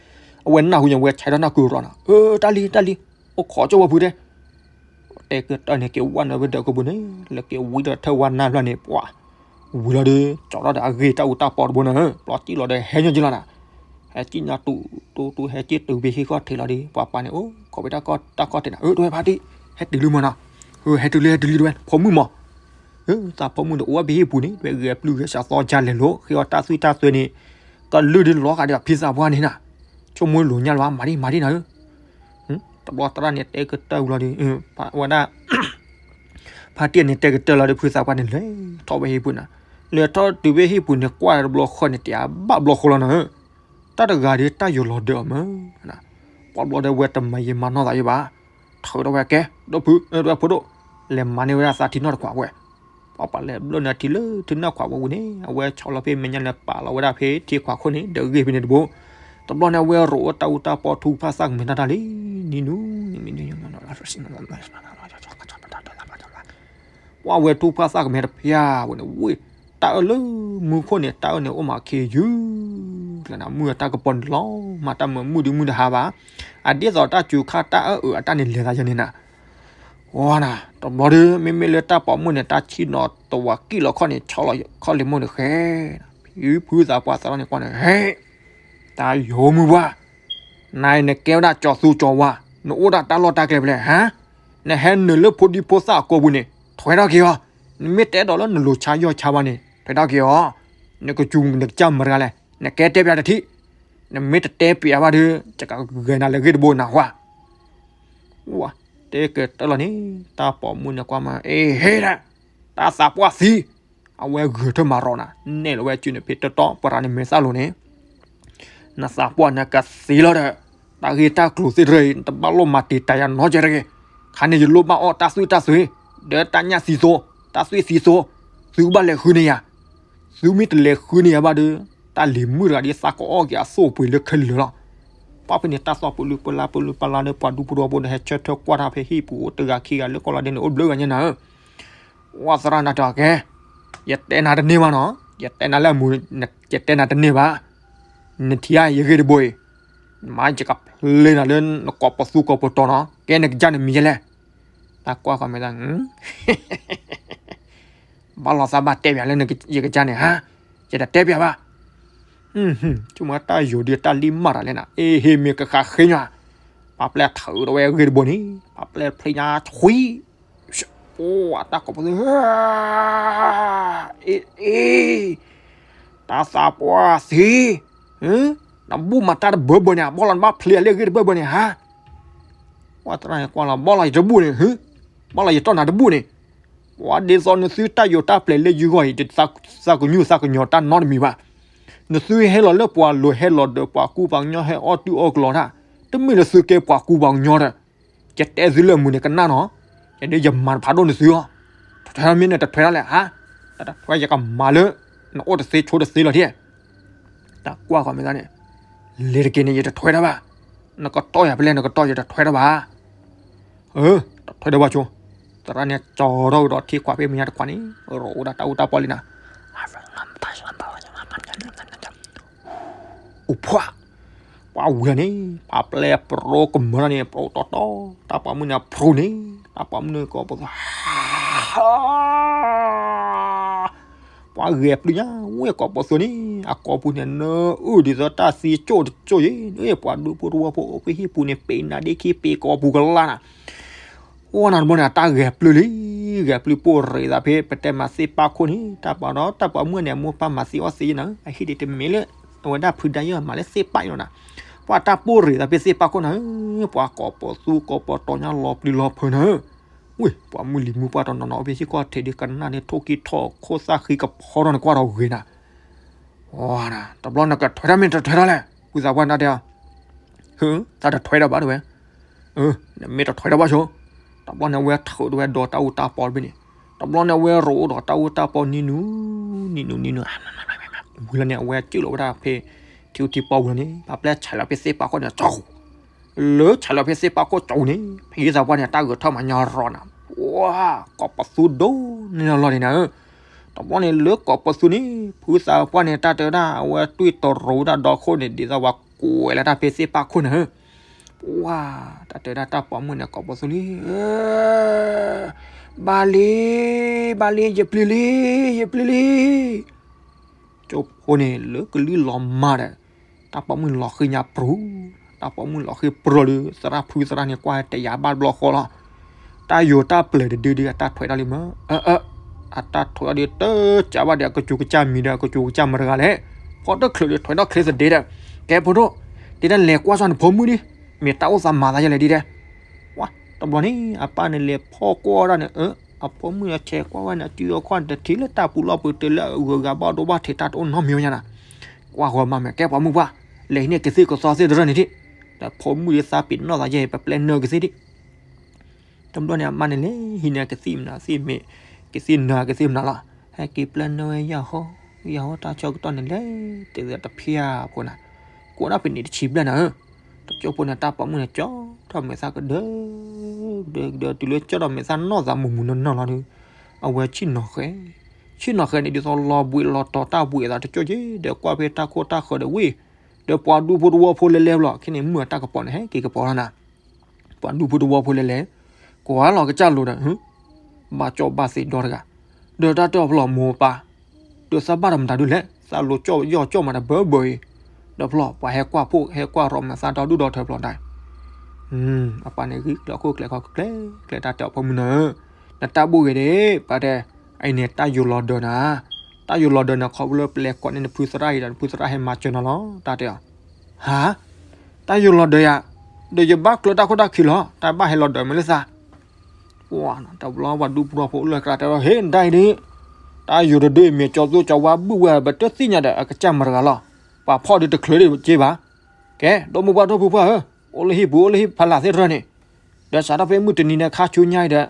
အဝဲနၢ်ဟူညါဝဲဆဲးထီၣ်နၢ်ကုၤရီၤနီၤ, အၢ တၢ်လံတၢ်လံ, အိၣ်ခိးကၠိဝဲဖုတဲ တဲကတၢၢ်န့ၣ် က့ၤဝဲနုာ်ဝဲဒီးကပူၤန့ၣ် လၢက့ၤဝံၤဒီးထၢၣ်ဝဲနၢ်ဖျၢၣ်န့ၣ် ပှၤဝံၤလီၤဒီး ကၠီထီၣ်ဒီးအဂ့ၢ်တၢ်အူတၢ်ပီတဘိန့ၣ် ပျီကံၣ်လီၤဒီးဟဲညီက့လီၤနၤ, ဟဲကံၣ်ညီတူၢ်တူၢ်တူၢ် ဟဲက့ၤတုၤဖဲဟံၣ်ခီၣ်ထံးလီၤဒီး ပှၤပၢ်န့ၣ် အိၣ်ခိးဖဲတၢ်ကီတၢ်ခီၣ်ထံးနၤ အၢ တဲဝဲဖါတံၢ် ဟဲတုၤလံမၢ်နီၤ, ဟဲတုၤလံ ဟဲတုၤလံတဲဝဲ ဖိမုၣ်မး သးဖိမုၣ်န့ၣ် အိၣ်ဝဲဖဲဟံၣ်ပူၤန့ၣ် တဲဝဲဂဲၤပျုၢ်ဂဲၤဆှးသီကၢလဲၤလိာ် ဃ့အီၣ်တၢ်သွံၣ်တၢ်သွဲန့ၣ် ကလုၢ်ဒုးလီၤဃာ်ဒီးဖံသးပှၢ်န့ၣ်နၤ, ဆိကမိၣ်လိာ်ညါလၢၤဘၣ် မၤဒံးမၤဒံးနၤဧၢ, တဘျီသရၣ်န့ၣ် တဲကတၢၢ်ဝံၤလီၤဒီး ဝဲဒၣ် ဖါတံၢ်န့ၣ် တဲကတၢၢ်လီၤဒီး ဖုသးပှၢ်န့ၣ် လဲၤထီၣ်ဝဲဟံၣ်ပူၤနၤ, လဲၤထီၣ်တုၤဖဲဟံၣ်ပူၤန့ၣ် ကွၢ်တဘျီဃီန့ၣ် တယာ်ဘၣ်ဘျီဃီလီၤနၤဧၢ, တၢ်တဂၤဒီးတၢ်ယိၤလီၤဒၢးအီၤမး, ပှၤဘျီဒီးဝဲတမၤယံာ်မၤနီၢ်သးယံာ်ဘၣ်, ထုးထီၣ်ဝဲကဲ ဒိၣ်ဖု တဲဝဲဖိဒိၣ်, လဲၤမၤန့ၢ်ဝဲဒၣ်သးထံနီၣ်တခွးဝဲ, ပှၤပှၤလဲၤဘျၢၣ်နၤထံလၢထံနီၣ်ခွးဝဲဝံၤန့ၣ် အဝဲဆီလီၤဖဲမဲာ်ညါလၢပာ်လီၤဝဲဒၣ်ဖဲထံခွးခိၣ်န့ၣ် ဒီးဂ့ၢ်ဖဲန့ၣ်တဘိ, တဘျီန့ၣ် အဝဲရိးအီၣ်တၢ်အူတၢ်ပီထူဖးသၣ်ကမဲာ်တၢ်တၢ်လံ, နံၤနူ ပှၤဝဲထူဖးသၣ်ကမဲာ်တဖၠၣ်ဝဲန့ၣ် ဝ့ၢ် တၢ်အၢလၢမူခိၣ်န့ၣ် တၢ်အၢန့ၣ်အိၣ်မးခ့ယုၢ်, ကျဲနၤမုၢ်အတၢ်ကပီၤန့ၣ်လီၤ မၤတၢ်မၤမုၢ်ဒုမုၢ်တဟါဘၣ်, အဒ်သိးတၢ်စူၤခါတၢ်အၢအၢအတၢ်န့ၣ်လဲၤသးယဲန့ၣ်နၤ, ဝါနၤ တဘျီဒီး မ့မ့ၢ်လၢတၢ်ပိာ်မုၣ်န့ၣ် တၢ်ဆံၣ်နီၤတဝးကံၣ်လီၤခီၣ်န့ၣ် ဆီလီၤခီၣ်လံၤမိၢ်န့ၣ်ဃဲ, ဖံဖုသးပှၢ်သးလီၤန့ၣ်ကွၢ်န့ၣ် ဟဲ တၢ်ယိၤမုၢ်ပှၢ်, နၤအံၤနကဲဝဲဒၣ်ကၠီၤသူကၠီၤဝါ, နအိၣ်ဒၣ်တၢ်လီၢ်တၢ်ကျဲဖဲလဲၣ်ဟါ, နဟဲနုာ်လၢဖိဒံဖိသၣ်အကိာ်ပူၤန့ၣ် ထွဲထီၣ်က့ၤအီၤ, နမ့ၢ်တဲဒီးလၢနလိၤဆါယီၢ်ဆါဘၣ်န့ၣ် ထွဲထီၣ်က့ၤအီၤ, နကစူၤနကစၢ်မတၤတဂၤလဲၣ်, နကဲတဲပျးတထံၣ်, နမ့ၢ်တတဲပျးဘၣ်ဒီး ယကဂဲၤနၤလၢဂ့ၢ်တဘိနၤဝါ ဝါ တဲကတၢၢ်လီၤန့ၣ် တၢ်ပိာ်မုၣ်န့ၣ်ကွၢ်မး အ့ဟ့ဒၣ်, တၢ်သးပှၢ်သံ, အဝဲဂဲၤထၢၣ်မၤရီနၤ, နဲၣ်လီၤဝဲစုန့ၣ် ဖဲတတီပရၤန့ၣ်မဲာ်သၣ်လိၤန့ၣ်, နသးပှၢ်နကသံလီၤဒီး, တၢ်ဂ့ၢ်တၢ်ကျိၤသ့ၣ်တဖၣ်အံၤ နတဘၣ်လိၣ်မၤတံာ်တာ်ယၤနီတစဲးတဂ့ၤ, ခါန့ၣ်ယလိၣ်ဘၣ်အီၣ်တၢ်သွံၣ်တၢ်သွဲ, ဒီးတၢ်ညၣ်သံသိ, တၢ်သွံၣ်သံသိ, သုကဘၣ်လဲၤဃုန့ၢ်ယၤ သုမ့ၢ်တလဲၤဃုန့ၢ်ယၤဘၣ်ဒီး, တၢ်လံၤမုၣ်တဂၤဒ်သးကအီၣ်က့ၤအသိၣ်ပှ့ၤလၢခဲလၢာ်လီၤ. ပှၢ်ဖဲန့ၣ်တၢ်သီၣ်ပလူၤပလါပလူၤပလါဒီး ပှၤဒူဖိတဝီဖိဒီး ဟဲဆၢထၢၣ်ကွၢ်တၢ်ဖဲဟံၣ်ပူၤအိၣ်တဂၤခံဂၤလၢကီၢ်လီၤဒဲးန့ၣ် အိၣ်ဘျၢဂၤညါနၤဧၢ, ဝဲသရၣ်နၤတၢ်ကဲ, ယတဲနၤတန့ၢ်ဘၣ်နီၤ, ယတဲနၤလၢအမူ, ယတဲနၤတန့ၢ်ဘၣ်, နထံၣ်ဧါယဂ့ၢ်တဘိအံၤ, မ့ၢ်ယကဖျ့နၤလၢနကိးပသူကိးပတီၤနီၤ, ကဲနကစၢ်န့ၣ်မံၤယဲလဲၣ် တၢ်ကွၢ်ဃီမဲာ်သၣ်, ဘၣ်လီၤသးဘၣ်တဲပၠးလၢယကစၢ်န့ၣ်ဟါ, ယတတဲပၠးဘၣ်, ဆိကမိၣ်တၢ်ယိၤဒ်တၢ်လံၣ်မၢ်တၢ်လဲၣ်နၤ, အ့ဟ့ၣ်မ့ၢ်ကဃးဃ့ညါ, ပှၤပျဲၢ်ထုးထီၣ်ဝဲအဂ့ၢ်တဘိန့ၣ်, ပှၤပျဲၢ်ဖျ့ညါဆွံ, အိၣ်တၢ်ကိးပသူ, အ့ အ့ အ့ တၢ်သးပှၢ်သ့, နဘူၣ်မၤတၢ်တဘၢဘၢန့ၣ် ဘီၣ်လီၤနဘၣ်ဖျ့အလၢအဂ့ၢ်တဘၢဘၢန့ၣ်ဧါ. ပှၤသရၣ်န့ၣ်ကွၢ်လီၤ ဘီၣ်လီၤယတဘူၣ်န့ၣ်, ဘီၣ်လီၤယတီၢ်နၤတဘူၣ်န့ၣ်, ပှၤဒ်သိးနသုတၢ်ယိာ်တၢ်ပျဲၤလၢယဂီၢ်အံၤ သးကညူၢ်သးကညီၤတၢ်နီတမံၤဘၣ်. နသုဟဲလီၤလၢပှၤလိၤဟဲလီၤဒီးပှၤကူပှၤကညီဟဲအီၣ်တုၤအီၣ်ကလီတၢ်, တမ့ၢ်လၢသုကဲပှၤကူပှၤကညီဒီး ယတဲသုလၢမုာ်န့ၣ်ကနၣ်နီၤ, ယဒ်ယမၤတဖးဒိၣ်နသုအီၤ, တထွဲမ့ၢ်န့ၣ်တထွဲဒၣ်လဲာ်ဧါ, တထွဲယကမၤလၢ နအိၣ်တသ့ဆိတသ့လီၤဒ်, တၢ်ကွၢ်ဃီမ့ၢ်သးန့ၣ်, လဲၤတက့ၢ်န့ၣ် ယတထွဲတၢ်ဘၣ်, နကတီၢ်ယၤဖဲလဲၣ်နကတီၢ်ယတထွဲတၢ်ဘၣ်, တထွဲတၢ်ဘၣ်ဆိ, သရၣ်န့ၣ်ကၠီထီၣ်ကဒီးထံခွးဖဲမဲာ်ညါတခွးန့ၣ်, ရိအိၣ်ဒၣ်တၢ်အူတၢ်ပီလံနၤ အိၣ်ဖှၣ်, ပှၤဝံၤန့ၣ်, ပှၤပျဲၢ်ပြိကမၢထီၣ်န့ၣ် ပြိတီတီ, တၢ်ပိာ်မုၣ်န့ၣ်ဖရူန့ၣ်, တၢ်ပိာ်မုၣ်န့ၣ်ကိးပသူ, ပှၤဂဲၤပျုၢ်ညါ, ဝဲကိးပသူန့ၣ်, အကိာ်ပူၤန့ၣ်နအုၣ်ဒ်သိးတၢ်သံကၠိၣ်တကၠိၣ်ယဲ, ပှၤဒူဖိတဝီဖိအိၣ်ဖဲဟံၣ်ပူၤန့ၣ် ပ့ၤနၤဒ့ခံပ့ၤကိာ်ပူၤကလါနၤ အိၣ်နၤတဘျီန့ၣ် အတၢ်ဂဲၤပျုၢ်လံ, ဂဲၤပျုၢ်ပိၢ်ရ့ၣ်သးဖဲ ပတဲမၤသ့ၣ်ပၣ်ခိၣ်န့ၣ်, တၢ်ပှၤဒီးတၢ်ပိာ်မုၣ်န့ၣ် အမိၢ်ပၢ်မၤသံအီၣ်သ့ယဲနၤ, အဟံၣ်ဒ်တမ့ၢ်လၢ အဝဲဒၣ်ဖုဒါယဲၢ်မၤလၢသ့ၣ်ပၣ်ယဲနၤ, ပှၤတၢ်ပိၢ်ရ့ၣ်သးဖဲသ့ၣ်ပၣ်ခိၣ်နၤ, ပှၤကိးပသူကိးပတီညါလီၤပျံၤလီၤဖုးနၤ, ဝ့ၢ် ပှၤမုၢ်လံၤမုၢ်ပှၢ်တနီၤနီၤ အိၣ်ဖဲဟံၣ်ကီၢ်ထံးဒ်ကနၣ်န့ၣ် ထိၣ်ကံၢ်ထီၣ်ခိၣ်သၣ်ဃံကဖီထီၣ်န့ၣ်ကွၢ်ဒီးဂ့ၤနၤ တဘျီနကထွဲတၢ်မ့ၢ်တထွဲတၢ်လဲၣ်, ဝံသးပှၢ်နတဲအီၤ, ဟၢ တၢ်တထွဲတၢ်ဘၣ်တဝဲ, နမ့ၢ်တထွဲတၢ်ဘၣ်ဆိ, တဘျီန့ၣ်အဝဲထုးတဝဲဒီးတၢ်အူတၢ်ပီတဘ့ၣ်န့ၣ်, တဘျီန့ၣ်အဝဲရိအိၣ်ဒီးတၢ်အူတၢ်ပီနံၤနူၤ, နံၤနူၤနံၤနူၤ, ဝံၤလီၤန့ၣ် အဝဲစၢၢ်လီၤဝဲဒၣ်ဖဲ ထံအူထံပီဝံၤလီၤန့ၣ် ပှၤပျဲၢ်ဆဲးလီၤဖဲသ့ၣ်ပၣ်ခိၣ်န့ၣ် ကၠီ လၢဆဲးလီၤဖဲသ့ၣ်ပၣ်ခိၣ်ကၠီန့ၣ် ဖံသးပှၢ်န့ၣ် တၢ်ဂဲၤထီၣ်မၤညီရီနၤ, ပှၤ ကိးပသူဒိၣ်န့ၢ်လီၤန့ၣ်နၤ, တဘျီန့ၣ်လၢကိးပသူန့ၣ် ဖုသးပှၢ်န့ၣ် တၢ်တဲဝဲဒၣ် အဝဲတွံၢ်တရိးဝဲဒၣ်ဒီခိၣ်န့ၣ် ဒ်သိးပှၤကွဲးလၢတၢ်ဖဲသ့ၣ်ပၣ်ခိၣ်န့ၣ်, ပှၤ တၢ်တဲဝဲဒၣ်တၢ်ပိာ်မုၣ်န့ၣ် ကိးပသူလံ ဘၣ်လံ, ဘၣ်လံ ယပျံၤလံ, ယပျံၤလံ, ကၠိဖိန့ၣ် လၢကလုၢ်လီၤမၢ်ဒီး တၢ်ပိာ်မုၣ်လီၤဃံညါပြူၤ, တၢ်ပိာ်မုၣ်လီၤဃံပြူၤလၢ သရၣ်ဖုသရၣ်န့ၣ် ကွၢ်တယာ်ဘၣ်တဘျီဃီလီၤ, တၢ်ယိာ်တၢ်ပျဲၤတဒုဒု အတၢ်ထွဲတၢ်လံမး, အတၢ်ထွဲတၢ်ဒုတကးဘၣ်ဒီး အကစူၤကစၢ်မံၤဒီး အကစူၤကစၢ်မတၤတဂၤလဲၣ်, ဖီတချုးဒီးထွဲထီၣ်ချ့သဒ့ဒီး, ကဲဖိဒိၣ်, ဒ်တၢ်လဲၤကွၢ်စ့ၢ်နဖိမုၣ်ဒ်, မ့ၢ်တၢ်အိၣ်သးမၤသးယဲလဲၣ်ဒ်တဲ ဝါ တဘျီန့ၣ် အပၢ်န့ၣ်လဲၤဖီၣ်ကွၢ်ဒၣ်န့ၣ်, အဖိမုၣ်ဆဲးကွၢ်ဝဲန့ၣ် အစုအခီၣ်န့ၣ် တထံၣ်လၢတၢ်ပူၤလီၢ်ပူၤ တ့လၢအဂုၤအဂၤဘၣ်ဒိဘၣ်ထံး တၢ်တအိၣ်နီတမံၤဝဲညါနၤ, ကွၢ်ဃီမးမ့ၢ် ကဲပှၤမုၣ်ပှၢ်, လဲၤဟံးန့ၢ်ကသံၣ်ကသီသ့ၣ်တဖၣ်န့ၣ်ဒံး, ဒီးဖိမုၣ်ဒ်သးပ့ၤနီၣ်သးယဲ ပပျဲၢ်နၢကသံၣ်ဒံး တဘျီန့ၣ် အမါန့ၣ်လဲၤဟံးန့ၢ်ကသံၣ်မနုၤသ့ၣ်မ့ၢ်, ကသံၣ်နၤကသံၣ်မနုၤလီၤ, ဟဲက့ၤပျဲၢ်နၢဝဲယၢ်ဟီ, ယၢ်ဟီတၢ်ဆၢကတီၢ်န့ၣ်လဲၤ, တသ့ၣ်တဖၣ်ဖိနၤ, ကိးဒၣ်ဖဲန့ၣ်တဆံဘျဲၣ်နၤဧၢ, တကၠိဖိန့ၣ် တၢ်ပိာ်မုၣ်န့ၣ် ကၠီထီၣ်မဲာ်သၣ်ကဒၢ, ကဒၢကဒၢ တုၤလၢကၠီထီၣ်မဲာ်သၣ်နီၢ်သးမုာ်မုာ်နီၢ်နီၢ်ဒီး, အဝဲဆ့ၣ်နီၤဃဲၤ, ဆ့ၣ်နီၤဃဲၤန့ၣ် ဒ်သိးလီၤဘှံးလီၤတီၤတၢ်ဘှံးအသးတကၠိက့ၤ ဒီးကွၢ်ဖဲတၢ်ခိၣ်တၢ်ဃၢၤဒီးဝ့ၢ်, ဒီးပှၤဒူဖိတဝီဖိလဲၤလဲၤဘျီ ခဲန့ၣ် မုၢ်အတၢ်ကပီၤန့ၣ် ဟဲက့ၤကပီၤလီၤနၤ ပှၤဒူဖိတဝီဖိလဲၤလဲၤ, ကွၢ်လီၤကစၢ်လိၤဒီး, ဘၣ်ကၠီဘၣ်သ့ဒီတဂၤ, ဒီးတၢ်တဲအီၤဖျီၣ်မိၢ်ပၢ်, ဒီးသးဘၣ်ဒီးမတၤဒုလဲၣ်, သးလိၤကၠီယီၢ်ကၠီမးတဘၢဘၢအံၤ, ဒီးဖျီၣ် ပှၤဟဲကွၢ်ဖှိၣ်ဟဲကွၢ်ရီမၤသးဒီဒူၣ်ဒီထၢဖျီၣ်ဒၣ်, အပၢ်န့ၣ်ဂံၢ်ကျၢၤခိၣ်ကျဲၤခီကျဲၤကျဲၤ တၢ်တဲအီၤဖိမုၣ်နၤဧၢ, နတၢ်ဘူၣ်ဂ့ၤဒံး ပၢ်တဲ, အအံၤန့ၣ်တၢ်ယိာ်လီၤဒၢးနၤ, တၢ်ယိာ်လီၤဒၢးန့ၣ် ခီဖျိလၢပလဲၤကိးန့ၢ်နဖုသရၣ်အံၤဒီး နဖုသရၣ်ဟဲမၤစၢၤနၤလီၤ တၢ်တဲအီၤ, ဟါ တၢ်ယိာ်လီၤဒၢးယၤ, ဒီးယဘၣ်ကျၢၤတၢ်ခိၣ်တၢ်ခံလီၤ တၢ်ဘၣ်ဟဲလီၤဒၢးမ့ၢ်လၢသး, ပှၤ တဘျီပှၤဒူဖိတဝီဖိအိၣ်လၢကျါတဲဒီး ဟ့ၣ် နတၢ်အံၤဒ်, တၢ်ယိာ်တဒုအံၤမ့ၢ်ကၠီသိၣ်ကၠီဝါဘုၣ်ဝဲ ပတသ့ၣ်ညါဒီးအကစၢ်မတၤတဂၤလီၤ, ပှၤဖီၣ်ဒုးတချုးဒံးက့ၤဘၣ်, ကဲ ဒီမုၢ်ပှၢ်ဒိၣ်ဖိပှၢ်ဧၢ, အိၣ်လၢဟံၣ်ပူၤအိၣ်လၢဟံၣ်ဖးလၢ်သ့ၣ်တဖၣ်န့ၣ်, ဒီးစးထီၣ်ဖဲမုၢ်တနံၤန့ၣ်ခါဆူညါအံၤဒီး,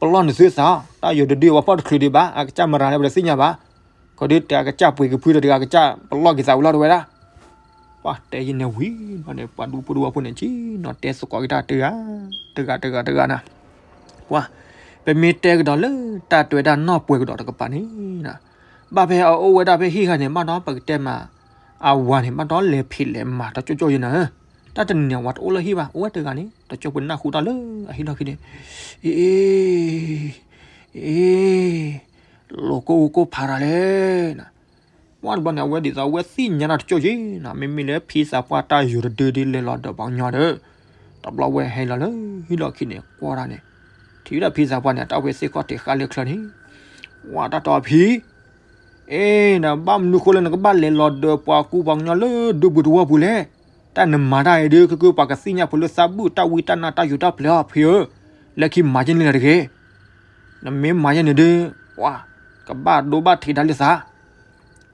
ပလီၢ်နသုသး, တၢ်ယိာ်တဒုအံၤပှၤဖီၣ်တချုးဒံးဘၣ် အကစၢ်မတၤလဲၣ်ပတသ့ၣ်ညါဘၣ်, ခီဒုးတဲအကစၢ်ပှ့ၤကဖုဒီးတဂၤအကစၢ်ပလီၢ်က့ၤသးဝံၤလီၤတဝဲဒၣ် ပှၤတဲယံၤန့ၣ်ဝံၤဘျီန့ၣ် ပှၤဒူဖိတဝီဖိန့ၣ် ဆ့ၣ်နီၤတဲသကိးက့ၤတၢ်တဂၤ, တဂၤတဂၤတဂၤနၤ, ပှၤ, ပမ့ၢ်တဲကဒီးလၢတၢ်တဲဝဲဒၣ်နီၢ်ပှဲၤကဒီးတကပၤန့ၣ်, ဘၣ်ဖဲအအိၣ်ဝဲဒၣ်ဖဲဟံၣ်ဃာ်န့ၣ် ဘၣ်ဒီးပကတဲမး, အဝၤန့ၣ် ဘၣ်ဒီးလဲၤဖံးလဲၤမၤတကၠိကၠိယဲနၤ, တၢ်တနံၤန့ၣ် အဝၤတအိၣ်လၢဟံၣ်ဘၣ် အိၣ်ဝဲတဂၤန့ၣ် တကၠိပနၢ်ဟူတၢ်လၢအဟံၣ်လီၢ်ခံန့ၣ်, အ့ အ့ လိၤကိၢ်အူကိၢ်ဖးရၤလဲၣ်နၤ, ပှၤတဘျီန့ၣ် အဝဲဒ်သိးအဝဲသ့ၣ်ညါတၢ်တကၠိက့ၤနၤ မ့မ့ၢ်လၢဖံသးပှၢ်တၢ်ယိာ်တဒုဒ်လဲၤလီၤဒၢးပှၤကညီဒီး, တဘျီဝဲဟဲလီၤလၢဟံၣ်လီၢ်ခံန့ၣ် ကွၢ်တၢ်န့ၣ်, ထံၣ်ဝဲဒၣ်ဖံသးပှၢ်န့ၣ် တၢ်ဝဲသ့ၣ်ခီၣ်ထံးဃာ်လၢချၢန့ၣ်, ဝါတၢ်တီၢ်ဖံ, အ့ အ့ နဘၣ်မနုၤဃိလၢနကဘၣ်လဲၤလီၤဒၢးပှၤကူပှၤကညီလၢဒူပူၤသဝီပူၤလဲၣ်. တၢ်နမၤတၢ်အံၤဒုး ကကပှၤကသ့ၣ်ညါဖိလၢသးဘုၣ်တၢ်ဝံတၢ်နါတၢ်ယူၤတၢ်ပျဲၤအီၤဖံဧၢ, လၢခံမၤယဲၢ်န့ၣ်လၢတဂ့ၤ. နမ့ၢ်မၤယဲၢ်န့ၣ်ဒုး ပှၤကဘၣ်ဒိဘၣ်ထံးတၢ်လၢသး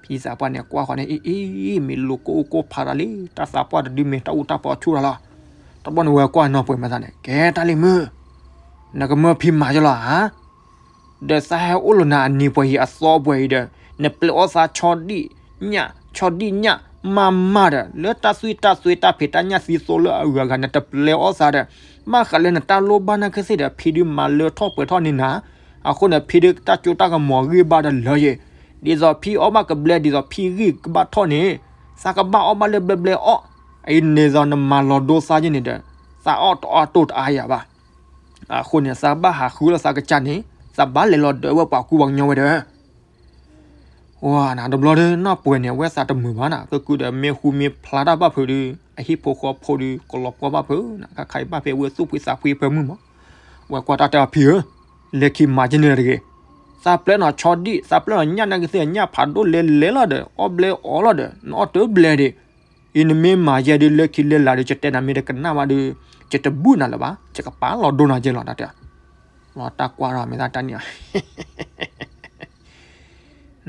ဖံသးပှၢ်န့ၣ်ကွၢ်ဃီန့ၣ် အ့ အ့ မ့ၢ်လိာ်ကိၣ်အိၣ်ကိၣ်ဖးတၢ်လံ, တၢ်သးပှၢ်တဒုမ့ၢ်တၢ်အူတၢ်ပီဆူၣ်တၢ်လီၤ. တဘျီန့ၣ်ဝဲကွၢ်နီၢ်ပှဲၤမၤသးန့ၣ် ကဲတၢ်လံၤမုၣ်, နကမၢဖံမၤယဲၢ်လီၤဧါ. ဒီးသးဟဲအိၣ်လီၤနၤအနံၤပှဲၤအံၤအသီပှဲၤအံၤဒီး နပျဲအီၣ်သးဆီဒံၣ်ညၣ် ဆီဒံၣ်ညၣ်မးမးဒီး လၢတၢ်သွံၣ်တၢ်သွဲတၢ်ဖံးတၢ်ညၣ်သံသိလၢအဂၤဂၤ နတပျဲအီၣ်သးဒီး ဘၣ်ဃးလၢနတၢ်လိၣ်ဘၣ်နာ်က့သ့ၣ်ဒီး ဖံဒုးမၤလၢထီၣ်ပှဲၤထီၣ်န့ၢ်နၤ, အဃိန့ၣ် ဖံဒုးတၢ်စိတၢ်ကမီၤဂံၢ်ဘါဒီးလၢယဲၢ်, ဒ်သိးဖံအီၣ်ဘၣ်ကဘျဲ ဒ်သိးဖံဂံၢ်ကဘၣ်ထီၣ်န့ၣ် သးကဘၣ်အီၣ်ဘၣ်လၢဘျဲဘျဲအီၣ်, အံၤန့ၣ်သိးနမၤလီၤဒိသးယဲၢ်န့ၣ်ဒီး သးအီၣ်တအီၣ်တိၢ်တအါယၤဘၣ်. အဃိန့ၣ် သးဘၣ်ဟးဃုလီၤသးကစၢ်န့ၣ် သးဘၣ်လဲၤလီၤဒၢးဝဲပှၤကူပှၤကညီဝဲဒီး ဝဲနၤတဘျီဒီး နီၢ်ပှဲၤန့ၣ် အဝဲသးတမုာ်ဘၣ်နၤ, ကကုဒီးမ့ၢ်ဟူမ့ၢ်ဖျါတၢ်ဘၣ်ဖုးဒီး အဟံၣ်ဖိဃီဖိဒီး ကလီၤပှီၢ်ဘၣ်ဖုးနၤ, ခါခါအံၤဘၣ်ဖဲဝဲသူၣ်ဖှံသးဖှံဖၢမုၢ်မး, ဝဲကွၢ်တၢ်တဲအီၤဖံဧၢ, လၢခံမၤယဲၢ်န့ၣ်လၢတဂ့ၤ, သးပျဲနီၤဆီဒံၣ် သးပျဲနီၤညၣ်နာ်က့သ့ၣ် ညၣ်ဖးဒိၣ်လဲၤလဲၤလီၤဒီး အီၣ်ဘျဲအီၤလီၤဒီး နအီၣ်တဘျဲဒံး, အံၤနမ့ၢ်မၤယဲၢ်ဒုး လၢခံလဲၤလးဒီး ယတဲနၤမ့ၢ်တကနၣ်ဘၣ်ဒီး ယတဘူၣ်နၤလၢၤဘၣ်, ယကပာ်လီၤဒိနၤယဲၢ်လီၤ တၢ်တဲ လီၤတၢ်ကွၢ်ဒီးမ့ၢ်သးတၢ်န့ၣ်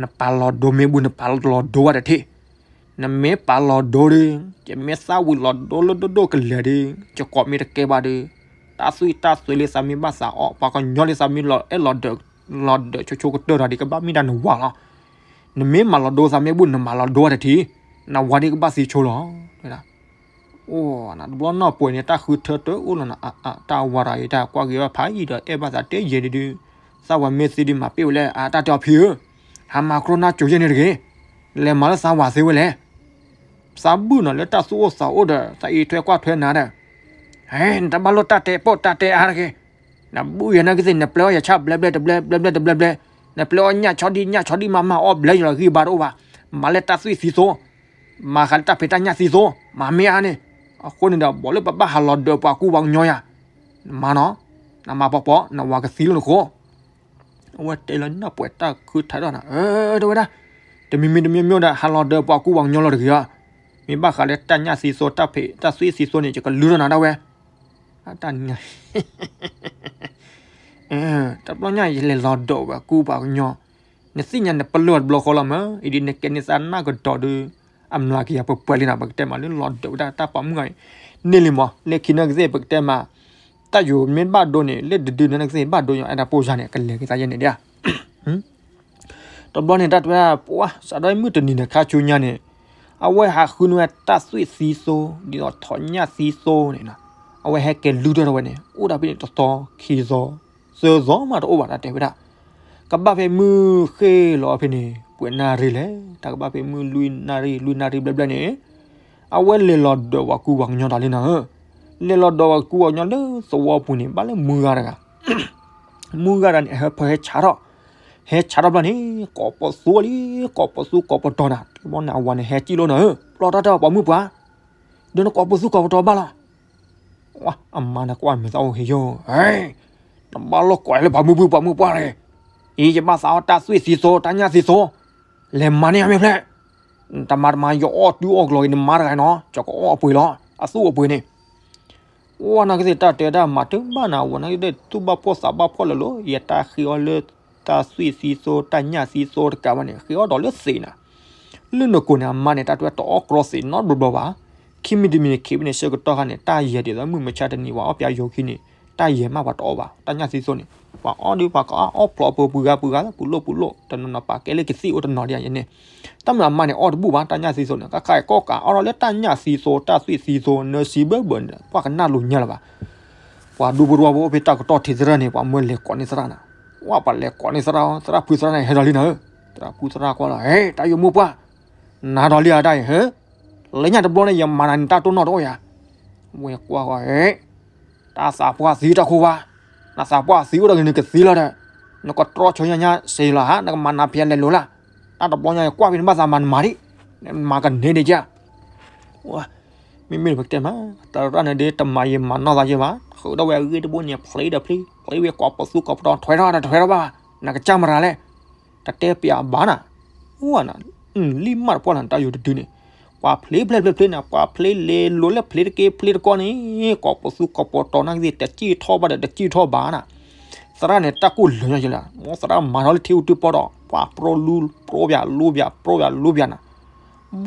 နပာ်လီၤဒိမ့ၢ်ဘူၣ် နပာ်လီၤဒိဝဲတထံၣ်, နမ့ၢ်ပာ်လီၤဒိဒီး ယမ့ၢ်သၣ်ဝံၤလီၤဒိလၢဒိၣ်ဒိၣ်ကလဲာ်ဒီး ယကိးမ့ၢ်တကဲဘၣ်ဒီး တၢ်သွံၣ်တၢ်သွဲလၢသးမ့ၢ်ဘၣ်သးအီၣ် ပှၤကညီလၢသးမ့ၢ်လီၤအဲၣ်လီၤဒၢး လီၤဒၢးဆိဆိကတၢၢ်ဒီး ကဘၣ်မ့ၢ်ဒၣ်နဝၤလီၤ. နမ့ၢ်မၤလီၤဒိသးမ့ၢ်ဘူၣ် နမၤလီၤဒိဝဲတထံၣ်, နဝၤဒ်ကဘၣ်သံဆိလီၤ တဲဒၣ် အိၣ်နၤတဘျီနီၢ်ပှဲၤန့ၣ် တၢ်ဃုထၢတအိၣ်လီၤနၤ, တၢ်ဝၤတၢ်အံၤ တၢ်ကွၢ်ဂ့ၤဘၣ်ဖးယံာ်ဒီး အဲၣ်ဘၣ်သးတဲယဲၢ်ဒုး, သးဝၤမ့ၢ်သံဒုးမၤပ့ၢ်ဝဲလဲၣ်, အတၢ်တဲအီၤဖံဧၢ, ဟးမၤခရိနၢ်ကၠိယဲၢ်န့ၣ်တဂ့ၤ, လဲၤမၤလၢသးဝၤသ့ဝဲလဲၣ်, သးဘုၣ်နီၤလၢတၢ်သူၣ်အိၣ်သးအိၣ်ဒီး သးအံးထွဲကွၢ်ထွဲနၤဒီး, ဟဲ နတဘၣ်လိၣ်တၢ်တဲပိာ်တၢ်တဲအါတဂ့ၤ, နဘုၣ်ယဲၢ်နာ်က့သ့ၣ် နပျဲအီၣ်ယၤဆၣ်ဘျဲဘျဲတဘျဲ ဘျဲဘျဲတဘျဲဘျဲ, နပျဲအီၣ်ညၣ်ဆီဒံၣ်ညၣ်ဆီဒံၣ်မးမးအီၣ်ဘျဲယလီၤဂံၢ်ဘါတအိၣ်ဘၣ်, မၤလၢတၢ်သွံၣ်သံသိ မၤဃးလၢတၢ်ဖံးတၢ်ညၣ်သံသိ, မၤမ့ၢ်အါန့ၣ်, အဃိန့ၣ်ဒီး ဘၣ်လၢပဘၣ်ဟးလီၤဒၢးပှၤကူပှၤကညီယၤ, နမၤနီၤ, နမၤပီပီ နဝၤကသံလၢနဃိ, အဝဲတဲလၢနီၢ်ပှဲၤတၢ်ခုထါဒီးနၤ, တဲဝဲဒၣ်, တမံၤမံၤတမံၤမံၤဒီး ဟးလီၤဒၢးပှၤကူပှၤကညီလီၤတဂ့ၤဧါ, မ့ၢ်ဘၣ်ဃးလၢတၢ်ညၣ်သံသိ တၢ်ဖံးတၢ်သွံၣ်သံသိန့ၣ် ယကလုၢ်ထီၣ်နၤဒၣ်ဝဲ, တၢ်န တဘျီညါယလဲၤလီၤဒၢးဝဲကူပှၤကညီ, နသ့ၣ်ညါနပလၢၢ်တဘျီဃီလီၤမး, အံၤဒ်နကဲန့ၢ်သးနၢ်ကဒီးဒီး, အမျးကယၤပှဲၤပှဲၤလံနၤ ပကတဲမးလၢလီၤဒၢးဝဲဒၣ်တၢ်ပိာ်မုၣ်ဂၤအံၤ, န့ၢ်လံမး လၢခံနာ်က့သ့ၣ် ပကတဲမး, တၢ်ယိၤမ့ၢ်ဘၣ်ဒိန့ၣ် လၢတဒုန့ၣ်နာ်က့သ့ၣ်ဘၣ်ဒိညီ အဲၣ်ဒၣ်ပိၢ်ယၤန့ၣ် ကလဲၤက့ၤသးယဲၢ်န့ၣ်ဒၣ် တဘျီန့ၣ် တၢ်တဲဝဲဒၣ် ပှၤ စးထီၣ်မုၢ်တနံၤန့ၣ် ခါဆူညါန့ၣ်, အဝဲဟးဃုန့ၢ်ဝဲတၢ်သွံၣ်သံသိ, ဒ်သိးထိးညၣ်သံသိန့ၣ်, အဝဲဟဲက့ၤလုၢ်ထီၣ်ဝဲန့ၣ် အိၣ်ဒၣ်ဖဲန့ၣ် တသီ ခံသီ, သၢသီမးတအိၣ်ဘၣ် တၢ်တဲဝဲဒၣ်, ကဘၣ်ဖဲမုၢ်ဃ့ၢ်လီၤဖဲန့ၣ် ပှဲၤနၣ်ရံၣ်လဲၣ်, တၢ်ကဘၣ်ဖဲမုၢ်လွံၢ်နၣ်ရံၣ် လွံၢ်နၣ်ရံၣ်ဘျဲၣ်ဘျဲၣ်န့ၣ် အဝဲလဲၤလီၤဒၢးပှၤကူပှၤကညီတၢ်လံနၤဧၢ, လဲၤလီၤဒၢးပှၤကူပှၤကညီလၢသဝီပူၤန့ၣ် ဘၣ်လၢမုၢ်ဂၤတဂၤ မုၢ်ဂၤတဂၤန့ၣ် အဟဲဖဲဟဲဆါထီၣ်, ဟဲဆါထီၣ်ဘျီန့ၣ် ကိးပသူအီၤလံ, ကိးပသူကိးပတီၤနၤ, တဘျီန့ၣ် အဝၤန့ၣ်ဟဲစံၣ်လိာ်နၤဧၢ, ပျီတၢ်တဲအီၤ ပိာ်မုၣ်ပှၢ်, ဒီးနကိးပသူကိးပတီၤဘၣ်လီၤ, အမါန့ၣ်ကွၢ်မဲာ်သးအိၣ်ဟ့ယိာ်, နဘၣ်လိာ်ကွၢ်လၢပိာ်မုၣ်ပှၢ် ပိာ်မုၣ်ပှၢ်န့ၣ်, အံၤယဘၣ်သးအီၣ်တၢ်သွံၣ်သံသိ တၢ်ညၣ်သံသိ, လဲၤမၤန့ၢ်အီၤမ့ၢ်ဖျဲၣ်, တမၤတမၤ ယအီၣ်တုၤအီၣ်ကျီၤက့ၤနမါတဂၤနီၤ, ကကအီၣ်အပှ့ၤလီၤ, အသူၣ်အပှ့ၤန့ၣ် ဝဲနာ်က့သ့ၣ်တၢ်တဲတၢ်မၤတဘၣ်နၤ, ဝဲနာ်က့သ့ၣ်သူၣ်ဘၣ်ဖှီၣ်သးဘၣ်ဖှီၣ်လၢာ်လီၤ, ယတၢ်ဃ့အီၣ်လၢ တၢ်သွံၣ်သံသိ တၢ်ညၣ်သံသိတကးဘၣ်န့ၣ် ဃ့အီၣ်ဒီးလၢသံးနၤ, လၢနကိာ်န့ၣ် အမါန့ၣ် တၢ်တဲတအီၣ်ကျီသံးနီတဘျီဘျီဘၣ်, ခံမံၤတမံၤန့ၣ် ခံမံၤန့ၣ် ဆၢကတီၢ်ခါန့ၣ် တၢ်ယဲၢ်ဒ်သိးမုၢ်မဆါတနံၤ ပှၤအီၣ်ပၠးယိၤခံန့ၣ် တၢ်ယဲၢ်မးပှၤတအီၣ်ဘၣ် တၢ်ညၣ်သံသိန့ၣ်, ပှၤအီၣ်ဒုးပှၤကအီၣ်ဖျိးပှၤပှၤဂၤပှၤဂၤ ပူၤလိၣ်ပူၤလိၣ် တနီၤနီၤပာ်ကဲလၢကသံၣ်အိၣ်တနီၤဒ်ယဲန့ၣ်, တၢ်မ့ၢ်အမါန့ၣ် အီၣ်တဘူၣ်ဘၣ် တၢ်ညၣ်သံသိန့ၣ်, ကခါအံၤကီၢ်ကးအီၣ်ထီၣ်လၢတၢ်ညၣ်သံသိ တၢ်သွံၣ်သံသိ နၢၤစံဘၢဘၢန့ၣ် ပှၤကနၣ်လိာ်ညါလၢၤဘၣ်, ပှၤဒူဖိတဝီဖိအိၣ်ဖဲတၢ်ကတီၢ်ထံသရၣ်န့ၣ် ပှၤမၢလဲၤကိးန့ၢ်သရၣ်နၤ, ဝဲပှၤလဲၤကိးန့ၢ်သရၣ်, သရၣ်ဖုသရၣ်န့ၣ် ဟဲဒီးလံနၤဧၢ, သရၣ်ဖုသရၣ်ကွၢ်လီၤ, ဟဲ တၢ်ယိၤမုၣ်ပှၢ်, နၤဒီးလံဧါတၢ်အံၤ, ဟဲ, လၢညါတဘျီန့ၣ် ယမၤနၤန့ၣ် တၢ်တိၢ်နီၣ်တအိၣ်ယၤ, ဝဲကွၢ်ဃီ ဟဲ တၢ်သးပှၢ်သံတၢ်ခိၣ်ဝါ, နသးပှၢ်သံအိၣ်ဒီးဂ့ၤနကသံလီၤဒီး, နကတြီဆၢညါညါစ့လီၤဟါ, နကမၤနၤဖဲလဲၤလိာ်လၢ်, တၢ်တဘျီညါယကွၢ်ဖဲနဘၣ်သးမၤနမၤဒံး, နမၤကန့ၢ်ဒံးကၢ်, မ့မ့ၢ်ပကတဲမး, တရၣ်န့ၣ်ဒ်တမၤယံာ်မၤနီၢ်သးယံာ်ဘၣ်, ဃုာ်ဒီးဝဲအဂ့ၢ်တဘိန့ၣ် ဖျ့ဒီးဖျ့, ဖျ့ဝဲကိးပသူကိးပတီၤ ထွဲထီၣ်တထွဲထီၣ်ဘၣ်, နကစၢ်မရၤလဲၣ်, တတဲပျးဘၣ်နၤ, ဝဲနၤ, လံၣ်မးတပှၢ်လၢနတၢ်ယိၤတဒုန့ၣ်, ပှၤဖျ့ဖျ့ဖျ့ဖျ့နၤ, ပှၤဖျ့လဲၤလိၤလၢဖျ့တက့ၢ်ဖျ့တကီၢ်န့ၣ်, ကိးပသူကိးပတီၤနာ်က့သ့ၣ် တစံၣ်ထီၣ်ဘၣ်ဒီးတစံၣ်ထီၣ်ဘၣ်နၤ. သရၣ်န့ၣ် တၢ်ကိၢ်လၢာ်ညီယဲလၢ, မ်သရၣ်မၤထီၣ်လၢထံအူထံပီဒီး ပှၤပြီလူၤပြီလိဘၣ်လိဘၣ်ပြီဘၣ်လိဘၣ်နၤ.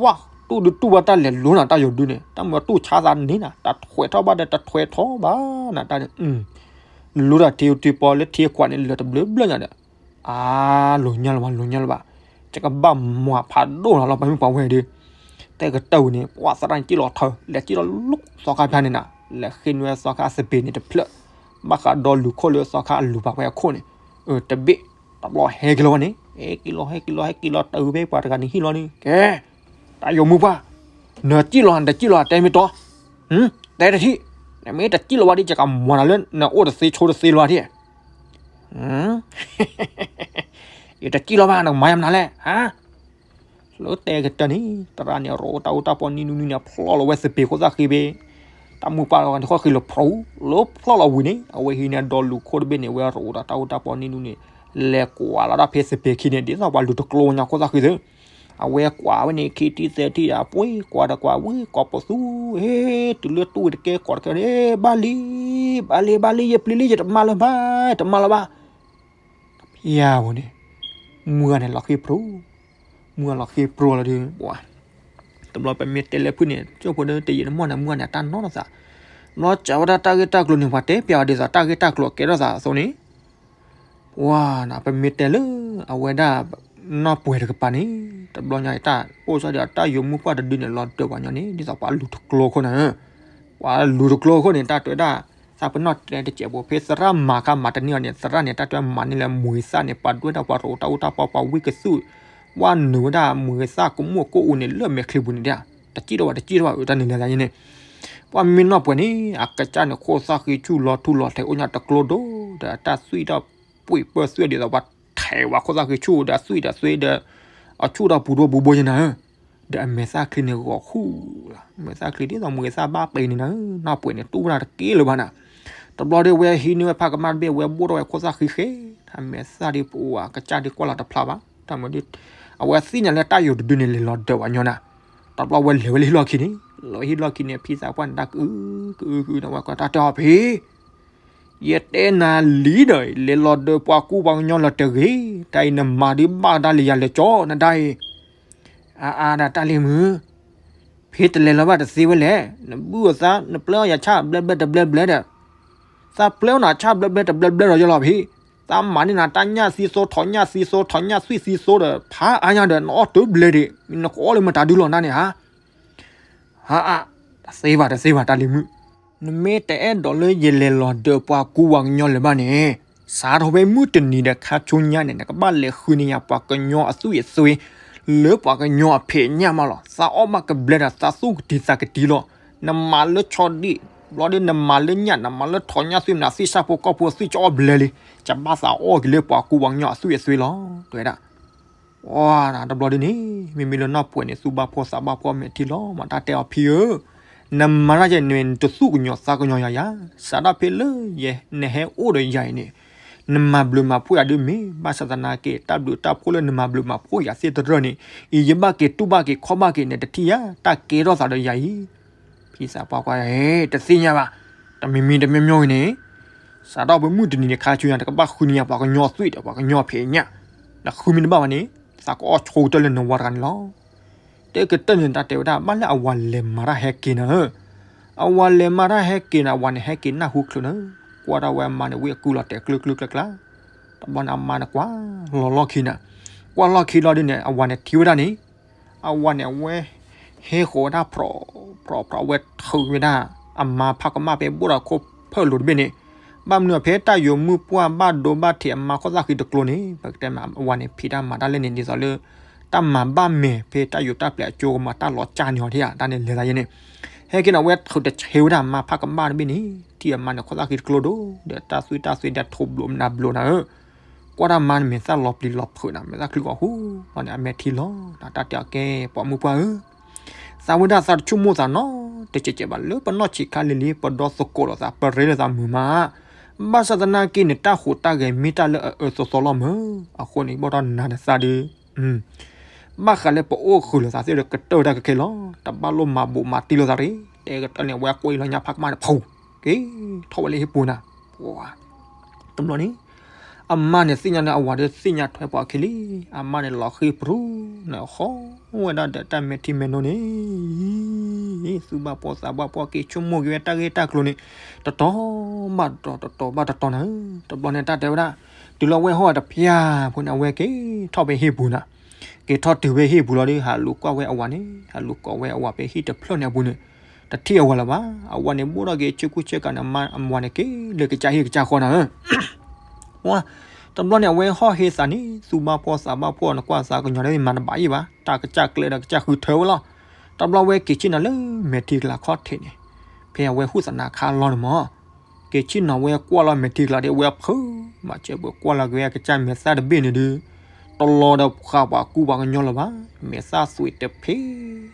ဘၣ်တူၢ်ဒုးတူၢ်ဘၣ်တၢ်လဲၤလိၤနၤတၢ်ယိၤဒုန့ၣ်, တၢ်မၤတူၢ်ဆါသးန့ၣ်နၤ, တထွဲထီၣ်ဘၣ်ဒီးတထွဲထီၣ်ဘၣ်နၤတၢ်န့ၣ်, လိၤတၢ်ထံအူထံပီလၢထံအကွၢ်န့ၣ် လၢာ်တဘျုးဘျုးညါဒီး, အါ, လိၤညါလၢၤဘၣ် လိၤညါလၢၤဘၣ်, ယကဘၣ်မၤဖးဒိၣ်နၤလီၤ ပှၤမုၣ်ပှၤဝဲၢ်ဒီး, တဲကတၢၢ်ဝံၤန့ၣ် ပှၤသရၣ်န့ၣ်စံၣ်လီၤထၢ, လဲၤစံၣ်လီၤလိၣ်သီခါဖၠါန့ၣ်နၤ, လဲၤဃ့နွဲသီခါအသပ့ၤန့ၣ်တဖျၢၣ်, ဘၣ်ဃးဒီးလူၤခိၣ်လၢသီခါအလူၤပာ်ဝဲအခိၣ်န့ၣ်, တဘ့ၣ်, တဘျီဟဲက့ၤလီၤဝဲန့ၣ်, ဟဲက့ၤလီၤ ဟဲက့ၤလီၤ ဟဲက့ၤလီၤတၢ်အုးဖဲပှၤတဂၤန့ၣ်ဟံၣ်လီၤန့ၣ်, ကဲ, တၢ်ယိၤမုၣ်ပှၢ်, နစံၣ်လီၤနတစံၣ်လီၤ တဲမ့ၢ်တီ, တဲတထံၣ်, နမ့ၢ်တစံၣ်လီၤဘၣ်ဒီး ယကမၤနၤလၢနအိၣ်တသ့ဆိတသ့လီၤထံၣ် ယတစံၣ်လီၤဘၣ် နကမၤယၤမနုၤလဲၣ်, ဟါ, လၢတဲကတၢၢ်န့ၣ် သရၣ်န့ၣ် ရိးတၢ်အူတၢ်ပီနံၤနံၤန့ၣ် ဖျီၣ်လီၤဝဲသပ့ၤခိၣ်သၣ်ဃံဘ့ၣ်, တၢ်မုၢ်ပှၢ်လီၤဂၤန့ၣ် ဃီၣ်ဃံလီၤဖျိ လၢဖျီၣ်လီၤဝံၤန့ၣ် အဝဲဟံးန့ၢ်ဒီးလူၤခိၣ်တဘ့ၣ်န့ၣ် ဝဲရိးတၢ်အူတၢ်ပီနံၤနံၤန့ၣ်, လဲၤကွၢ်လီၤတၢ်ဖဲသပ့ၤခံန့ၣ် ဒ်သိးပှၤလူၤတကျိညါခိၣ်သၣ်ဃံသ့ၣ် အဝဲကွၢ်ဝဲန့ၣ် ခံထံၣ်သၢထံၣ်ဒီး ပှ့ၤကွၢ်ဒီးကွၢ်ဝံၤ ကိးပသူ, ဟ့, တုၤလၢတူၢ်ဝံၤတကဲ ကိးတကဲန့ၣ်, ဘၣ်လံ, ဘၣ်လံ ဘၣ်လံ ယပျံၤလံ ယတမၤလၢၤဘၣ်, တမၤလၢၤဘၣ်, ဖဲအံၤန့ၣ်, မုၢ်ဂၤန့ၣ်လီၤဃ့ၢ်ပြိ, မုၢ်ဂၤလီၤဃ့ၢ်ပြိလီၤဒီး, တဘျီပမ့ၢ်တဲလၢဖုၣ်န့ၣ် ကၠိဖိဒီးတယံာ်တမီၢ်န့ၣ် မုၢ်ဂၤန့ၣ် အတၢ်နီၢ်ထီၣ်သး, ဘျီစးဝဲဒၣ်တၢ်ဂ့ၢ်တၢ်ကျိၤန့ၣ် ပှၤတဲပျးအီၤဒ်သိးတၢ်ဂ့ၢ်တၢ်ကျိၤအကဲထီၣ်သးအသိးန့ၣ် ပှၤနၤ ပမ့ၢ်တဲလၢ အဝဲဒၣ် နီၢ်ပှဲၤတကပၤန့ၣ် တဘျီညါအံၤတၢ်အိၣ်ဆီဒီးတၢ်ယိၤမုၢ်ပှၢ်တဒုန့ၣ် လီၤဒၢးပှၤညီန့ၣ် ဒ်သိးပှၤလူၤတကျိခိၣ်နၤ, ပှၤလူၤတကျိခိၣ်န့ၣ် တၢ်တဲဝဲဒၣ် သးပနီၣ်တဲတစဲးဖိ ဖဲသရၣ်မၤခါမၤတန့ၢ်အီၤန့ၣ် သရၣ်န့ၣ် တၢ်တဲဝဲမၤန့ၢ်လၢမွေသၣ်န့ၣ် ပှၤဒွဲၣ်ဒၣ်ပှၤရိးတၢ်အူတၢ်ပီ ပှၤဝံၢ်ကသူၣ် ဝဲနုာ်ဝဲဒၣ်မွေသၣ်ကမူၣ်အကိၣ်အူန့ၣ် လၢမဲာ်ချံပူၤန့ၣ်ဒၣ်, တစံၣ်ထီၣ်ဘၣ် တစံၣ်ထီၣ်ဘၣ် အတၢ်န့ၣ်လဲၤသးယဲန့ၣ် ပှၤမ့ၢ်နီၢ်ပှဲၤန့ၣ် အကစၢ်န့ၣ် ခိၣ်သၣ်ဃံဆူၣ်လီၤထူလီၤထဲး အိၣ်ညါတကျိဒိၣ် ဒီးအတၢ်သွံၣ်ထီၣ်ပှ့ၤပၢၢ်သွံၣ်ဒ်သိးပှၤထဲးဝဲခိၣ်သၣ်ဃံဆူၣ်ဒီးအသွံၣ်ဒီးသွံၣ်ဒီး အဆူၣ်ထီၣ်ပူၤဒိၣ်ဘူးဘိယဲနၤဧၢ, ဒီးအမဲာ်သၣ်ချံန့ၣ်ဂီၤဃူလီၤ, မဲာ်သၣ်ချံဒ်သိးမွေသၣ်ဘၣ်ပှဲၤန့ၣ်နၤဧၢ, နီၢ်ပှဲၤန့ၣ် တူၢ်ဝဲဒၣ်တက့ၢ်လၢၤဘၣ်နၤ, တဘျီဒီးဝဲဟံးန့ၢ်ဝဲဖးကမၣ်တဘ့ၣ် ဝဲဘိၣ်ထီၣ်ဝဲခိၣ်သၣ်ဃံဃဲ, အမဲာ်သၣ်ဒ်ပှၤကစၢ်ဒ်ကွၢ်လီၤတဖျါဘၣ်, တၢ်မၤဒ် အဝဲသ့ၣ်ညါလၢတၢ်ယိၤတဒုန့ၣ် လဲၤလီၤဒၢးပှၤညီနၤ, တဘျီဝဲလဲၤဝဲလၢဟံၣ်လီၢ်ခံန့ၣ်, လီၤဟံၣ်လီၢ်ခံန့ၣ် ဖံသးပှၢ်န့ၣ် တၢ်ကအု ကအု ကအု န့ၣ် ဝဲကွၢ်တၢ်တဲအီၤဖံ ယတဲနၤလံဒီး လဲၤလီၤဒၢးပှၤကူပှၤကညီလၢၤတဂ့ၤ, တၢ်အံၤနမၤဒ်ဘၣ်ဒၣ်လၢယၤလဲၤကၠီ နဒၣ်အံၤ, အါအါဒၣ်တၢ်လံၤမုၣ်, ဖဲတလဲၤလီၤဘၣ်တသ့ဝဲလဲၣ်, နဘုၣ်အသး နပျဲအီၣ်ယၤဆၣ်ဘျဲဘျဲတဘျဲဘျဲဒီး, သးပျဲအီၣ်နၤဆၣ်ဘျဲဘျဲတဘျဲဘျဲဒီးယလီၤဖံ, သးမၤန့ၢ်နၤတၢ်ညၣ်သံသိ ထိးညၣ်သံသိ ထိးညၣ်သွံၣ်သံသိဒီး ဖးအါညါဒီး နအီၣ်တဘျဲဒံး နကအီၣ်လၢမတၤဒုလီၤနၤန့ၣ်ဧါ ဟါအါ, တသ့ဘၣ် တသ့ဘၣ် တၢ်လံၤမုၣ်, နမ့ၢ်တအဲၣ်ဒိးလၢယလဲၤလီၤဒၢးပှၤကူပှၤကညီလၢၤဘၣ်န့ၣ်, စးထီၣ်ဖဲမုၢ်တနံၤဒီးခါဆူညါန့ၣ် နကဘၣ်လဲၤဃုန့ၢ်ယၤပှၤကညီအသွံၣ်အသွ့, လၢပှၤကညီအဖံးအညၣ်မးလီၤ. သးအီၣ်ဘၣ်ကဘျဲဒီး သးသူၣ်ကတံၤသးကတံၤလီၤ. နမၤလၢဆီဒံၣ်, ဘျီဒီးနမၤလၢညၣ်, နမၤလၢထိးညၣ်သွံၣ် နသံၣ်ဆၣ်ဖိကီၢ်ဖိသွံၣ် ကအီၣ်ဘျဲလံ, ကဘၣ်သးအီၣ်က့ၤလၢပှၤကူပှၤကညီအသွံၣ်အသွ့လီၤ တဲဝဲဒၣ် တဘျီဒ်န့ၣ် မ့မ့ၢ်လၢနီၢ်ပှဲၤန့ၣ် သူၣ်ဘၣ်ဖှီၣ်သးဘၣ်ဖှီၣ်မဲာ်ထံလီၤမး တၢ်တဲအီၤဖံဧၢ, နမၤတၢ်ယဲန့ၣ် နတသူၣ်ကညီၤသးကညီၤယၤယၤ, စးထီၣ်ဖဲလၢယဲ နဟဲအိၣ်ဒီးယၤအံၤန့ၣ်, နမၤဘျုးမၤဖှိၣ်ယၤဒ်မ့ၢ်ဘၣ်ဆၣ်သနာ်က့ တၢ်ဘျုးတၢ်ဖှိၣ်လၢနမၤဘျုးမၤဖှိၣ်ယၤသ့ၣ်တရၢၢ်န့ၣ်, အံၤယဘၣ်က့ၤတူၢ်ဘၣ်က့ၤခီၣ်ဘၣ်က့ၤန့ၣ် တထံၣ်ယၤ တၢ်ကဲထီၣ်သးဒီးယၤအံၤ ဖံသးပှၢ်ကွၢ်, တသ့ၣ်ညါဘၣ်, တမံၤမံၤတမံၤမံၤဂ့ၤန့ၣ်, စးထီၣ်ပမုၢ်တနံၤန့ၣ် ခါဆူညါ နကဘၣ်ဃုန့ၢ်ယၤပှၤကညီအသွံၣ်ဒီးပှၤကညီအဖံးအညၣ်, နဃုမ့ၢ်တဘၣ်ဘၣ်န့ၣ်, သးကအီၣ်ဆိကတၢၢ်လၢနဝၤတဂၤန့ၣ်လီၤ. တဲကတၢၢ်န့ၣ် တၢ်တဲဝဲဒၣ် ဘၣ်လၢအဝၤလဲၤမၤတၢ်ဟဲက့ၤနၤဧၢ, အဝၤလဲၤမၤတၢ်ဟဲက့ၤန့ၣ် အဝၤန့ၣ်ဟဲက့ၤနၢ်ဟူချုးနၤဧၢ, ကွၢ်ထီၣ်ဝဲအမါန့ၣ် ဝံၣ်အကုလီၤတဲာ်ကျၢကျၢကျၢကျၢ, တဘျီန့ၣ် အမါန့ၣ်ကွၢ်လီၤလီၢ်ခံနၤ, ကွၢ်လီၢ်ခံလီၤဒ်န့ၣ် အဝၤန့ၣ်ထံၣ်ဝဲဒၣ်န့ၣ် အဝၤန့ၣ် အဝဲဟဲဃီၤဝဲဒၣ်ဖြီးဖြီးဖြီး အဝဲထုးဝဲဒၣ် အမါဖးကမၣ်ဖဲဘိၣ်ဒီးခိၣ်ဖၢၣ်လိၤတဘ့ၣ်န့ၣ်, ဘၣ်မနုၤဖဲတၢ်ယိၤမုၢ်ပှၢ်ဘၣ်ဒိဘၣ်ထံးအမါခိၣ်သၣ်ဃံတကျိန့ၣ် ပကတဲမး အဝၤန့ၣ်ဖံးတၢ်မၤတၢ်လဲၣ်န့ၣ် ဒ်သိးလၢ တၢ်မၤဘၣ်မဲာ်ဖဲတၢ်ယိၤတၢ်ပျဲအကၠိကမၤတၢ်လီၤကၢ်န့ၣ်ဟီထံၣ်ဧါ တၢ်န့ၣ်လဲၤသးယဲန့ၣ်, ဟဲက့ၤန့ၣ် အဝဲထုးတဆဲဝဲဒၣ်အမါဖးကမၣ်တဘ့ၣ်န့ၣ် ထံၣ်အမါန့ၣ်ခိၣ်သၣ်ဃံတကျိဒိၣ် ဒီးတၢ်သွံၣ်တၢ်သွ့ဒီးထိးဘျိးနၤဘျိးနၤဧၢ ကွၢ်တၢ်မါန့ၣ်မဲာ်သၣ်လီၤပျံၤလီၤဖုးနၤ မဲာ်သၣ်ချံဂီၤဟူလီၤန့ၣ် အမဲာ်ထံလီၤနၤ တၢ်တဲအီၤကဲ ပှၤမုၣ်ပှၢ်ဧၢ, သးဝဲဒၣ်သးတဆိကမိၣ်သးနီ တကဲးကဲးဘၣ်လၢပနီၢ်ဆံးခါလံၤလံၤ ပဒီသကိးလိာ်သး ပရ့လိာ်သးမုာ်မး, ဘၣ်ဆၣ်သနာ်က့န့ၣ် တၢ်ဟူးတၢ်ဂဲၤမ့ၢ်တၢ်လၢအအၢသီသီလီၤမၢ်, အဃိန့ၣ် ဘၣ်ဒီးနၤဒီးသးဒီး ဘၣ်ဃးလၢပအိၣ်ဃုာ်လိာ်သးသ့ၣ်ဒီး ကတၢၢ်ဝဲဒၣ်ကခဲလၢာ်လီၤ. တဘၣ်လိၣ်မၤဘူးမၤတံၢ်လိာ်သးတဂ့ၤ, တဲကတၢၢ်န့ၣ် အဝဲကွၢ်အံၤလီၤညါဖးကမၣ်န့ၣ် ဖူး က့ၤထီၣ်ဝဲလၢဟံၣ်ပူၤနၤ. ပှၤ တဘျီန့ၣ် အမါန့ၣ်သ့ၣ်ညါန့ၣ် အဝၤဒီးသ့ၣ်ညါထွဲပှၤအခံလံ. အမါန့ၣ်လီၤဃံၤပရူၤန့ၣ် ဟီဝဲဒၣ်ဒီးတၢ်မဲာ်ထံမဲာ်နိန့ၣ် သူၣ်ဘၣ်ဖှီၣ်သးဘၣ်ဖှီၣ် က့ၤဆိကမိၣ်က့ၤဝဲတၢ်ဂ့ၢ်တၢ်ကျိၤန့ၣ် တတီၤဘၣ်တတီၤ တတီၤဘၣ်တတီၤနၤ. တဘျီန့ၣ်တၢ်တဲဝဲဒၣ် တုၤလၢအဝဲဟီၣ်တဖျၢၣ်ဖိန့ၣ် အဝဲက့ၤထီၣ်ဖဲဟံၣ်ပူၤနၤ. က့ၤထီၣ်တုၤဖဲဟံၣ်ပူၤလီၤဒီး ဟးလူၤကွၢ်ဝဲအဝၤန့ၣ် ဟးလူၤကိးဝဲအဝၤဖဲဟံၣ်တဖျၢၣ်န့ၣ်အပူၤန့ၣ် တထံၣ်အဝၤလၢၤဘၣ်. အဝၤန့ၣ်ဘိၣ်ထီၣ်က့ၤဆ့ကူဆ့ကၤန့ၣ် အဝၤန့ၣ်က့ၤလၢကစၢ်ဟံၣ်ကစၢ်ဃီနၤ. ဝါ တဘျီန့ၣ် အဝဲဟီၣ်ဟ့သးန့ၣ် သူၣ်ဘၣ်ဖှီၣ်သးဘၣ်ဖှီၣ် နကွၢ်သးကညီၤဒီးမၤတဘၣ်အံၤဘၣ် တၢ်ကစၢ်ကျဲဒီးကစၢ်ဃုထၢဝဲလီၤ. တဘျီဝဲက့ၤဆ့ၣ်နီၤလၢမဲာ်ထံကလၤခီၣ်ထံးန့ၣ် ဖဲအဝဲဟူၣ်သနာ်ခါလီၤန့ၣ်မၢ် က့ၤဆ့ၣ်နီၤဝဲကွၢ်လီၤမဲာ်ထံကလၤဒီး အဝဲဖုးမၤစၢၤပှဲၤကွၢ်လီၤက့ၤဝဲအကစၢ်မဲာ်သၣ်တဘ့ၣ်န့ၣ်ဒီး တလီၤဒီးဃာ်ပှၤကူပှၤကညီလၢၤဘၣ်. မဲာ်သၣ်သွံးတဖ့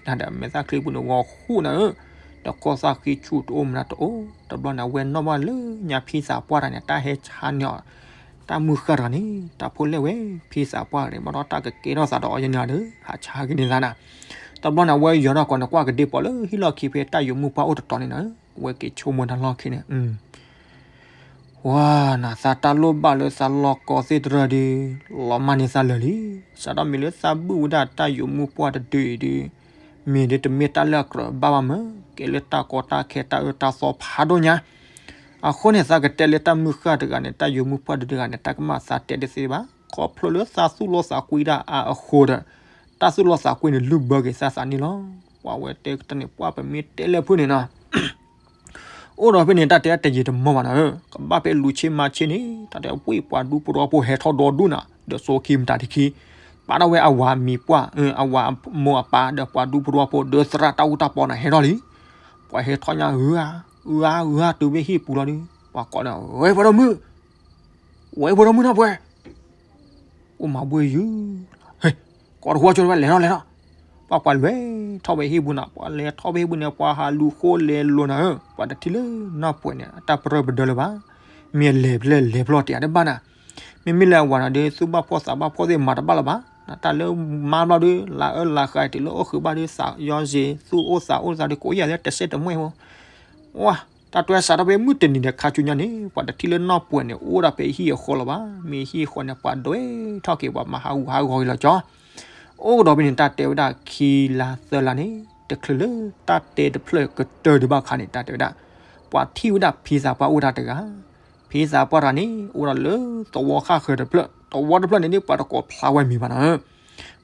နၤဒီးမဲာ်သၣ်ချံပူၤန့ၣ်ဂီၤဃူနၤဧၢ ဒီးကီၢ်သၣ်ဃံဆူၣ်တအိၣ်မနုၤတအိၣ်. တဘျီန့ၣ် အဝဲနီၣ်ဘၣ်လၢညါဖံသးပှၢ်တဂၤန့ၣ် တၢ်ဟဲဆါန့ၢ်အီၤ တၢ်မုၢ်ဃၢ်တဂၤန့ၣ် တၢ်ဖိလဲၣ်ဝဲ ဖံသးပှၢ်တဂၤန့ၣ် ဘၣ်ဒီးတၢ်ကကဲထီၣ်သးဒီးအီၤယဲန့ၣ်ဒီး ဟးဆါက့ၤန့ၢ်သးနၤ. တဘျီန့ၣ် အဝဲယီၤထီၣ်ကီးန့ၣ် ကွၢ်ကဒ့ပီးလၢဟံၣ်လီၢ်ခံဖဲတၢ်ယိာ်မုၢ်ပှၢ်အိၣ်တတီၤန့ၣ်နၤ. အဝဲက့ၤဆိကမိၣ်တၢ်လီၢ်ခံန့ၣ် ဝါ နၤ သးတၢ်လိၣ်ဘၣ်လၢသးလီၤကီသ့ၣ်တရၢဒီး လီၤမၢ်န့ၢ်သးလၢာ်လံ. စးထီၣ်မ့ၢ်လၢသးဘုၣ်ဝဲဒၣ်တၢ်ယိာ်မုၢ်ပှၢ်တဒုအံၤဒီး မ့ၢ်ဒ်တမ့ၢ်တၢ်လၢအကြၢးဘၣ်ဘၣ်မၢ် ကဲလၢတၢ်ကီတၢ်ခဲတၢ်အၢတၢ်သီဖးဒိၣ်ညါ. အဃိန့ၣ် သးကတဲလၢတၢ်မုၢ်ဃၢ်တဂၤန့ၣ် တၢ်ယိာ်မုၢ်ပှၢ်တဒုတဂၤန့ၣ် တၢ်ကမၣ်သးတဲတသ့ဘၣ်. ခီဖျိလၢသးသူၣ်လီသးကွံတၢ်အါအဃိဒီး တၢ်သူၣ်လီသးကွံန့ၣ် လုၢ်ဘၢက့ၤသးသးန့ၣ်လီၤ. ပှၤဝဲတဲကတၢၢ်န့ၣ် ပှၤပမ့ၢ်တဲလဲၣ်ဖုၣ်န့ၣ်နၤ အိၣ်ဒီးဖဲန့ၣ် တၢ်တဲတယံာ်တမီၢ်ဘၣ်နၤဧၢ, ကဘၣ်ဖဲလူၤဆ့မၤဆ့န့ၣ် တၢ်တဲဝံၢ်ပှၤဒူဖိတဝီဖိဟဲထီၣ်ဒီဒူၣ်နၤ, ဒီးစိခံမတၤတခံ, ပာ်ထီၣ်ဝဲအဝၤမံၤပှၢ်, အဝၤမိၢ်အပၢ် ဒီးပှၤဒူဖိတဝီဖိ ဒီးသရၣ်တၢ်အူတၢ်ပီနၤ ဟဲထီၣ်လံ. ပှၤဟဲထီၣ်ညါ ဂုၤဂုၤဂုၤ တုၤဖဲဟံၣ်ပူၤလီၤဒီး ပှၤကိးန့ၣ် ဝဲပှၤဒီမုၣ်, ဝဲပှၤဒီမုၣ်နီၢ်ပှဲၤ အိၣ်မၤဘှ့ၣ်ယုၢ်, ကိးတဃီကၠိတဝဲ လဲၤထီၣ်လဲၤထီၣ်, ပှၤပှၤလဲၤထီၣ်ဝဲဟံၣ်ပူၤနၤ, ပှၤလဲၤထီၣ်ဝဲဟံၣ်ပူၤန့ၣ် ပှၤဟးလူၤဃိလဲၤလိၤနၤဧၢ, ပှၤတထံၣ်လၢနီၢ်ပှဲၤန့ၣ် အတၢ်ပရၢပဒၢလၢၤဘၣ်, မ့ၢ်အလဲၤဖျဲၣ်လဲၤဖျီၣ်တယၤတဘၣ်နၤ, မ့မ့ၢ်လၢအဝၤနၤဒီး သူၣ်ဘၣ်ဖှီၣ်သးဘၣ်ဖှီၣ်သ့ၣ်မၤတဘၣ်လၢၤဘၣ်, တၢ်လၢမါဘျီဒီး လါအၢလါဃးတုၤလၢအိၣ်ဃုာ်ဘၣ်ဒီး သးယီၤစ့ၤ သူၣ်အိၣ်သးအိၣ်သးဒီး ကိးယၤလၢတစဲးတမှဲၣ်ဖိ ဝါ, တၢ်တွဲစးထီၣ်ဖဲမုၢ်တနံၤဒီးခါဆူညါန့ၣ် ပှၤတထံၣ်လၢနီၢ်ပှဲၤန့ၣ် အိၣ်ဒၣ်ဖဲဟံၣ်အဃီလၢၤဘၣ်, မ့ၢ်ဟံၣ်အဃီန့ၣ် ပှၤဒွဲထီၣ်က့ၤ ပှၤမၤဟးဂူာ်ဟးဂီၤက့ၤလီၤကၠီ, အိၣ်ကဒီးဖဲန့ၣ် တၢ်တဲဝဲဒၣ်ခံလါသၢလါန့ၣ် တချုးလၢတၢ်တဲတဖျၢၣ်ကတၢၢ်ဒံးဘၣ်ခါန့ၣ် တၢ်တဲဝဲဒၣ် ပှၤထံၣ်ဝဲဒၣ်ဖံသးပှၢ်အိၣ်တၢ်တဂၤ, ဖံသးပှၢ်တဂၤန့ၣ် အိၣ်ဒီးလၢသဝီဃၣ်ဃၢၤတဖျၢၣ်, သဝီတဖျၢၣ်န့ၣ်ဒ်ပှၤတကိးဖျါဝဲမံၤဘၣ်နၤ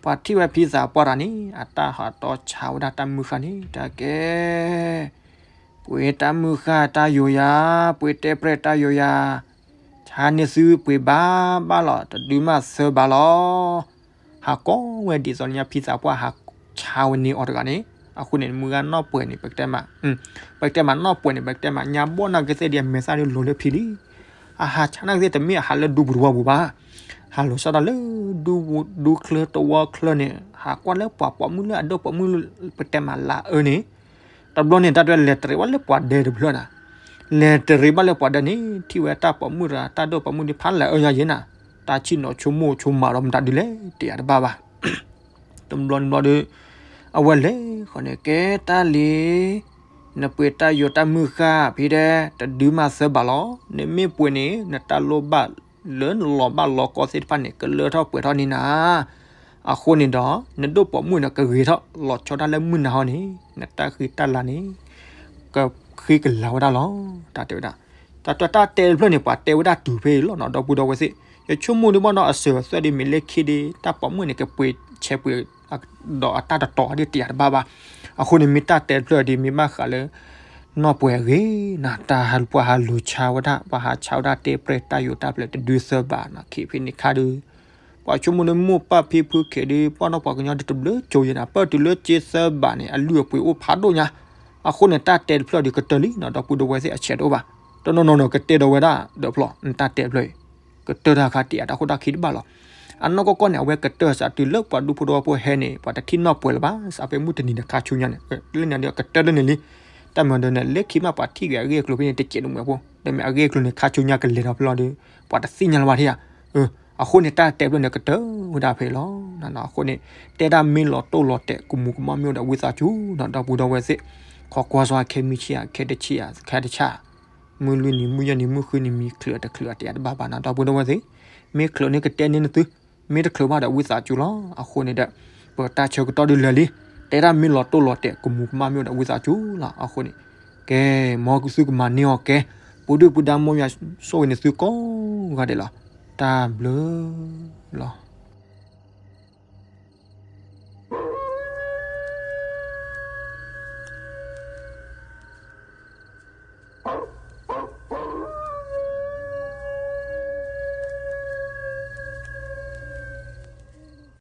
ပှၤထံၣ်ဝဲဖံသးပှၢ်တဂၤန့ၣ် အတၢ်ဟးတီဆါဝဲဒၣ်တၢ်မုၢ်ဃၢ်န့ၣ် တၢ်ကဲ, ပှ့ၤတၢ်မုၢ်ဃၢ်တၢ်ယိာ်ယၤ, ပှ့ၤတဲပြဲၢ်တၢ်ယိာ်ယၤ, ဆါန့ၢ်သုပှ့ၤဘၣ်ဘၣ်လီၤ, တဒုမးသၢဘၣ်လီၤ. ဟးကိးဝဲဒ်သိးန့ၣ်ညါ ဖံသးပှၢ်ဟးဆါဝဲန့ၢ်အီၤတဂၤန့ၣ်, အဃိန့ၣ် မုၢ်ဂၤနီၢ်ပှဲၤန့ၣ် ပကတဲမး, ပကတဲမးနီၢ်ပှဲၤန့ၣ် ပကတဲမး ညါဘီၣ်နာ်က့သ့ၣ်ဒီး အမဲာ်သၣ်ဒီးလိၤလၢဖံလံ အဟးဆါနာ်က့သ့ၣ် တမ့ၢ်အဟးလၢဒူပူၤတဝီပူၤဘၣ်, ဟးလိာ်စၢ်တၢ်လၢ ဒူချၢတဝီချၢန့ၣ် ဟးကွၢ်လၢပှၤပိာ်မုၣ်လၢအဒိၣ်ပိာ်မုၣ်လၢ ပတဲမးလၢအၢန့ၣ်, တဘျီန့ၣ် တၢ်တဲလဲၤတရံးဘၣ်လၢပှၤဒဲတဖျၢၣ်နၤ, လဲၤတရံးဘၣ်လၢပှၤဒဲန့ၣ် ထံၣ်ဝဲတၢ်ပိာ်မုၣ်တဂၤ တၢ်ဒိၣ်ပိာ်မုၣ်ဒ်ဖးလဲၢ်အၢညါယဲနၤ, တၢ်ဆံၣ်နီၤဆိကမိၣ်ဆိကမးဒီးမတၤဒုလဲၣ် တယၤတဘၣ်ဘၣ် တဘျီတဘျီဒီး အဝဲလဲၤဃီန့ၣ် ကဲတၢ်လံ, နပှ့ၤတၢ်ယိာ်တၢ်မုၢ်ဃၢ်ဖံဒဲး တဒုမးသၢဘၣ်လီၤ, နမ့ၢ်ပှ့ၤန့ၣ် နတၢ်လိၣ်ဘၣ်လၢနလီၤဘၣ်လီၤကီသ့ၣ်တဖၣ်န့ၣ် ကလၢထီၣ်ပှဲၤထီၣ်န့ၢ်နၤ, အဃိန့ၣ်ဒီး နဒိၣ်ပိာ်မုၣ်န့ၣ် ကဂ့ၤထီၣ်လီၤဆီဒၣ်လၢမုၢ်နၤဟီန့ၣ် နတၢ်ဃံတၢ်လၤန့ၣ် ကဃံကလၤဝဲဒၣ်လီၤ. တၢ်တဲဝဲဒၣ် တၢ်တဲတဖျၢၣ်န့ၣ် ပှၤတဲဝဲဒၣ်တုၤဖဲအံၤလီၤနီၤ ဒီပုၢ်ဒီဝဲၢ်သ့ၣ်, ယဆိကမိၣ်ဒ်ဘၣ်ဒီးအစၢၤအသွဲၣ်ဒ်မ့ၢ်လၢခံဒ် တၢ်ပိာ်မုၣ်န့ၣ် ကပှ့ၤဆဲးပှ့ၤ ဒီးအတၢ်တတီၤဒ်တယၤတဘၣ်ဘၣ်, အဃိန့ၣ် မ့ၢ်တၢ်တဲတဖျၢၣ်ဒ်မ့ၢ်ဘၣ်ဃးလၢ နီၢ်ပှဲၤအဂ့ၢ်နၤ တၢ်ဟးပှၤဟးလူၤဆါဝဲဒၣ် ပှၤဟးဆါဝဲဒၣ်တဲပြဲၢ်တၢ်ယိာ်တၢ်ပျဲၢ်တဒုသၢဘၣ်နၤ ခံဖဲန့ၣ်ခါဒီး ပှၤဆိကမိၣ်န့ၣ်မိၢ်ပၢ်ဖံဖုခဲဒီး ပှၤနီၢ်ပှၤကညီဒ်တဘျုးကၠိယဲနၤ ပၢၢ်တုၤလၢကၠ့သၢဘၣ်န့ၣ် အလုၢ်အပှ့ၤအိၣ်ဖးဒိၣ်ညါ, အဃိန့ၣ် တၢ်တဲတဖျၢၣ်ဒ်ကတၢၢ်လံနီၤ ဒီပုၢ်ဒီဝဲၢ်သ့ၣ် အဆဲးတအိၣ်ဘၣ်, တနီၤနီၤနီၤ ကတဲဒီးဝဲဒၣ်ဒီးဖျီ နတၢ်တဲတဖျၢၣ်အံၤ ကတၢၢ်တၢ်ခါတယၤတၢ်ခိၣ်တၢ်ခံတဘၣ်လီၤ. အနီၢ်ကီၢ်ကီၢ်န့ၣ် အဝဲကတၢၢ်စးတုၤလၢပှၤဒူဖိတဝီဖိဟဲန့ၣ် ပှၤတထံၣ်နီၢ်ပှဲၤလၢၤဘၣ် စးဖဲမုၢ်တနံၤဒီးခါဆူညါန့ၣ် လၢန့ၣ်ဒီးကတၢၢ်လၢန့ၣ်လံ, တၢ်မၤဒီးန့ၣ် လၢခံမးပှၤထံၣ်က့ၤအဂ့ၢ်အကျိၤဖဲန့ၣ် တစဲးတမှဲၤဖိ ဒီးမ့ၢ်အဂ့ၢ်အကျိၤန့ၣ် ခါဆူညါကလဲၤထီၣ်ဖဲလီၤဒီး ပှၤတသ့ၣ်ညါလၢၤဘၣ်ထံၣ်ဧါ, အၢ အဃိန့ၣ် တၢ်တဲဖျၢၣ်န့ၣ်ကတၢၢ်ဝဲဒၣ်ဖဲအံၤလီၤ. အဃိန့ၣ် တဲဒၣ်မ့ၢ်လီၤတိၢ်လီၤတဲာ် ကမူၤကမၣ်မ့ၢ်အိၣ်ဒီးဝံသးစူၤနီၤ ဒီပုၢ်ဒီဝဲၢ်သ့ၣ်, ခီကွၢ်စီၤ ခဲမုၢ်ဆ့ၣ်ဧါ ခဲတဆံၣ်ဧါ ခဲတဆၣ်, မုၢ်လွံၢ်နံၤ မုၢ်ယဲၢ်နံၤ မုၢ်ဃုနံၤ မ့ၢ်ချုးတချုးအတဲတဘၣ်ဘၣ်နီၤ ဒီပုၢ်ဒီဝဲၢ်သ့ၣ်, မ့ၢ်ချုးန့ၣ်ကတဲန့ၢ်နသု, မ့ၢ်တချုးဘၣ်ဒီးဝံသးစူၤလီၤ. အဃိန့ၣ်ဒီး ပတၢ်ဆၢကတီၢ်ဒုးလၢာ်လံ, တဲဒၣ်မ့ၢ်လီၤတိၢ်လီၤတဲာ် ကမူၤကမၣ်မ့ၢ်အိၣ်ဒီးဝံသးစူၤလီၤ. အဃိန့ၣ် ကဲ မ်သုကမၤန့ၢ်အီၤကဲ, ပူၤဒုၣ်ပူၤဒါ မ်ယွၤဆိၣ်ဂ့ၤန့ၢ်သုကိးဂၤဒဲးလီၤ. တၢ်ဘျုးလီၤ.